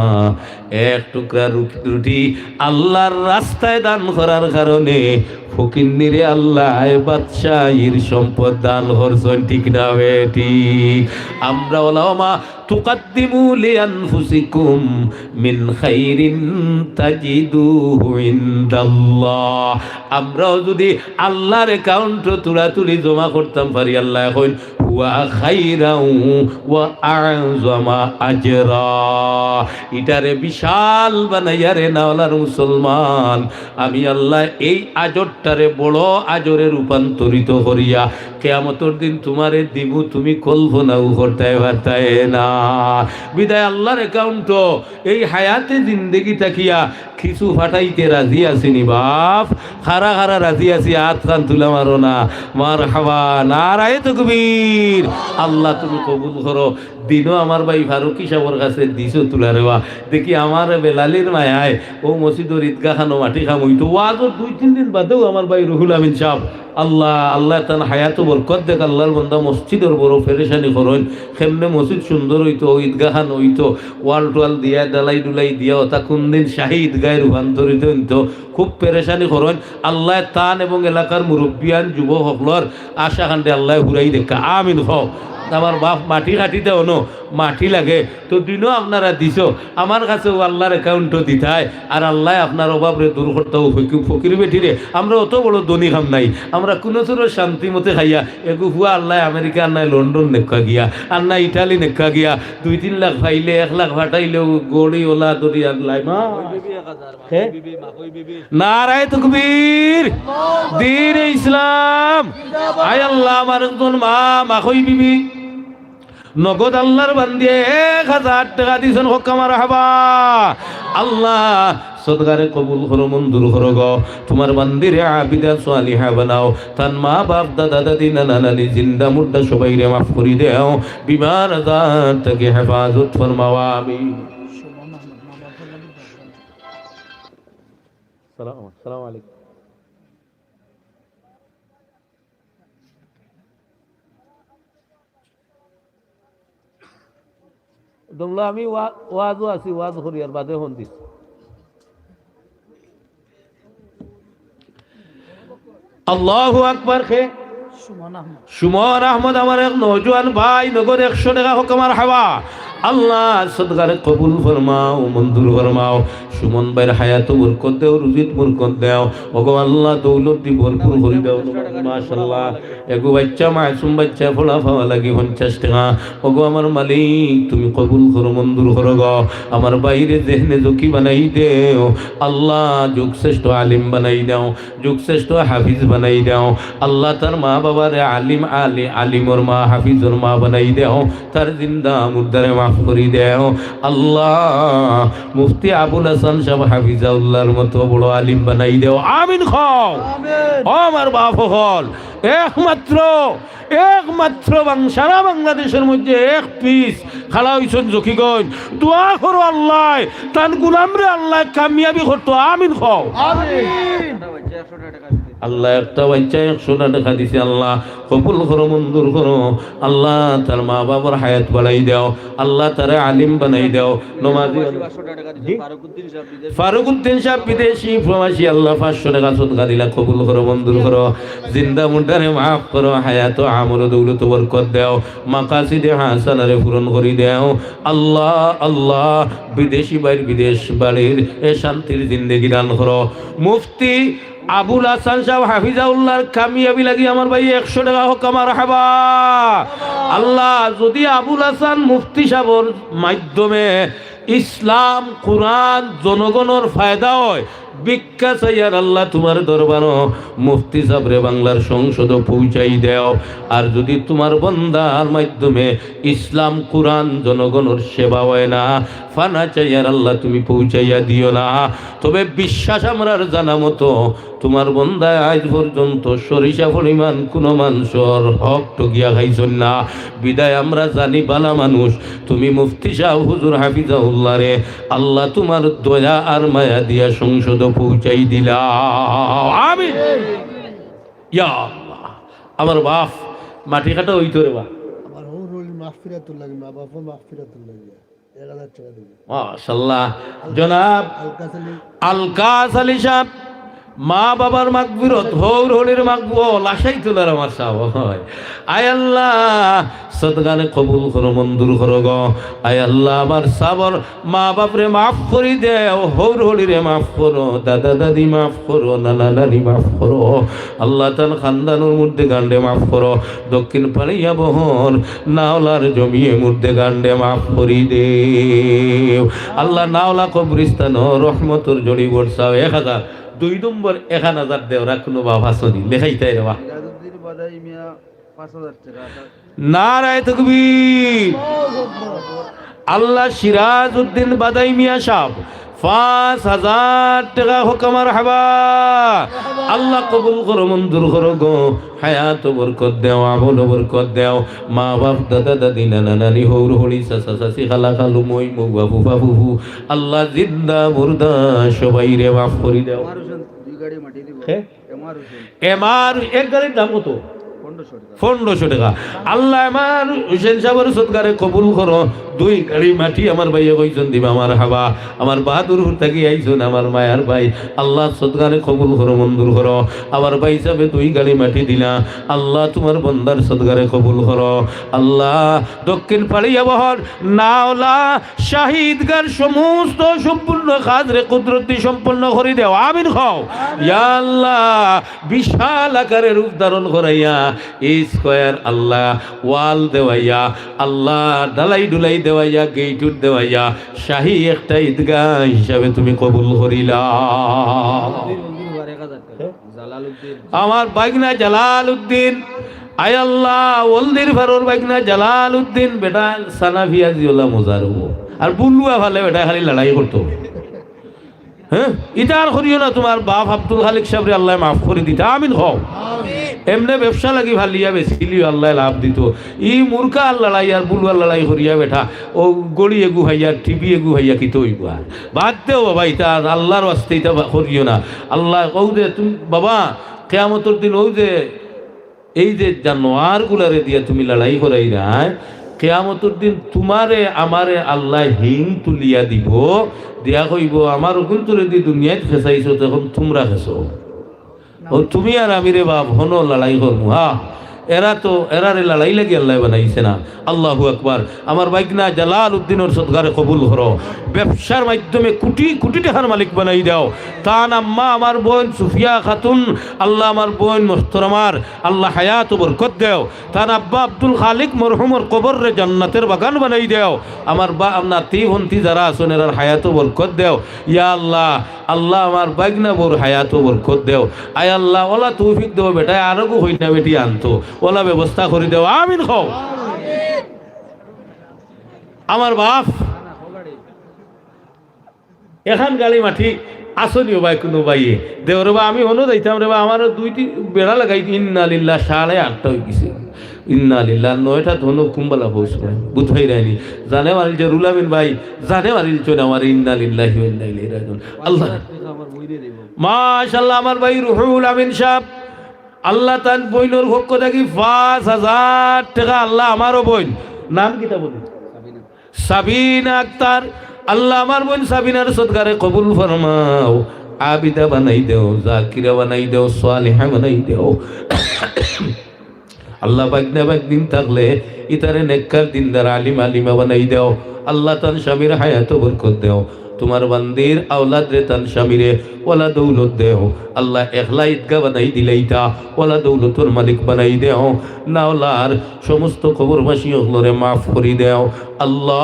এক টুকরা রু-, রুটি আল্লার রাস্তায় দান করার কারণে ফকিন্নিরে আল্লায় বাদশাহীর সম্পদ দান করছইন, ঠিক না বেটি? আমরা ওলামা তুকাদ্দিমু লিআনফুসিকুম মিন খাইরিন তাজিদুহু ইনদাল্লাহ। আমরাও যুদি আল্লার অ্যাকাউন্টো তুড়াতুড়ি জমা করতাম পারি, আল্লায় কইন, "হুয়া খাইরাউ ওয়া আ'জামা আজরা।" ইটারে বিশাল বানাইয়া রে নাওলার মুসলমান, আমি আল্লায় এই আজরটারে বড় আজরে রূপান্তরিত করিয়া কিয়ামতর দিন তুমারে দিমু, তুমি কল্পনাও করতায় পারতায় না। বিদায় আল্লার অ্যাকাউন্টো এই হায়াতে জিন্দেগি থাকিয়া কিছু ফাটাইতে রাজি আছি নি বাপ? কারা কারা রাজি আছি, আতখান তুলা মারো না। মারহাবা, নারায়ে তাকবীর। আল্লাহ তুমি কবুল করো। দিনো আমার ভাই ফারুকী সাবর কাছে দিছো তুলা রেবা। দেখি আমার বেলালির মায়ায় অউ মসজিদর ইদগাখানো মাটি কাম অইতো। ওয়াজর দুই তিন দিন বাদেউ আমার ভাই রুহুল আমিন সাব আল্লাহ, আল্লায় তান হায়াতো বরকত দেউক। আল্লার বন্দা মসজিদর বড় পেরেশানি করইন, কেমনে মসজিদ সুন্দর অইতো, অউ ইদগাখান অইতো, ওয়াল টোয়াল দিয়া, ঢালাই ডুলাই দিয়া, অতা কুনদিন শাহী ইদগায় রূপান্তরিত অইতো, খুব পেরেশানি করইন। আল্লায় তান এবং এলাকার মুরব্বিয়ান যুবক হকলর আশা কান্ডে আল্লায় পুরাই দেউক্কা। আমিন কও। আমার বাপ মাটি কাটিতে অনো মাটি লাগে, তো দিনো আপনারা দিছো, আমার কাছেও আল্লার অ্যাকাউন্টো দিতায়, আর আল্লায় আপনার অভাবরে দূর করতা। অউ ফকি-, ফকির বেটিরে, আমরা অত বড় ধনী কাম নাই, আমরা কুনু চুরো শান্তি মতে খাইয়া, এগু ফুয়া আল্লায় আমেরিকা, আর নায় লন্ডন নেউক্কা গিয়া, আর নায় ইটালি নেউক্কা গিয়া, দুই তিন লাখ পাইলে, এক লাখ ফাটাইলেও গড়ি ওলা দরিয়ার লাইমা। হে? নারায়ে তাকবীর, দ্বীনে ইসলাম। আয় আল্লাহ, আমার একজন মা, মাখই বিবি, নগদ আল্লার বান্দিয়ে এক হাজার টেকা দিছইন, কউক্কা মারহাবা। আল্লাহ, সদকারে কবুল করো, মঞ্জুর করো গো। তুমার বান্দিরে আবিদা সালিহা বানাও, তান মা বাপ, দাদা দাদি, নানা নানি, জিন্দা মুর্দা সবাইরে মাফ করি দেও, বিমার আজার থাকি হেফাজত ফরমাও, আমিন। সালাম, সালাম আলাইকুম। দমলো আমি ওয়া-, ওয়াজও আছি, ওয়াজ করি আর বাদে ফোন দিছি। আল্লাহু আকবার। খে সুমন আহমদ। সুমন আহমদ, আমার এক নওজোয়ান ভাই, নগদ একশো টেকা, কউক্কা মারহাবা। আল্লাহ, সদকারে কবুল ফরমাও, মঞ্জুর ফরমাও। সুমন ভাইর হায়াতো বরকত দেও, রুজিত বরকত দেও। ওগো আল্লাহ, দৌলত দি ভরপুর করি দেও। মাশাআল্লাহ। এগু বাইচ্চা, মাসুম বাইচ্চা, ফড়া পাওয়া লাগি পঞ্চাশ টেকা। ওগো আমার মালিক, তুমি কবুল করো, মঞ্জুর করো গো। আমার ভাইরে জেহনে জকি বানাই দেও। আল্লাহ, যুগশ্রেষ্ঠ আলিম বানাই দেও, যুগশ্রেষ্ঠ হাফিজ বানাই দেও। আল্লাহ, তার মা বাবারে আলিম, আলি-, আলিমর মা, হাফিজর মা বানাই দেও। তার জিন্দা মুর্দারে মাফ করি দেও। আল্লাহ, মুফতি আবুল হাসান সাব হাফিজাউল্লাহর মতো বড় আলিম বানাই দেও। আমিন কও। আমিন। ও আমার বাপ অকল, একমাত্র, একমাত্র বাং-, সারা বাংলাদেশর মধ্যে এক পিস খাড়া অইছইন জকিগঞ্জ। দোয়া করো আল্লায়, তান গুলামরে আল্লায় কামিয়াবি করতো। আমিন কও। আমিন। আল্লায় একটা বাইচ্চায় একশো টেকা দিছে, আল্লাহ কবুল করো, মঞ্জুর করো। আল্লাহ, তার মা বাবার হায়াত বাড়াই দেও। আল্লাহ, তারে আলিম বানাই দেও। নমাজি বানাই দেও। জি? ফারুকুদ্দিন সাব বিদেশি, প্রবাসী, আল্লাহ, পাঁচশো টেকা সদকা দিলা, কবুল করো, মঞ্জুর করো। জিন্দা মুর্দারে মাফ করো, হায়াত, আমল, দৌলত বরকত দেও। মাকাসিদে হাসানারে পূরণ করি দেও। আল্লাহ, আল্লাহ, বিদেশি ভাইর বিদেশ বাড়ির এ শান্তির জিন্দেগি দান করো। মুফতি আবুল হাসান সাব হাফিজাউল্লাহর কামিয়াবি লাগি আমার ভাই একশো টেকা কউক্কা মারহাবা। আল্লাহ, যুদি আবুল হাসান মুফতি সাবর মাধ্যমে ইসলাম, কুরআন, জনগণর ফায়দা অয়, ভিক্ষা চাইয়ার আল্লাহ তুমার দরবারো মুফতি সাবরে বাংলার সংসদো পৌঁছাই দেও। আর যুদি তুমার বন্দার মাধ্যমে ইসলাম, কুরআন জনগণর সেবা অয় না, ফানা চাইয়ার আল্লাহ তুমি পৌঁছাইয়া দিও না। তবে বিশ্বাস আমরার জানা মতো তুমার বন্দায় আইজ পর্যন্ত সরিষা পরিমাণ কুনু মানষর হক ঠগিয়া খাইছইন না। বিদায় আমরা জানি বালা মানুষ, তুমি মুফতি সাব হুজুর হাফিজাহুল্লাহরে আল্লাহ তুমার দয়া আর মায়া দিয়া সংসদো পৌঁছাই দিলাও। আমিন। ইয়া আল্লাহ, আমার বাফ মাটি কাটা অইতো রে বা। আমার হউর হউলির মাগফিরাতুর লাগি, মা বাফর মাগফিরাতুর লাগি এক হাজার টেকা দিবো। মাশাআল্লাহ। জনাব আলকাস আলী। আলকাস আলী সাব, মা বাবার মাগফিরত, হউর হউলির মাগফিরত, লাশাই তুলার আমার সাব অয়। আয় আল্লাহ, সদকারে কবুল করো, মঞ্জুর করো গো। আয় আল্লাহ, আমার সাবর মা বাপরে মাফ করি দেও, হউর হউলিরে মাফ করো, দাদা দাদি মাফ করো, নানা নানি মাফ করো। আল্লাহ তান খানদানর মুর্দেগানরে মাফ করো। দক্ষিণ পাড়িয়া বহর নাওলার জমিয়ে মুর্দেগানরে মাফ করি দেও। আল্লাহ নাওলা কবরিস্তানো রহমতর জড়ি বরসাও। এক হাজার, দুই নম্বর এক হাজার দেও, রাখনো বাবা সনি, লেখাইতাই রে বা। সিরাজউদ্দিন বাদাই মিয়া পাঁচ হাজার টেকা। নারায়ে তাকবীর। আল্লাহ সিরাজউদ্দিন বাদাই মিয়া সাব পাঁচ হাজার টেকা হক আমার হাবা। আল্লাহ কবুল করো, মঞ্জুর করো গো। হায়াতো বরকত দেও, আমলো বরকত দেও। মা বাপ, দাদা দাদি, নানা নানি, হউর হউলি, চাচা চাচি, খালা খালু, মই মউয়া, ফুফা ফুফু, আল্লাহ জিন্দা মুর্দা সবাইরে মাফ করি দেও। আমার হোসেন দুই গাড়ি মাটি দিব। হে? M R Hossain. M R এক গাড়ির দাম কত? পনেরোশো টেকা। পনেরোশো টেকা। আল্লাহ এম আর হোসেন সাবর সদকারে কবুল করো। দুই গাড়ি মাটি আমার ভাইয়ে কইছইন দিবা, আমার হাবা, আমার বাহাদুরপুর থাকি আইছইন আমার মায়ার ভাই। আল্লাহ সদকারে কবুল করো, মঞ্জুর করো। আমার ভাই সাবে দুই গাড়ি মাটি দিলা, আল্লাহ তুমার বন্দার সদকারে কবুল করো। আল্লাহ দক্ষিণ পাড়িয়া বহর নাওলা শাহী ঈদগার সমস্ত সম্পূর্ণ কাজরে কুদরতি সম্পন্ন করি দেও। আমিন কও। ইয়া আল্লাহ, বিশাল আকারে রূপ ধারণ করাইয়া, স্কয়ার আল্লাহ, ওয়াল দেওয়াইয়া, আল্লাহ, ঢালাই ঢুলাই দেওয়াইয়া, গেইট উট দেওয়াইয়া, শাহী একটা ঈদগাহ হিসাবে তুমি কবুল করিলা। জালালউদ্দিন। আমার ভাগনা জালালউদ্দিন, আয় আল্লাহ, হলদির পারর ভাগনা জালালউদ্দিন, বেটা সানা পিয়াজি ওলা মজার অইবো। আর বুলুয়া ফালে বেটা খালি লড়াই করতো। হে, ইতা আর করিও না, তুমার বাপ আব্দুল খালিক সাবরে আল্লায় মাফ করি দিতা। আমিন কও। এমনে ব্যবসা লাগি ফালিয়া বেচিলিও আল্লায় লাভ দিতো। ই মুরগা আর লড়াই আর বুলুয়ার লড়াই করিয়া বেটা, অউ ঘড়ি এগু হাইয়া, টিভি এগু হাইয়া কিতা অইবো আর? বাদ দেও বাবা, ইতা আর আল্লার ওয়াস্তে ইতা বা-, করিও না। আল্লায় কও যে তুমি বাবা, কিয়ামতর দিন অউ যে, এই যে জানোয়ারগুলারে দিয়া তুমি লড়াই করাইরায়, কিয়ামতর দিন তুমারে আমারে আল্লায় হিং তুলিয়া দিবো, দিয়া কইবো, "আমার অগুন্তরে দি দুনিয়াত খেছাইছো, অখন তুমরা খেছো।" অউ তুমি আর আমি রে বাপ, হনো লড়াই করমু, হা? এরা তো, এরারে লড়াই লাগি আল্লায় বানাইছে না। আল্লাহু আকবার। আমার ভাগনা জালালউদ্দিনর সদকারে কবুল করো। ব্যবসার মাধ্যমে কুটি কুটি টেকার মালিক বানাই দেও। তান আম্মা আমার বইন সুফিয়া খাতুন, আল্লাহ আমার বইন মোহতরমার, আল্লাহ হায়াতো বরকত দেও। তান আব্বা আব্দুল খালিক মরহুমর কবররে জান্নাতের বাগান বানাই দেও। আমার বা-, আমার নাতি ফন্তি যারা আছইন, এরার হায়াতো বরকত দেও। ইয়া আল্লাহ, আল্লাহ আমার ভাগনা বউর হায়াতো বরকত দেও। আয় আল্লাহ, ওলা তৌফিক দেও বেটায় আরোগু কইন্যা বেটি আনতো, ওলা ব্যবস্থা করি দেও। আমিন কও। আমার বাপ, এখান গাড়ি মাটি আছনি ও ভাই, কুনু ভাইয়ে দেও রে বা, আমি হনো যাইতাম রে বা, আমারও দুইটি বেড়া লাগাই দি, ইন্না লিল্লাহ, সাড়ে আটটা অই গেছে। ইন্না লিল্লাহ, নয়টা ধনো কুম্বালা পৌঁছবে, বুঝাই রায়নি। জানে মারিল যে রুল আমিন ভাই, জানে মারিল চলে আমার, ইন্না লিল্লাহি ওয়া ইন্না ইলাইহি রাজিউন। আল্লাহ। মাশাআল্লাহ, আমার ভাই রুহুল আমিন সাব, আল্লাহ তান বইনর পক্ষ থাকি পাঁচ হাজার টেকা, আল্লাহ আমারও বইন, নাম কিতা বলি? সাবিনা আক্তার, আল্লাহ আমার বইন সাবিনার সদকারে কবুল ফরমাও, আবিদা বানাই দেও, জাকিরা বানাই দেও, সালেহা বানাই দেও। আল্লাহ ভাগনা ভাগনিন থাকলে ইতারে নেককার দিনদার আলিম আলিমা বানাই দেও। আল্লাহ তান স্বামীর হায়াতো বরকত দেও। তুমার বান্দির আওলাদরে তান স্বামীরে ওলা দৌলত দেও। আল্লাহ একলা ইদগা বানাই দিলাইতা, ওলা দৌলতর মালিক বানাই দেও। নাওলার সমস্ত কবরবাসী অকলরে মাফ করি দেও। আল্লাহ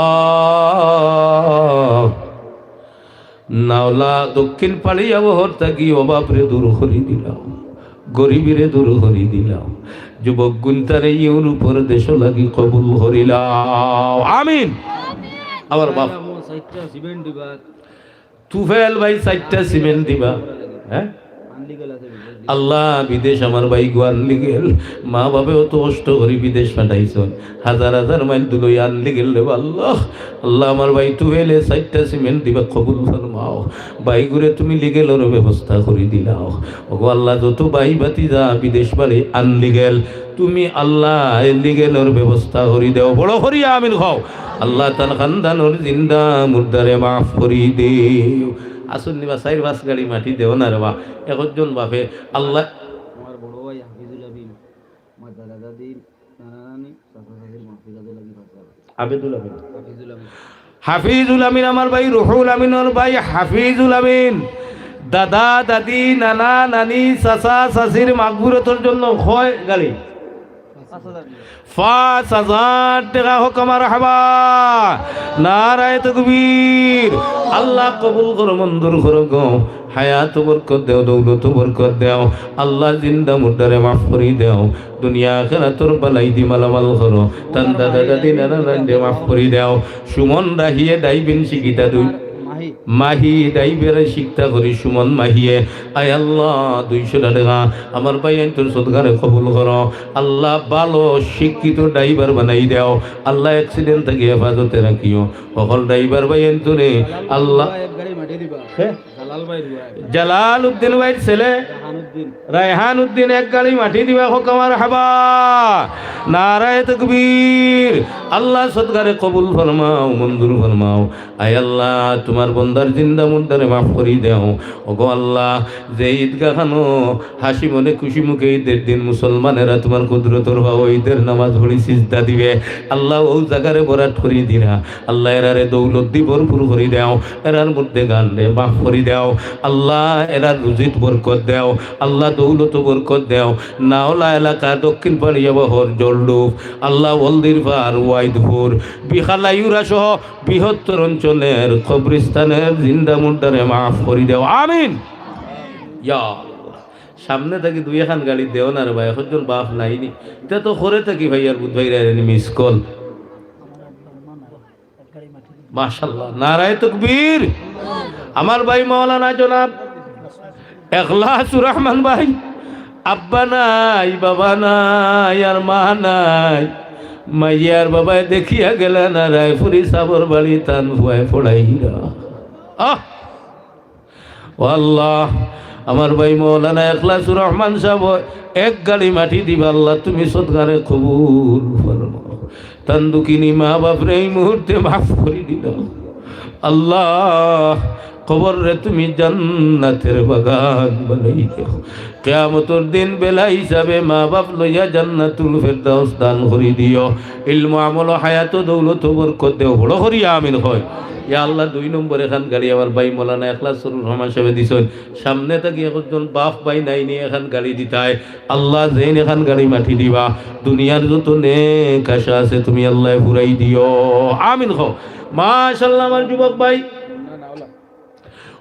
নাওলা দক্ষিণ পাড়িয়া বহর থাকি অভাবরে দূর করি দিলাও, গরিবরে দূর করি দিলাও। যুবক গুনতারে ইউরোপর দেশ লাগি কবুল করিলাও। আমিন। আমার বাপ। চাইরটা সিমেন্ট দিবা। তুফেল ভাই চাইরটা সিমেন্ট দিবা। হ্যাঁ? আল্লাহ, বিদেশ আমার ভাইগু আনলিগেল। মা বাপে অত কষ্ট করি বিদেশ পাঠাইছইন। হাজার হাজার মাইল দূরই আনলিগেল রে আল্লাহ। আল্লাহ, আমার ভাই তুফেলে চাইরটা সিমেন্ট দিবা, কবুল ফরমাও। ভাইগুরে তুমি লিগেলর ব্যবস্থা করি দিলাও। ওগো আল্লাহ, যত ভাই ভাতিজা বিদেশ বাড়ি আনলিগেল, তুমি আল্লাহ এ লিগেলর ব্যবস্থা করি দেও। বড় করি আমিন কও। আল্লাহ তান খানদানর জিন্দা মুর্দারে মাফ করি দেও। আসুন নিবা, চাইর পাঁচ গাড়ি মাটি দেও না রে বা। একজন বাপে আল্লাহ। আমার বড় ভাই হাফিজুল আমিন, আমার দাদা দাদি, নানা নানি, চাচা চাচির মাহফিল আদে লাগি পাঁচ হাজার। আবেদুল আমিন। হাফিজুল আমিন। হাফিজুল আমিন আমার ভাই, রুহুল আমিনর ভাই হাফিজুল আমিন। দাদা দাদি, নানা নানি, চাচা চাচির মাগফিরতর জন্য কয় গাড়ি? পাঁচ হাজার। পাঁচ হাজার টেকা। কও মারহাবা। নারায়ে তাকবীর। আল্লাহ কবুল করো, মঞ্জুর করো গো। হায়াত বরকত দেও, দৌলত বরকত দেও। আল্লাহ জিন্দা মুর্দারে মাফ করি দেও। দুনিয়া আখেরাতর বালাই দি মালামাল করো। তান দাদা দাদি নানা নানিরে মাফ করি দেও। সুমন রাহিয়ে ডাইভিং শিখিতা দুই। মাহি ডাইভারে শিখতা করি সুমন মাহিয়ে। আয় আল্লাহ, দুইশো টেকা আমার ভাইয়াইন্তর সদকারে কবুল করো। আল্লাহ, ভালো শিক্ষিত ড্রাইভার বানাই দেও। আল্লাহ, অ্যাক্সিডেন্ট থাকি হেফাজতে রাখিও। হকল ড্রাইভার ভাইয়াইন্তরে আল্লাহ। এক গাড়ি মাটি দিবা। হে? জালাল ভাই দুয়ায়। জালাল উদ্দিন ভাইর ছেলে রায়হান উদ্দিন। রায়হান উদ্দিন এক গাড়ি মাটি দিবা, কও মারহাবা। নারায়ে তাকবীর। আল্লাহ, সদকারে কবুল ফরমাও, মঞ্জুর ফরমাও। আয় আল্লাহ, তুমার বন্দার জিন্দা মুর্দারে মাফ করি দেও। ওগো আল্লাহ, যে ঈদগাহ খানো হাসি মনে খুশি মুখে ঈদের দিন মুসলমানেরা তুমার কুদরতর পাও ঈদের নামাজ পড়ি সিজদা দিবে, আল্লাহ, অউ জাগারে ভরাট করি দিরা। আল্লাহ, এরারে দৌলত দি ভরপুর করি দেও, এরার মুর্দেগানরে মাফ করি দেও। আল্লাহ, এরার রুজিত বরকত দেও। আল্লাহ, দৌলত বরকত দেও। নাওলা এলাকা, দক্ষিণ পাড়িয়া বহর, জলডুব, আল্লাহ, ওলদির পার, ওয়াইদপুর, বিখালাইউরা সহ বৃহত্তর অঞ্চলের কবরস্থানের জিন্দা মুর্দারে মাফ করি দেও। আমিন। ইয়া আল্লাহ। সামনে থাকি দুই এখান গাড়ি দেও না রে ভাই, একজন বাপ নাইনি। ইটা তো করে থাকি ভাই, আর বুধ ভাই রায়রানি মিস কল। মাশাআল্লাহ, নারায়ে তাকবীর। আমার ভাই মাওলানা জনাব এখলাসুর রহমান ভাই, আব্বা নাই, বাবা নাই, আর মা নাই। মাইয়ার বাবায় দেখিয়া গেলা না, রায়পুরি সাবর বাড়ি তান ফুয়ায় পড়াইরা। আহ! ও আল্লাহ, আমার ভাই মাওলানা এখলাসুর রহমান সাব এক গাড়ি মাটি দিবা, আল্লাহ, তুমি সদকারে কবুল ফরমাও। তান দুঃখিনী মা বাপরে এই মুহূর্তে মাফ করি দিলাও। আল্লাহ, কবররে তুমি জান্নাতের বাগান বানাই দেও। কিয়ামতর দিন বেলা হিসাবে মা বাপ লইয়া জান্নাতুল ফেরদাউস দান করি দিও। ইলমু আমল হায়াত দৌলত বরকত দেও। বড় করি আমিন কয়। ইয়া আল্লাহ, দুই নম্বর এখান গাড়ি আমার ভাই মাওলানা এখলাসুর রহমান সাবে দিছইন। সামনে থাকি একজন বাপ ভাই নাইনি এখান গাড়ি দিতায়। আল্লাহ, যেইন এখান গাড়ি মাটি দিবা, দুনিয়ার যত নেক আশা আছে তুমি আল্লাহ ফুরাই দিও। আমিন কও। মাশাআল্লাহ, আমার যুবক ভাই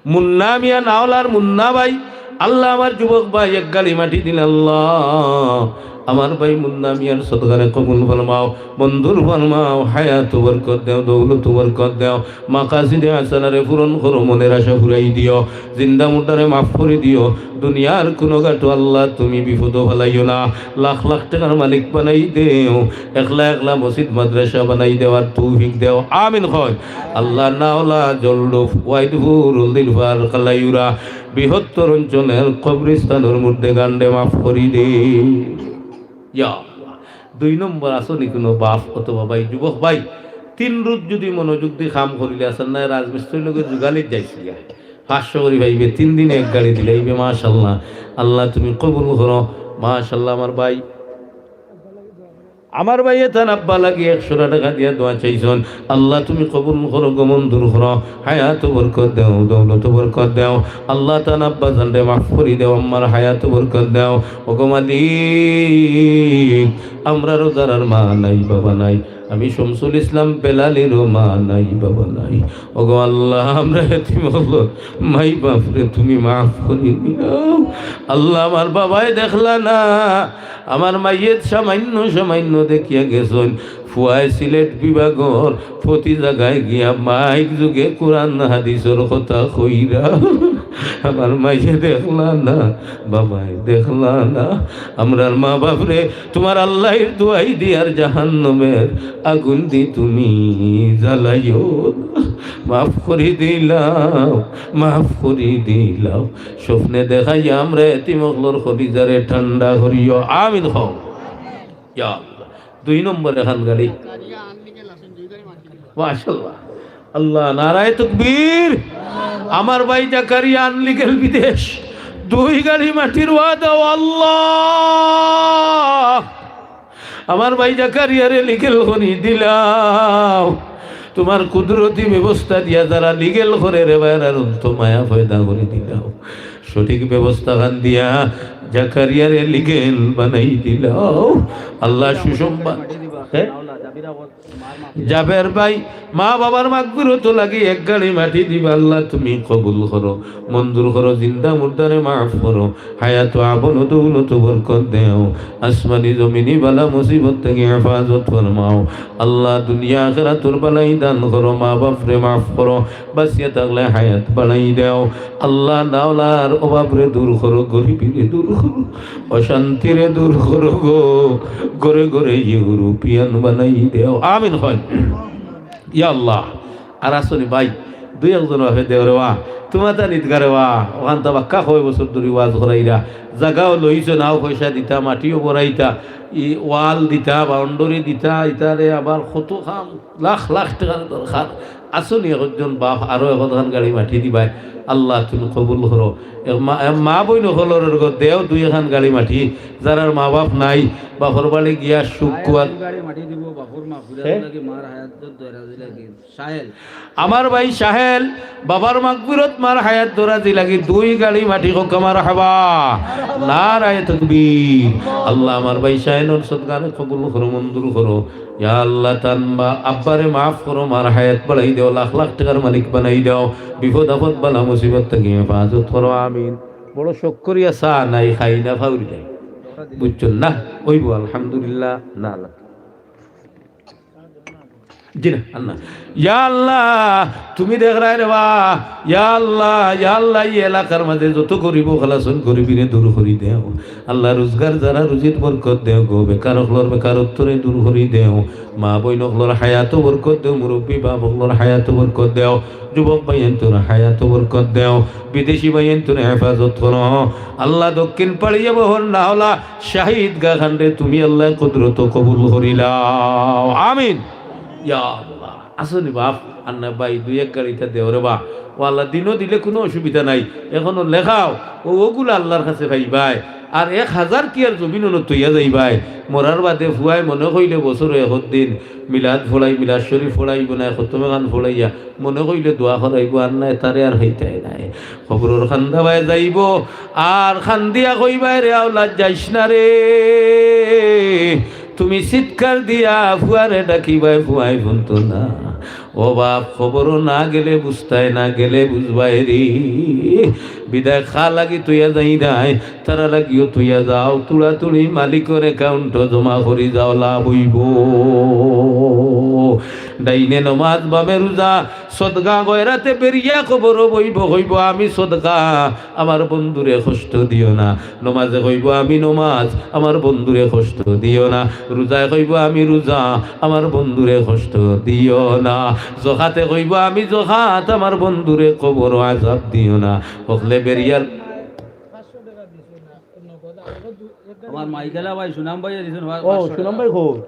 মুন্না মিয়া, নাওলার মুন্না ভাই, আল্লাহ, আমার যুবক ভাই এক গাড়ি মাটি দিন আল্লাহ। আমার ভাই মুন্না মিয়ার সদকারে কবুল ফরমাও, মঞ্জুর ফরমাও, হায়াত বরকত দেও, দৌলত বরকত দেও, মাকাসিদে হাসানারে পূরণ করো, মনের আশা ফুরাই দিও, জিন্দা মুর্দারে মাফ করি দিও। দুনিয়ার কুনু ঘাটো আল্লাহ তুমি বিপদো ফালাইও না, লাখ লাখ টেকার মালিক বানাই দেও, একলা একলা মসজিদ মাদ্রাসা বানাই দেওয়ার তৌফিক দেও। আমিন কয়। আল্লাহ, নাওলা, জলডুব, ওয়াইদপুর, হলদিরপার, কালাইউরা, বৃহত্তর অঞ্চলের কবরস্থানর মুর্দেগানরে মাফ করি দে। ইয়া আল্লাহ। দুই নম্বর আছো নি কুনু বাপ অথবা ভাই, যুবক ভাই, তিন রুত যুদি মনোযোগ দি কাম করিলে আছেন না, রাজমিস্ত্রির লগে যুগালিত যাইছে গিয়া। পাঁচশো করি পাইবে, তিন দিনে এক গাড়ি দিলাইবে, মাশাআল্লাহ। আল্লাহ তুমি কবুল করো, মাশাআল্লাহ। আমার ভাই, আমার ভাইয়ে তান আব্বা লাগি একশো টেকা দিয়া দোয়া চাইছইন। আল্লাহ তুমি কবুল করো গো, মঞ্জুর করো। হায়াত বরকত দেও, দৌলত বরকত দেও। আল্লাহ তান আব্বা জানরে মাফ করি দেও, আম্মার হায়াত বরকত দেও। ওগো মালিক, আমরারও যারার মা নাই, বাবা নাই, আমি শামসুল ইসলাম বেলালিরও মা নাই, বাবা নাই। ওগো আল্লাহ, আমরা এতিম অকলর মাই বাপরে তুমি মাফ করি দিলাও। আল্লাহ, আমার বাবায় দেখলা না, আমার মাইয়ে সামান্য সামান্য দেখিয়া গেছইন। ফুয়ায় সিলেট বিভাগর প্রতি জাগায় গিয়া মাইক যুগে কোরআন হাদিসর কথা কইরা। আমার মাইয়ে দেখলা না, বাবায় দেখলা না। আমরার মা বাপরে তুমার আল্লাহর দুয়াই দিয়ার জাহান্নামের আগুন দি তুমি জ্বালাইও না। মাফ করি দিলাও, মাফ করি দিলাও। স্বপ্নে দেখাইয়া আমরা এতিম অকলর কলিজারে ঠান্ডা করিও। আমিন কও। ইয়া আল্লাহ। দুই নম্বর এখান গাড়ি। মাশাআল্লাহ। আল্লাহ, নারায়ে তাকবীর। আমার ভাই জাকারিয়া আনলিগেল বিদেশ। দুই গাড়ি মাটির ওয়াদা, ও আল্লাহ। আমার ভাই জাকারিয়ারে লিগেল করি দিলাও। তুমার কুদরতি ব্যবস্থা দিয়া যারা লিগেল করে রে ভাই, আর অন্ত মায়া পয়দা করি দিলাও। সঠিক ব্যবস্থা খান দিয়া জাকারিয়ারে লিগেল বানাই দিলাও। আল্লাহ সুসংবাদ। হ্যাঁ? জাবের ভাই, মা বাবার মাগফিরত লাগি এক গাড়ি মাটি দিবা। আল্লাহ তুমি কবুল করো, মঞ্জুর করো, জিন্দা মুর্দারে মাফ করো, হায়াত আমল দৌলত বরকত দেও, আসমানি জমিনি বালা মুসিবত থাকি হেফাজত ফরমাও। আল্লাহ দুনিয়া আখিরাতর বালাই দান করো, মা বাপরে মাফ করো, বাঁচিয়া থাকলে হায়াত বাড়াই দেও। আল্লাহ নাওলার অভাবরে দূর করো, গরিবিরে দূর করো, অশান্তিরে দূর করো গো, ঘরে ঘরে ইউরোপিয়ান বানাই দেও। আমিন কইন। ইয়া আল্লাহ। আর আছনি ভাই, দুই একজন বাফে দেও রে বা, তুমার তা নিদগা রে বা, অখান তা বাক্কা কয় বছর ধরি ওয়াজ করাইরা, জাগাও লইছো, নাও পয়সা দিতা, মাটিও বরাইতা, ই ওয়াল দিতা, বাউন্ডারি দিতা, ইতারে আবার কত কাম, লাখ লাখ টেকার দরকার। আছনি একজন বাফ, আরো একখান গাড়ি মাটি দিবায়, আল্লাহ তুমি কবুল করো। এক মা, এক মা বইন অকলর গো দেও দুই একখান গাড়ি মাটি, যারার মা বাপ নাই, বাফর বাড়ি গিয়া সুখ কুয়ার। গাড়ি মাটি দিব, বাফর মাগফিরাত হে? লাগি, মার হায়াত দরাজ লাগি। সাহেল। আমার ভাই সাহেল, বাবার মাগফিরত, মার হায়াত দরাজি লাগি দুই গাড়ি মাটি কউক্কা মারহাবা। নারায়ে তাকবীর। আল্লাহ আমার ভাই সাহেলর সদকারে কবুল করো, মঞ্জুর করো। ইয়া আল্লাহ তান মা আব্বারে মাফ করো, মার হায়াত বাড়াই দেও, লাখ লাখ টেকার মালিক বানাই দেও, বিপদ আপদ বালা মুসিবত থাকি হেফাজত করো, আমিন। বড় শখ করিয়া চা নাই, খাই না, ফাউরি নাই। বুঝছইন না? অইবো, আলহামদুলিল্লাহ, না, না। জি না, আর না। ইয়া আল্লাহ, তুমি দেখরায় রে বা। ইয়া আল্লাহ, ইয়া আল্লাহ, ই এলাকার মাঝে যত গরিব অকল আছইন, গরিবিরে দূর করি দেও। আল্লাহ, রোজগার যারা রুজিত বরকত দেও গো, বেকার অকলর বেকারত্বরে দূর করি দেও। মা বইন অকলর হায়াতো বরকত দেও, মুরব্বি বাফ অকলর হায়াতো বরকত দেও, যুবক ভাইয়াইন্তর হায়াতো বরকত দেও, বিদেশি ভাইয়াইন্তর হেফাজত করো। আল্লাহ, দক্ষিণ পাড়িয়া বহর না হলা শাহিদ গাখানরে তুমি আল্লাহ কুদরতো কবুল করিলাও। আমিন। ইয়া আল্লাহ। আছনি বাফ, আর না ভাই, দুই এক গাড়িটা দেও রে বা। ও আল্লাহ, দিনও দিলে কুনু অসুবিধা নাই। এখনো লেখাও, ও ওগুলা আল্লাহর কাছে পাইবায়। আর এক হাজার কিয়ার জমিন অনো থইয়া যাইবায়। মরার বাদে ফুয়ায় মনে কইলে বছরো একদিন মিলাদ ফড়াই, মিলাদ শরীফ ফড়াইবো না, খতমে খান ফড়াইয়া মনে কইলে দোয়া করাইবো, আর নায় তারে আর হইতায় নায়। কবরর কান্দাবায় যাইবো, আর কান্দিয়া কইবায়, "রে আওলাদ যাইস না রে।" তুমি চিৎকার দিয়া ফুয়ারে ডাকিবায়, ফুয়ায় হুনতো না। ও বাফ, কবরো না গেলে বুঝতায়, না গেলে বুঝবায় রে। বিদায় খা লাগি থইয়া যাইরায়, তারা লাগিও থইয়া যাও, তুড়াতুড়ি মালিকর অ্যাকাউন্টো জমা করি যাও, লাভ অইবো। ডাইনে নমাজ, বামে রোজা, সদকা গয়রাতে বেরিয়া কবরো বইবো, কইবো, "আমি সদকা, আমার বন্ধুরে কষ্ট দিও না।" নমাজে কইবো, "আমি নমাজ, আমার বন্ধুরে কষ্ট দিও না।" রোজায় কইবো, "আমি রোজা, আমার বন্ধুরে কষ্ট দিও না।" জকাতে কইবো, "আমি জকাত, আমার বন্ধুরে কবরো আজাব দিও না।" হকলে বেরিয়ার আমার মাইকেলা ভাই, সুনাম ভাই দিছেন, ও, পাঁচশো সুনাম টাকা। ভাই কই?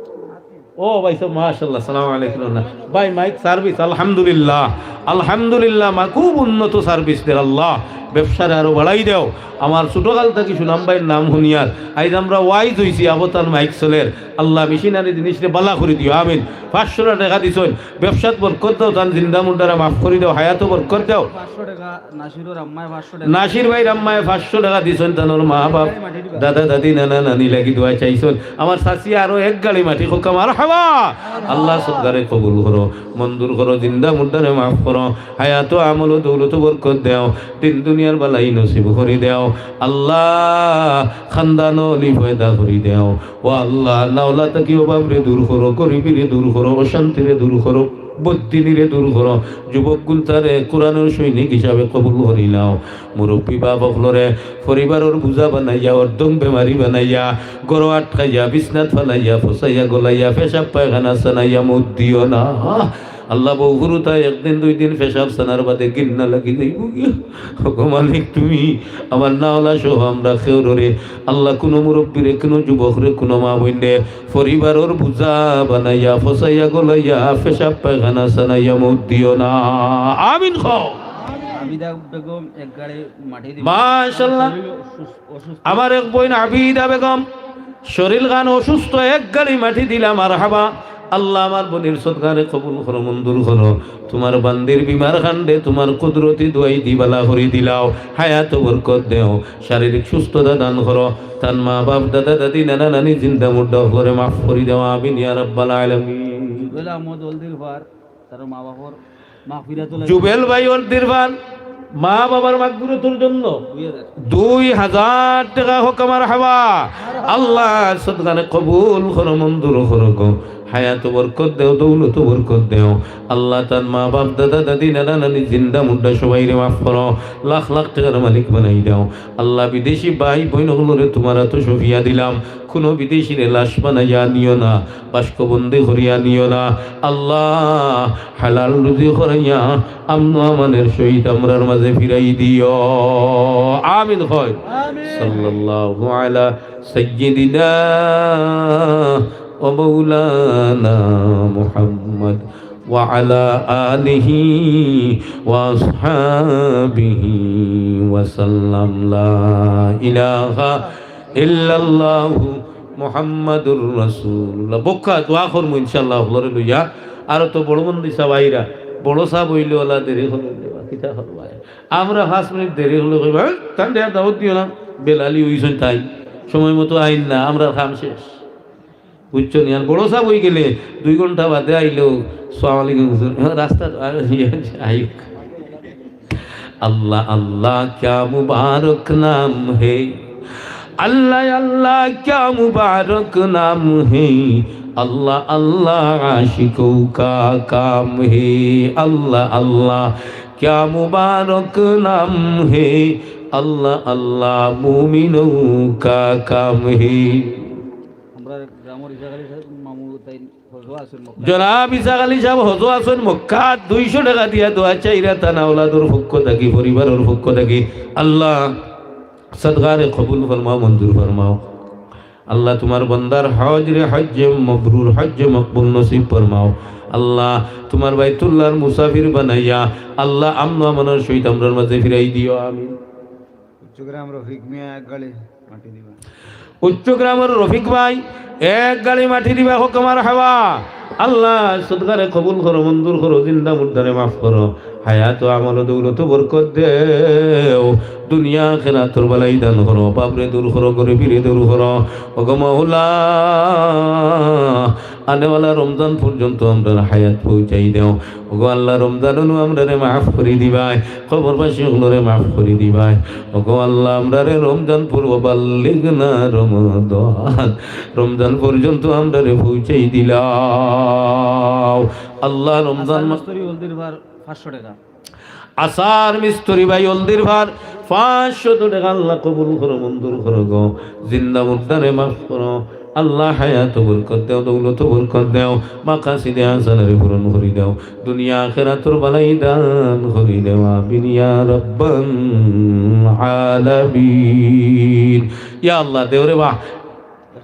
ও ভাই সাহেব, মাশাআল্লাহ, সালাম আলাইকুম। ভাই, মাইক সার্ভিস, আলহামদুলিল্লাহ, আলহামদুলিল্লাহ, মা খুব উন্নত সার্ভিস দের আল্লাহ। ব্যবসারে আরো বাড়াই দেও। আমার ছোটকাল থাকি সুনাম ভাইর নাম হুনিয়ার আইজ আমরা ওয়াইজ অইছি, আবতার মাইক চলের। আল্লাহ মেশিনারি জিনিসরে বালা করি দিও, আমিন। পাঁচশো টেকা দিছইন, ব্যবসাত বরকত দেও, তান জিন্দা মুর্দারে মাফ করি দেও, হায়াতো বরকত দেও। পাঁচশো টেকা নাসিরর আম্মায়, পাঁচশো টেকা। নাসির ভাইর আম্মায় পাঁচশো টেকা দিছইন, তানর মা বাপ, দাদা দাদি, নানা নানি লাগি দোয়া চাইছইন। আমার চাচিয়ে আরো এক গাড়ি মাটি কউক্কা মারহাবা। আল্লাহ সদকারে কবুল করো, মঞ্জুর করো, জিন্দা মুর্দারে মাফ করো, হায়াতো আমলো দৌলতো বরকত দেও, দিন দুনিয়ার বালাই নসিব করি দেও। আল্লাহ খান্দানো অলি পয়দা করি দেও। ও আল্লাহ, নাওলা থাকি অভাবরে দূর করো, গরিবিরে দূর করো, অশান্তিরে দূর করো, বদিনিরে দূর করো। যুবক গুলতারে কোরআনর সৈনিক হিসাবে কবুল করি নাও। মুরব্বী বাপ অকলরে পরিবারর বুঝা বানাইয়া, অর্ধং বেমারি বানাইয়া, ঘরো আটকাইয়া, বিছনাত ফালাইয়া, ফসাইয়া, গলাইয়া, পেশাব পায়খানা সানাইয়া মউত দিও না। আল্লাহ, বউ হুরুতা একদিন দুই দিন পেশাব সানার বাদে ঘিন্না লাগি যাইবো গিয়া। ওগো মালিক, তুমি আমার নাওলা সহ আমরা কেউররে, আল্লাহ, কুনু মুরব্বীরে, কুনু যুবকরে, কুনু মা বইনরে পরিবারর বুঝা বানাইয়া, ফসাইয়া, গলাইয়া, পেশাব পায়খানা সানাইয়া মউত দিও না। আমিন কও। আবিদা বেগম এক গাড়ি মাটি দিবা। মাশাআল্লাহ। শরীর অসুস্থ, অসুস্থ। আমার এক বইন আবিদা বেগম শরীর খান অসুস্থ, এক গাড়ি মাটি দিলা, মারহাবা। আল্লাহ আমার বইনর সদকারে কবুল করো, মঞ্জুর করো। তুমার বান্দির বিমার খানরে তুমার কুদরতি দোয়াই দি বালা করি দিলাও, হায়াতো বরকত দেও, শারীরিক সুস্থতা দান করো, তান মা বাপ, দাদা দাদি, নানা নানি, জিন্দা মুর্দা অকলরে মাফ করি দেও। আমিন ইয়া রাব্বাল আলামিন। জুবেল আহমদ হলদিরপাড়, তার মা বাপর মাগফিরাতুল জুবেল ভাই হলদিরপাড়, মা বাবার মাগফিরাতর জন্য দুই হাজার। দুই হাজার টেকা কউক্কা মারহাবা। আল্লাহ সদকারে কবুল করো, মঞ্জুর করো গো। হায়াতো বরকত দেও, দৌলতো বরকত দেও। আল্লাহ তান মা বাপ, দাদা দাদি, নানা নানি, জিন্দা মুর্দা সবাইরে মাফ করো। লাখ লাখ টেকার মালিক বানাই দেও। আল্লাহ বিদেশি ভাই বইন অকলরে তুমার আতো সঁপিয়া দিলাম। কুনু বিদেশিরে লাশ বানাইয়া নিও না, বাস্কবন্দি করিয়া নিও না। আল্লাহ হালাল রুজি করাইয়া আমন আমানর সহিত আমরার মাঝে ফিরাই দিও। আমিন কও। আমিন। সাল্লাল্লাহু আলা সাইয়্যিদিনা ওয়া মাওলানা মুহাম্মদ ওয়া আলা আলিহি ওয়া আসহাবিহি ওয়া সাল্লাম। লা ইলাহা ইল্লাল্লাহু মুহাম্মাদুর রাসূলুল্লাহ। বউক্কা দোয়া করমু ইনশাআল্লাহ অকলরে লইয়া। আর তো বড় মন্দি সাব আইরা, বড় সাব অইলে ওলা দেরি করলে, কিতা করবা? আমরা পাঁচ মিনিট দেরি করলে কইবা, "হ্যাঁ, তানরে আর দাওয়াত দিও না, বেলালি অইছইন তাইন, সময় মতো আইন না, আমরার কাম শেষ।" বুঝছো নি? আর বড় সাব অইগেলে দুই ঘন্টা বাদে আইলেও, "সালাম আলাইকুম হুজুর, হ্যাঁ, রাস্তা তো আর ইয়ে আইউক।" আল্লাহ আল্লাহ ক্যা মুবারক নাম হে, আল্লাহ আল্লাহ ক্যা মুবারক নাম হে, আল্লাহ আল্লাহ আশিকোঁ কা কাম হে, আল্লাহ আল্লাহ ক্যা মুবারক নাম হে, আল্লাহ আল্লাহ মুমিনোঁ কা কাম হে। আমরার গ্রামর ইসাক আলী সাব মামু তাইন হজো আছইন মক্কাত। জনাব ইসাক আলী সাব হজো আছইন মক্কাত, দুইশো টেকা দিয়া দোয়া চাইরা তান আওলাদর পক্ষ থাকি, পরিবারর পক্ষ থাকি। আল্লাহ সদকারে কবুল ফরমাও, মঞ্জুর ফরমাও। আল্লাহ তুমার বন্দার হজরে হজ্জে মবরুর, হজ্জে মকবুল নসিব ফরমাও। আল্লাহ তুমার বাইতুল্লাহর মুসাফির বানাইয়া আল্লাহ আমন আমানর সহিত আমরার মাঝে ফিরাই দিও। আমিন। উচ্চগ্রাম রফিক মিয়া এক গাড়ি মাটি দিবা। উচ্চগ্রামর রফিক ভাই এক গাড়ি মাটি দিবা, কউক্কা মারহাবা। আল্লাহ সদকারে কবুল করো, মঞ্জুর করো, জিন্দা মুর্দারে মাফ করো, হায়াত ও আমল ও দৌলত বরকত দেও, দুনিয়া আখেরাতর বালাই দান করো, অভাবরে দূর করো, গরিবিরে দূর করো। ওগো মাওলা, আনেওয়ালা রমজান পর্যন্ত আমরার হায়াত পৌঁছাই দেও। ওগো আল্লাহ, রমজানও আমরারে মাফ করি দিবায়, কবরবাসী অকলরে মাফ করি দিবায়। ওগো আল্লাহ, আমরারে রমজান পর্ব বাল্লিগনা রমাদান, রমজান পর্যন্ত আমরারে পৌঁছাই দিলাও। আল্লাহ, রমজান আসার মা- মিস্ত্রি হলদির ভার পাঁচশো টাকা। আসার মিস্ত্রি ভাই হলদির ভার পাঁচশত টাকা আল্লাহ কবুল করো, মঞ্জুর করো গো। জিন্দা মুর্দারে মাফ করো। আল্লাহ হায়াত বরকত দেও, দৌলত বরকত দেও, মাকাসিদে হাসানারে পূরণ করি দেও, দুনিয়া আখেরাতর বালাই দান করি দেও। আমিন ইয়া রাব্বাল আলামিন। ইয়া আল্লাহ, দেও রে বা।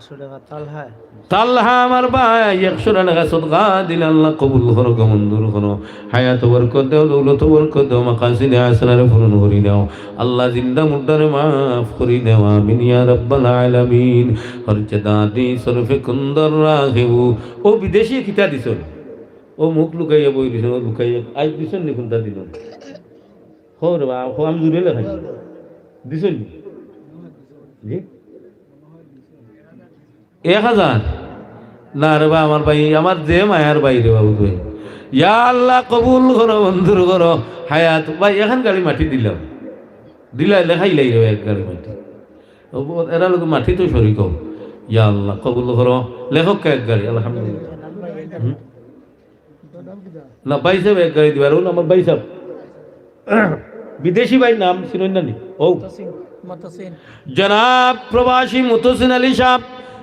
একশো টেকা তালহায়। তালহা আমার ভাই, একশো টেকা সদকা দিলা, আল্লাহ কবুল করো গো, মঞ্জুর করো। হায়াতো বরকত দেও, দৌলতো বরকত দেও, মাকাসিদে হাসানারে পূরণ করি দেও। আল্লাহ জিন্দা মুর্দারে মাফ করি দেও, আমিন ইয়া রাব্বাল আলামিন। হরচে দাদি সরফে কুন্দর রাখেউ। ও বিদেশি কিতা দিছইন? ও মুখ লুকাইয়া বই দিছইন, ও লুকাইয়া আইজ দিছইন নি কুনটা দিন? হো রে বা, হো আমি জুড়ে লেখাই। দিছইন নি? জি? এক হাজার? না রে বা, আমার ভাই, আমার যে মায়ার ভাই রে বাবু তুই। ইয়া আল্লাহ, কবুল করো, মঞ্জুর করো। হায়াত ভাই, এখান গাড়ি মাটি দিলাম। দিলাই, লেখাইলাই রে এক গাড়ি মাটি। ও ব-, এরা লোক মাটি তো শরিক হোক। ইয়া আল্লাহ, কবুল করো। লেখক এক গাড়ি, আলহামদুলিল্লাহ। হুম? না, ভাই সাহেব এক গাড়ি দিবার, ও আমার ভাই সাহেব। বিদেশি ভাইর নাম চিনইন না নি? ও। মুতসিন, মুতসিন। জনাব প্রবাসী মুতসিন আলী সাহেব,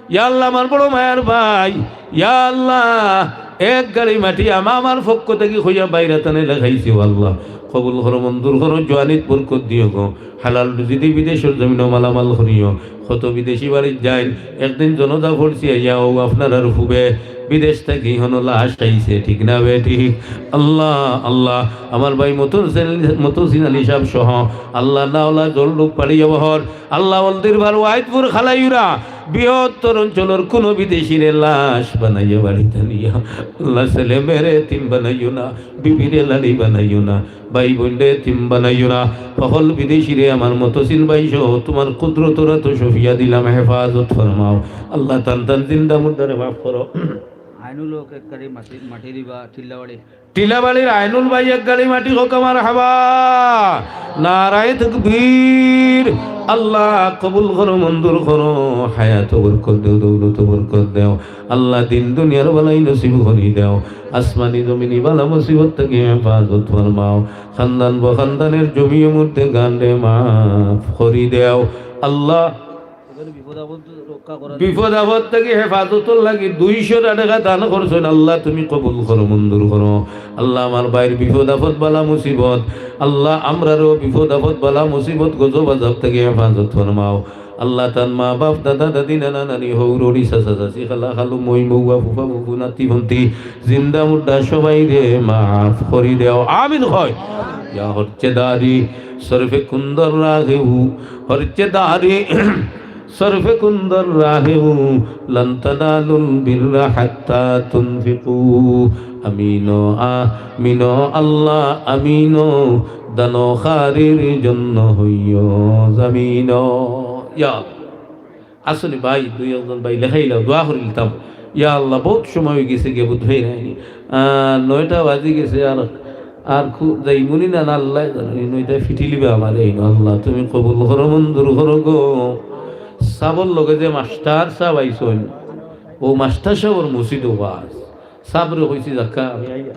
ইয়া আল্লাহ, আমার বড় মায়ার ভাই, ইয়া আল্লাহ, এক গাড়ি মাটি আমা-, আমার পক্ষ থাকি কইয়া বাইরে তানে লেখাইছি, ও আল্লাহ, কবুল করো, মঞ্জুর করো, জোয়ানিত বরকত দিও গো, হালাল রুজি দি বিদেশর জমিনো মালামাল করিও। কত বিদেশি বাড়িত যাইন, একদিন জনাজা পড়ছি আইয়া, ও আপনারার ফুবে বিদেশ থাকি হনো লাশ আইছে, ঠিক না বে ঠিক? আল্লাহ, আল্লাহ, আমার ভাই মুতসিন, মুতসিন আলী সাহেব সহ আল্লাহ নাওলা জল রূপ পাড়িয়া বহর, আল্লাহ হলদির ভার ওয়াইদপুর খালাইউরা, বৃহত্তর অঞ্চলর কুনু বিদেশিরে লাশ বানাইয়া বাড়িত আনিয়া, আল্লাহ ছেলে মেয়েরে এতিম বানাইও না, বিবিরে লাড়ি বানাইও না, ভাই বইনরে এতিম বানাইও না। হকল বিদেশিরে আমার মুতসিন ভাই সহ তুমার কুদরতর আতো সপিয়া দিলাম, হেফাজত ফরমাও। আল্লাহ তান তান জিন্দা মুর্দারে মাফ করো। আইনুল হক এক গাড়ি মাটি, মাটি দিবা, টিল্লাবাড়ি। টিলাবাড়ির আইনুল ভাই এক গাড়ি মাটি কউক্কা মারহাবা। নারায়ে তাকবীর। আল্লাহ কবুল করো, মঞ্জুর করো, হায়াতো বরকত দেও, দৌলতো বরকত দেও। আল্লাহ দিন দুনিয়ার ভালাই নসিব করি দেও। আসমানি জমিনি বালা মুসিবত থাকি হেফাজত ফরমাও। খানদান বখানদানের জমিয়ে মুর্দে গানরে মাফ করি দেও। আল্লাহ বিপদ আপদ রক্ষা করার বিপদ আপদ থাকি হেফাজতর লাগি দুইশো টেকা দান করছইন। আল্লাহ তুমি কবুল করো, মঞ্জুর করো। আল্লাহ আমার ভাইর বিপদ আপদ বালা মুসিবত, আল্লাহ আমরারও বিপদ আপদ বালা মুসিবত গজব আজাব থাকি হেফাজত ফরমাও। আল্লাহ তান মা বাপ দাদা দাদি নানা নানি হউর হড়ি চাচা চাচি খালা খালু মই মৌয়া ফুফা ফুফু নাতি ফন্তি জিন্দা মুর্দা সবাইরে মাফ করি দেও। আমিন কয়। ইয়া হরচে দারি সরফে কুন্দর রাহেউ, হরচে দারি সরফে কুন্দর রাহেউ, লান তানালুল বিররা হাত্তা তুনফিকু। আমিনো, আমিনো, আল্লাহ আমিনো, দানকারীর জন্য হইও জামিনো। ইয়া আল্লাহ। আসলে ভাই, দুই একজন ভাই লেখাইলাও, দোয়া করিলতাম। ইয়া আল্লাহ, বহুত সময় অই গেছে গিয়া, বুঝ হয় নাইনি। আহ, নয়টা বাজি গেছে, আর, আর খু-, যাইমুনি না, না আল্লাহ জানে, এই নয়টা ফিটিলিবা আমার এই আল্লাহ, তুমি কবুল করো, মঞ্জুর করো গো। সাবর লগে যে মাস্টার সাব আইছইন, ও মাস্টার সাবর মসজিদ ওয়াজ। সাবরে কইছি, "যাক্কা, আমি আইয়া।"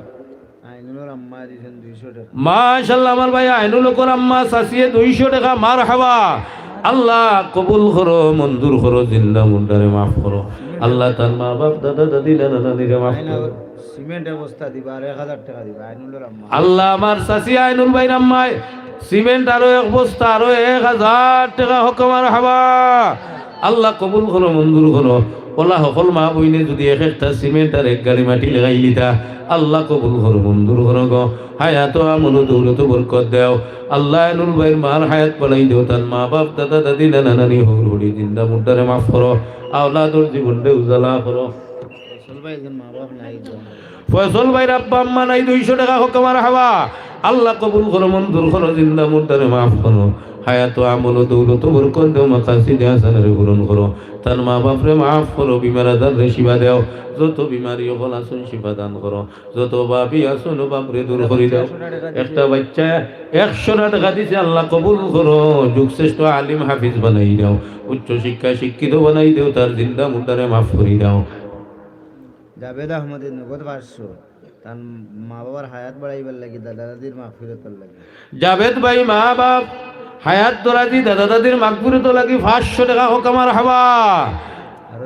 আইনুলর আম্মা দিছেন দুইশো টেকা। মাশাআল্লাহ, আমার ভাই আইনুল হকর আম্মা চাচিয়ে দুইশো টেকা, মারহাবা। আল্লাহ কবুল করো, মঞ্জুর করো, জিন্দা মুর্দারে মাফ করো। আল্লাহ তার মা বাপ, দাদা দাদি, নানা নানিরে মাফ করো। সিমেন্ট এক বস্তা দিবা আর এক হাজার টেকা দিবা আইনুলর আম্মা। আল্লাহ আমার চাচি আইনুল ভাইর আম্মায় সিমেন্ট আরো এক বস্তা, আরো এক হাজার টেকা, কউক্কা মারহাবা। আল্লাহ কবুল করো, মঞ্জুর করো। অলা হকল মা বইনে যুদি এক একটা সিমেন্ট আর এক গাড়ি মাটি লাগাইলিতা, আল্লাহ কবুল করো, মঞ্জুর করো গো। হায়াতো আমলো দৌলতো বরকত দেও। আল্লাহ আইনুল ভাইর মার হায়াত বাড়াই দেও, তার মা বাপ, দাদা দাদি, নানা নানি, হউর হড়ি, জিন্দা মুর্দারে মাফ করো, আওলাদর জীবনরে উজালা করো। ফয়সল ভাইর আব্বা আম্মা নাই, দুইশো টেকা, কউক্কা মারহাবা। আল্লাহ কবুল করো, মঞ্জুর করো, জিন্দা মুর্দারে মাফ করো। হায়াতো আমলো দৌলতো বরকত দেও, মাকাসিদে হাসানারে পূরণ করো। তার মা বাপরে মাফ করো, বিমার আজাররে শিফা দেও। যত বিমারি অকল আছইন শিফা দান করো। যত অভাবি আছইন অভাবরে দূর করি দেও। একটা বাইচ্চা একশো টেকা দিছে, আল্লাহ কবুল করো। যুগশ্রেষ্ঠ আলিম হাফিজ বানাই দেও। উচ্চ শিক্ষা শিক্ষিত বানাই দেও। তার জিন্দা মুর্দারে মাফ করি দেও। জাভেদ আহমদে নগদ পাঁচশো। তার মা বাবার হায়াত বাড়াইবার লাগি, দাদা দাদির মাগফিরতর লাগি। জাভেদ ভাই, মা বাপ হায়াত দরাজি, দাদা দাদির মাগফিরতর লাগি পাঁচশো টেকা, কউক্কা মারহাবা।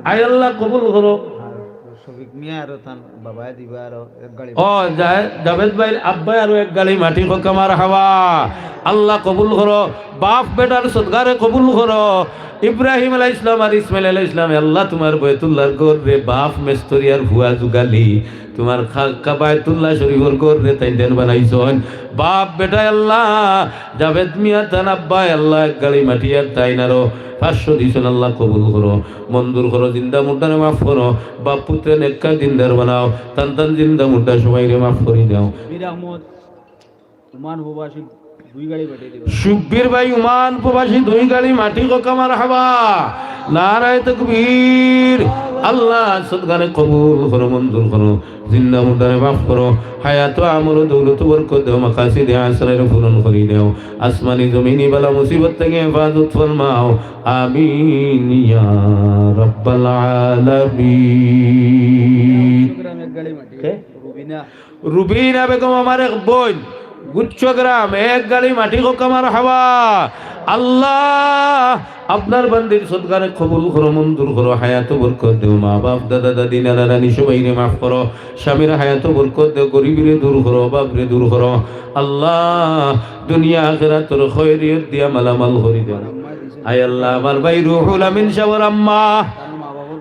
আয় আল্লাহ কবুল করো। আরো তান বাবায় দিবা আরো এক গাড়ি। ও, জা-, জাভেদ ভাইর আব্বায় আরো এক গাড়ি মাটি কউক্কা মারহাবা। আল্লাহ কবুল করো, বাপ বেটার সদকারে কবুল করো। ইব্রাহিম আলাইহিস সালাম আর ইসমাইল আলাইহিস সালাম, আল্লাহ তুমার বায়তুল্লাহর ঘররে বাপ মেস্তরি আর ফুয়া যুগালি, তুমার খা-, খা-, বায়তুল্লাহ শরীফর ঘররে তাইন যেন বানাইছইন। বাপ বেটায় আল্লাহ, জাভেদ মিয়া তান আব্বায় আল্লাহ এক গাড়ি মাটি আর তাইন আরো পাঁচশো দিছইন, আল্লাহ কবুল করো। মঞ্জুর করো, জিন্দা মুর্দারে মাফ করো, বাপ পুত্রে নেককার দিনদার বানাও, তান তান জিন্দা মুর্দা সবাইরে মাফ করি দেও। বীর আহমদ, ওমান প্রবাসী দুই গাড়ি পাঠিয়ে দিবা। সুব্বির ভাই ওমান প্রবাসী দুই গাড়ি মাটি কউক্কা মারহাবা। নারায়ে তাকবীর। আল্লাহ সদকারে কবুল করো, মঞ্জুর করো, জিন্দা মুর্দারে মাফ করো, হায়াত আমল দৌলত বরকত দেও, মাকাসিদে হাসানারে পূরণ করি দেও। আসমানি জমিনি বালা মুসিবত থাকি হেফাজত ফরমাও। আমিন ইয়া রাব্বাল আলামিন। কে? রুবিনা। রুবিনা বেগম আমার এক বইন, গুচ্ছগ্রাম, এক গাড়ি মাটি কউক্কা মারহাবা। আল্লাহ, আপনার বান্দির সদকারে কবুল করো, মঞ্জুর করো, হায়াত বরকত দেও, মা বাপ, দাদা দাদি, নানা নানি সবাইরে মাফ করো, স্বামীর হায়াত বরকত দেও, গরিবিরে দূর করো, অভাবরে দূর করো। আল্লাহ, দুনিয়া আখিরাতর খয়রিয়ত দিয়া মালামাল করি দেও। আয় আল্লাহ, আমার ভাই রুহুল আমিন সাবর আম্মা,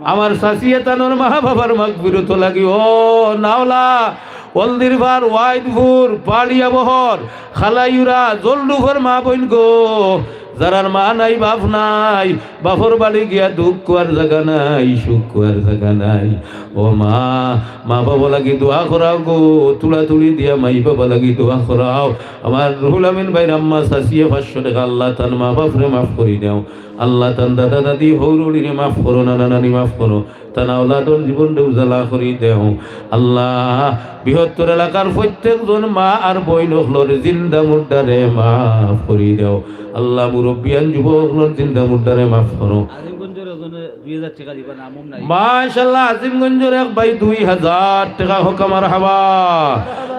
আমার চাচিয়ে তানর মা বাবার মাগফিরত লাগি, ও নাওলা, হলদিরপার, ওয়াইদপুর, পাড়িয়া বহর, খালাইউরা, জলডুফর মা বইন গো, যারার মা নাই, বাপ নাই, বাপর বাড়ি গিয়া দুখ কওয়ার জাগা নাই, সুখ কওয়ার জাগা নাই। ও মা, মা বাবা লাগি দোয়া করাও গো, তুলা তুলি দিয়া মাই বাবা লাগি দোয়া করাও। আমার রুহুল আমিন ভাইর আম্মা চাচিয়ে পাঁচশো টেকা, আল্লাহ তান মা বাপরে মাফ করি দেও, আল্লাহ তান দাদা দাদি হউর হউরিরে মাফ করো, নানা নানি মাফ করো। তান আওলাদর জীবনরে উজালা করি দেও। আল্লাহ, বৃহত্তর এলাকার প্রত্যেকজন মা আর বইন অকলর জিন্দা মুর্দারে মাফ করি দেও। আল্লাহ, মুরব্বিয়ান যুবক অকলর জিন্দা মুর্দারে মাফ করো। আজিমগঞ্জর একজনে দুই হাজার টেকা দিবা, নাম নাই। মাশাআল্লাহ, আজিমগঞ্জর এক ভাই দুই হাজার টেকা কউক্কা মারহাবা।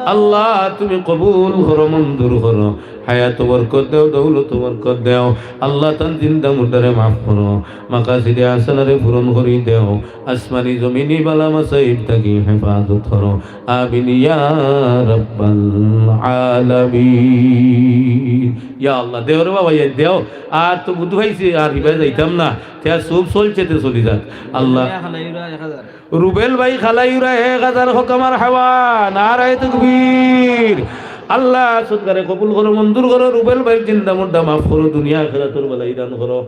আল্লাহ, তুমি কবুল করো, মঞ্জুর করো। হায়াত বরকত দেও, দৌলত বরকত দেও। আল্লাহ, তান জিন্দা মুর্দারে মাফ করো, মাকাসিদে হাসানারে পূরণ করি দেও। আসমানি জমিনি বালা মাসাইব থাকি হেফাজত করো। আমিন ইয়া রাব্বাল আলামিন। ইয়া আল্লাহ, দেও রে বাবা, ইয়া দেও। আর তো বুধ পাইছি, আর হিবায় যাইতাম না। তে আর সব চলছে, তে চলি যাক। আল্লাহ। রুবেল ভাই খালাইউরা এক হাজার কউক্কা মারহাবা, নারায়ে তাকবীর। আল্লাহ, সদকারে কবুল করো, মঞ্জুর করো, রুবেল ভাইর জিন্দা মুর্দা মাফ করো, দুনিয়া আখিরাতর ভালাই দান করো।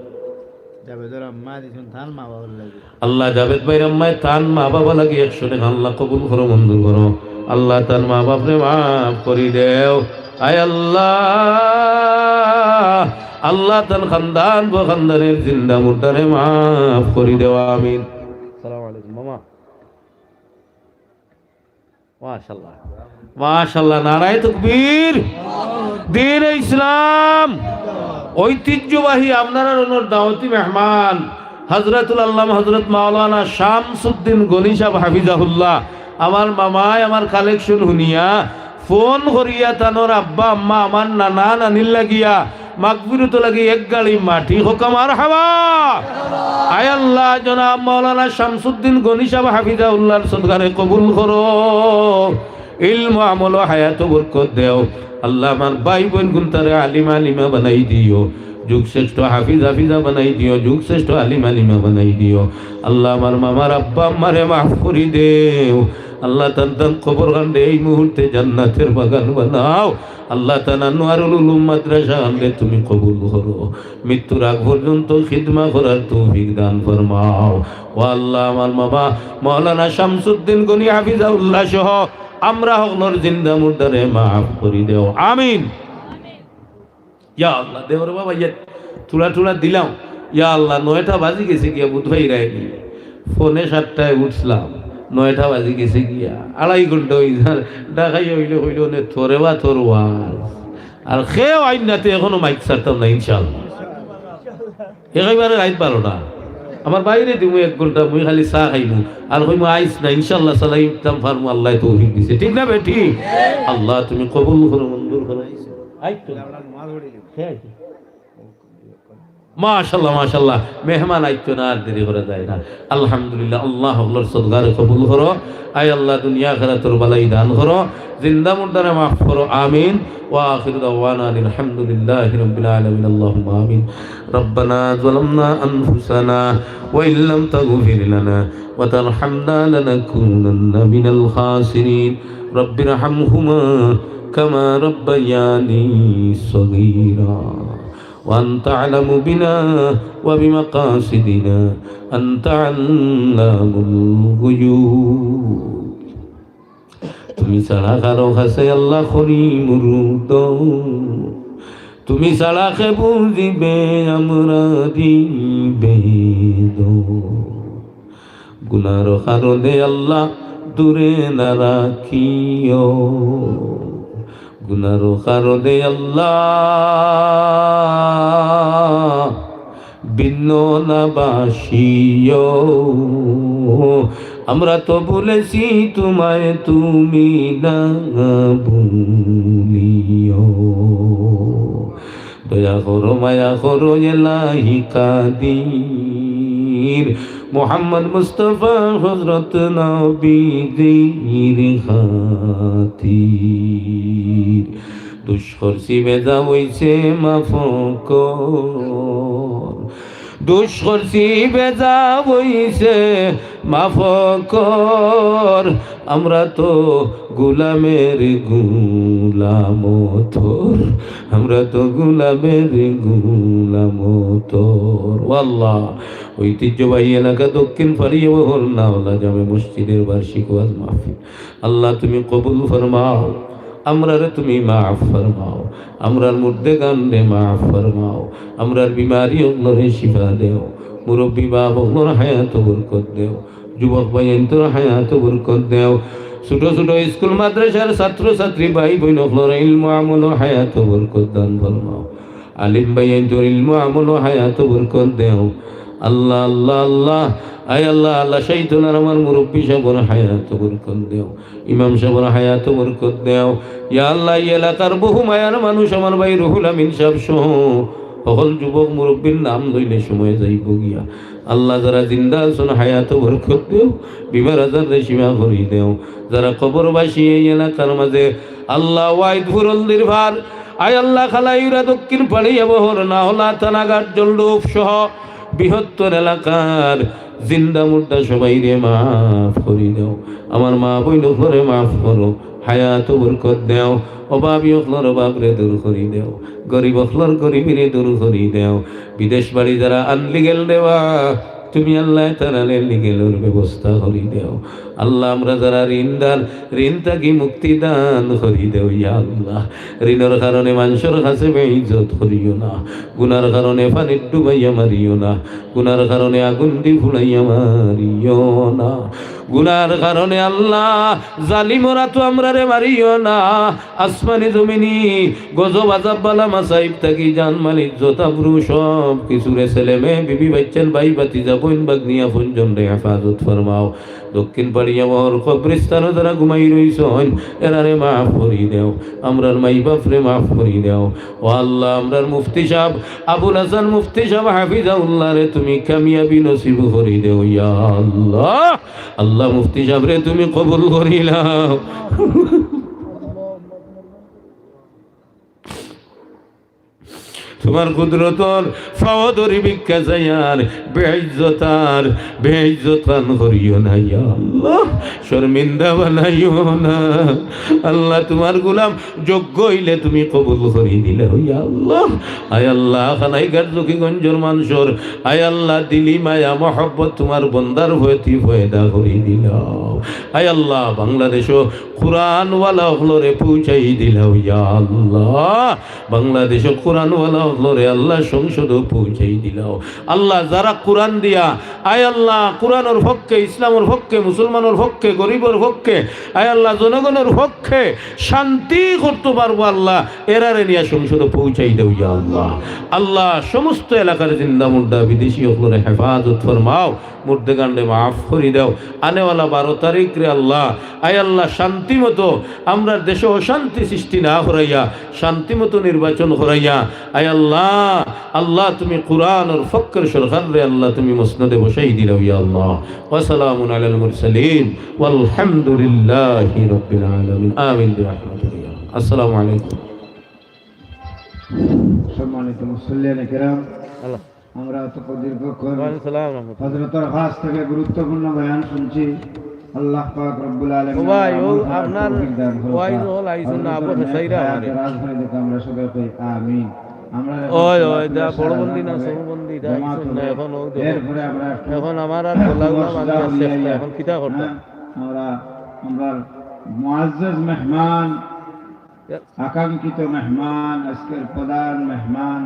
জাভেদর আম্মা দিছইন তান মা বাবার লাগি। আল্লাহ, জাভেদ ভাইর আম্মায় তান মা বাবা লাগি একশো টেকা, আল্লাহ কবুল করো, মঞ্জুর করো। আল্লাহ, তান মা বাপরে মাফ করি দেও। আয় আল্লাহ, আল্লাহ, তান খানদান বো খানদানের জিন্দা মুর্দারে মাফ করি দেও। আমিন। আসসালামু আলাইকুম, মামা। মাশাআল্লাহ, মাশাআল্লাহ, নারায়ে তাকবীর। দ্বীনে ইসলাম ঐতিহ্যবাহী আপনারার অনর দাওয়াতি মেহমান হযরতুল আল্লামা হযরত মাওলানা শামসুদ্দিন গনি সাহেব হাফিজাহুল্লাহ, আমার মামায় আমার কালেকশন হুনিয়া ফোন করিয়া তানর আব্বা আম্মা আমার নানা নানির লাগিয়া মাগফিরত লাগি এক গাড়ি মাটি কউক্কা মারহাবা। আয় আল্লাহ, জনাব মাওলানা শামসুদ্দিন গনি সাহেব হাফিজাহুল্লাহর সদকারে কবুল করো, ইলম আমল হায়াত বরকত দেও। আল্লাহ, আমার ভাই বইন গুনতারে আলিম আলিমা বানাই দিও, যুগ শ্রেষ্ঠ হাফিজ হাফিজা বানাই দিও, যুগ শ্রেষ্ঠ আলিম আলিমা বানাই দিও। আল্লাহ, আমার মামার আব্বা আম্মারে মাফ করি দেও। আল্লাহ, তান তান কবর কান্ডে এই মুহূর্তে জান্নাতের বাগান বানাও। আল্লাহ, তান আনোয়ারুল উলুম মাদ্রাসা কান্ডে তুমি কবুল করো। মৃত্যুর আগ পর্যন্ত খিদমা করার তৌফিক দান ফরমাও। ও আল্লাহ, আমার মামা মাওলানা শামসুদ্দিন গনি হাফিজাহুল্লাহ সহ আমরা হকলর জিন্দা মুর্দারে মাফ করি দেও। আমিন। ইয়া আল্লাহ, দেও রে বাবা, ইয়া থুড়া থুড়া দিলাম। ইয়া আল্লাহ, নয়টা বাজি গেছে গিয়া, বুধ ভাই রায়নি। ফোনে সাতটায় উঠছিলাম, নয়টা বাজি গেছে গিয়া, আড়াই ঘন্টা হই যার। ঢাকাই হইলে হইল নে, তোরে বা তোর ওয়াজ। আর কেউ আইন নাতে এখনো মাইক ছাড়তাম না, ইনশাআল্লাহ। একেবারে রাইত বারোটা। আমার বাইরে দিমু এক ঘন্টা, মুই খালি চা খাইমু। আর কইমু, "আইস না, ইনশাআল্লাহ, চালাই উঠতাম পারমু, আল্লাহ তৌফিক দিছে।" ঠিক না বেটি? আল্লাহ, তুমি কবুল করো, মঞ্জুর করো। আইস তো। কে আইছে? মাশাআল্লাহ, মাশাআল্লাহ। মেহমান আইতো না, আর দেরি করা যায় না। আলহামদুলিল্লাহ, আল্লাহ হকলর সদকারে কবুল করো। আয় আল্লাহ, দুনিয়া আখিরাতর বালাই দান করো। জিন্দা মুর্দারে মাফ করো। আমিন। وآخر دعوانا أن الحمد لله رب العالمين. اللهم آمين. ربنا ظلمنا أنفسنا وإن لم تغفر لنا وترحمنا لنكونن من الخاسرين. رب ارحمهما كما ربياني صغيرا. وأنت أعلم بنا وبمقاصدنا، أنت علام الغيوب. তুমি ছাড়া কারো কাছে আল্লাহ করি মুরুদ, তুমি ছাড়া কে বুঝিবে আমরার বেদনা। গুনার কারণে আল্লাহ দূরে না রাখিও, গুনার কারণে আল্লাহ ভিন্ন না বাসিও। আমরা তো ভুলেছি তোমায়, তুমি না ভুলিও। দয়া করো, মায়া করো, এলাহি কাদির, মোহাম্মদ মুস্তফা হযরত নবীজির খাতির। দুষ করছি বেজা অইছে মাফ কর, দুষ করছি বেজা অইছে মাফ কর। আমরা তো গোলামের গোলাম তোর, আমরা তো গোলামের গোলাম তোর। ও আল্লাহ, ঐতিহ্যবাহী এলাকা দক্ষিণ পাড়িয়া বহর নাওলা জামে মসজিদের বার্ষিক ওয়াজ মাহফিল আল্লাহ তুমি কবুল ফরমাও, আমরারে তুমি মাফ ফরমাও, আমরার মুর্দেগানরে মাফ ফরমাও, আমরার বিমারি অকলরে শিফা দেও, মুরব্বী বাপ অকলর হায়াত বরকত দেও, যুবক ভাইয়াইন্তর হায়াত বরকত দেও, ছোট ছোট স্কুল মাদ্রাসার ছাত্র ছাত্রী ভাই বইন অকলর ইলম আমল হায়াত বরকত দান ফরমাও। আলিম ভাইয়াইন্তর ইলম আমল হায়াত বরকত দেও। আল্লাহ, আল্লাহ, আল্লাহ, আয় আল্লাহ, আল্লাহ, শাহী থানার আমার মুরব্বী সাবর হায়াত বরকত দেও, ইমাম সাবর হায়াত বরকত দেও। ইয়া আল্লাহ, এই এলাকার বহু মায়ার মানুষ আমার ভাই রুহুল আমিন সাব সহ হকল যুবক মুরব্বীর নাম লইলে সময় যাইব গিয়া। আল্লাহ, যারা জিন্দা আছইন হায়াত বরকত দেও, বিমার আজাররে শিফা করি দেও। যারা কবরবাসী এই এলাকার মাঝে আল্লাহ ওয়াইদপুর হলদির ভার, আয় আল্লাহ, খালাইউরা দক্ষিণ পাড়িয়া বহর নাওলা থানাঘাট জলডুব সহ বৃহত্তর এলাকার জিন্দা মুর্দা সবাইরে মাফ করি দেও। আমার মা বইন অকলরে মাফ করো, হায়াত বরকত দেও। অভাবী অকলর অভাবরে দূর করি দেও, গরিব অকলর গরিবিরে দূর করি দেও। বিদেশ বাড়ি যারা আনলিগেল দেওয়া, তুমি আল্লাহ তারারে লিগেলর ব্যবস্থা করি দেও। আল্লাহ, আমরা যারা ঋণদার, ঋণ থাকি মুক্তি দান করি দেও। ইয়া আল্লাহ, ঋণর কারণে মানুষর কাছে বেইজ্জত করিও না, গুনার কারণে পানিত ডুবাইয়া মারিও না, গুনার কারণে আগুন দি ফুলাইয়া মারিও না, গুনার কারণে আল্লাহ জালিমর আতো আমরারে মারিও না। আসমানি জমিনি গজব আজাব বালা মাসাইব থাকি জান মাল ইজ্জত আবরু সব কিছুরে ছেলে মেয়ে বিবি বাচ্চাইন ভাই ভাতিজা বইন ভাগ্নি আপনজনরে হেফাজত ফরমাও। দক্ষিণ পাড়িয়া বহর কবরস্থানো যারা ঘুমাই রইছইন, এরারে মাফ করি দেও, আমরার মাই বাপরে মাফ করি দেও। ও আল্লাহ, আমরার মুফতি সাব আবুল হাসান মুফতি সাব হাফিজাহুল্লাহরে তুমি কামিয়াবি নসিব করি দেও। ইয়া আল্লাহ, আল্লাহ মুফতি সাবরে তুমি কবুল করি লও। তোমার কুদরতর পাও ধরি ভিক্ষা চাইয়ার, বেইজ্জত আর বেইজ্জত খান করিও না, ইয়া আল্লাহ, শর্মিন্দা বানাইও না। আল্লাহ, তোমার গোলাম যোগ্য অইলে তুমি কবুল করি দিলাও, ইয়া আল্লাহ। আয় আল্লাহ, কানাইঘাট জকিগঞ্জর মানষর, আয় আল্লাহ, দিলি মায়া মহব্বত তোমার বন্দার প্রতি পয়দা করি দিলাও। আয় আল্লাহ, বাংলাদেশো কোরআনওয়ালা অকলরে পৌঁছাই দিলাও, ইয়া আল্লাহ। বাংলাদেশো কোরআনওয়ালা অকলরে আল্লাহ সংসদো পৌঁছাই দিলাও। আল্লাহ, যারা কোরআন দিয়া, আয় আল্লাহ, কোরআনর পক্ষে, ইসলামর পক্ষে, মুসলমানর পক্ষে, গরিবর পক্ষে, আয় আল্লাহ, জনগণর পক্ষে শান্তি করতে পারবো, আল্লাহ, এরারে নিয়া সংসদো পৌঁছাই দেও, ইয়া আল্লাহ। আল্লাহ, সমস্ত এলাকার জিন্দা মুর্দা বিদেশি অকলরে হেফাজত ফরমাও। মুর্দেগানরে মাফ করি দেও। আনেওয়ালা বারো তারিখরে আল্লাহ, আয় আল্লাহ, শান্তি মতো আমরার দেশো অশান্তি সৃষ্টি না করাইয়া, শান্তি মতো নির্বাচন করাইয়া, আয় আল্লাহ, আল্লাহ তুমি কোরআনর ফখর সরকাররে আল্লাহ তুমি মসনদে বসাই দিলাও ইয়া আল্লাহ। ওয়া সালামুন আলাল মুরসালিন ওয়ালহামদুলিল্লাহি রাব্বিল আলামিন। আমিন বিরাহমাতিকা ইয়া আল্লাহ। আসসালামু আলাইকুম। সম্মানিত মুসল্লিয়ানে কেরাম, আল্লাহ। আমরা তো দীর্ঘক্ষণ ওয়ালাইকুম সালাম রহমতুল্লাহ। হযরতর কাছ থেকে গুরুত্বপূর্ণ বয়ান শুনছি। আল্লাহ পাক রব্বুল আলামিন ও ভাই, ও আমল করার আপনার তৌফিক দান করুন। ওয়াইজ হল আইসুন না, হযরতর আবু হুসাইরা নেক আমারে। হায়াতে রাজ করে দিতে আমরা সবাই কই আমিন। আমরা এখন ওই, ওই, চলাফেরা দা, বড় সারা বন্দি না, রাত সরু বন্দি, দা, জমাত আইসুন না, হবে। এখন ও দেখো। এরপরে আমরা একটু এখন আমার আর বলা উলা মসজিদে বান্ধা শেষ না, উলিয়া, এখন কিতা করতাম? হ্যাঁ, আমরা, আমরা মুআজ্জাজ মেহমান, আকাঙ্ক্ষিত মেহমান, আজকের প্রধান মেহমান,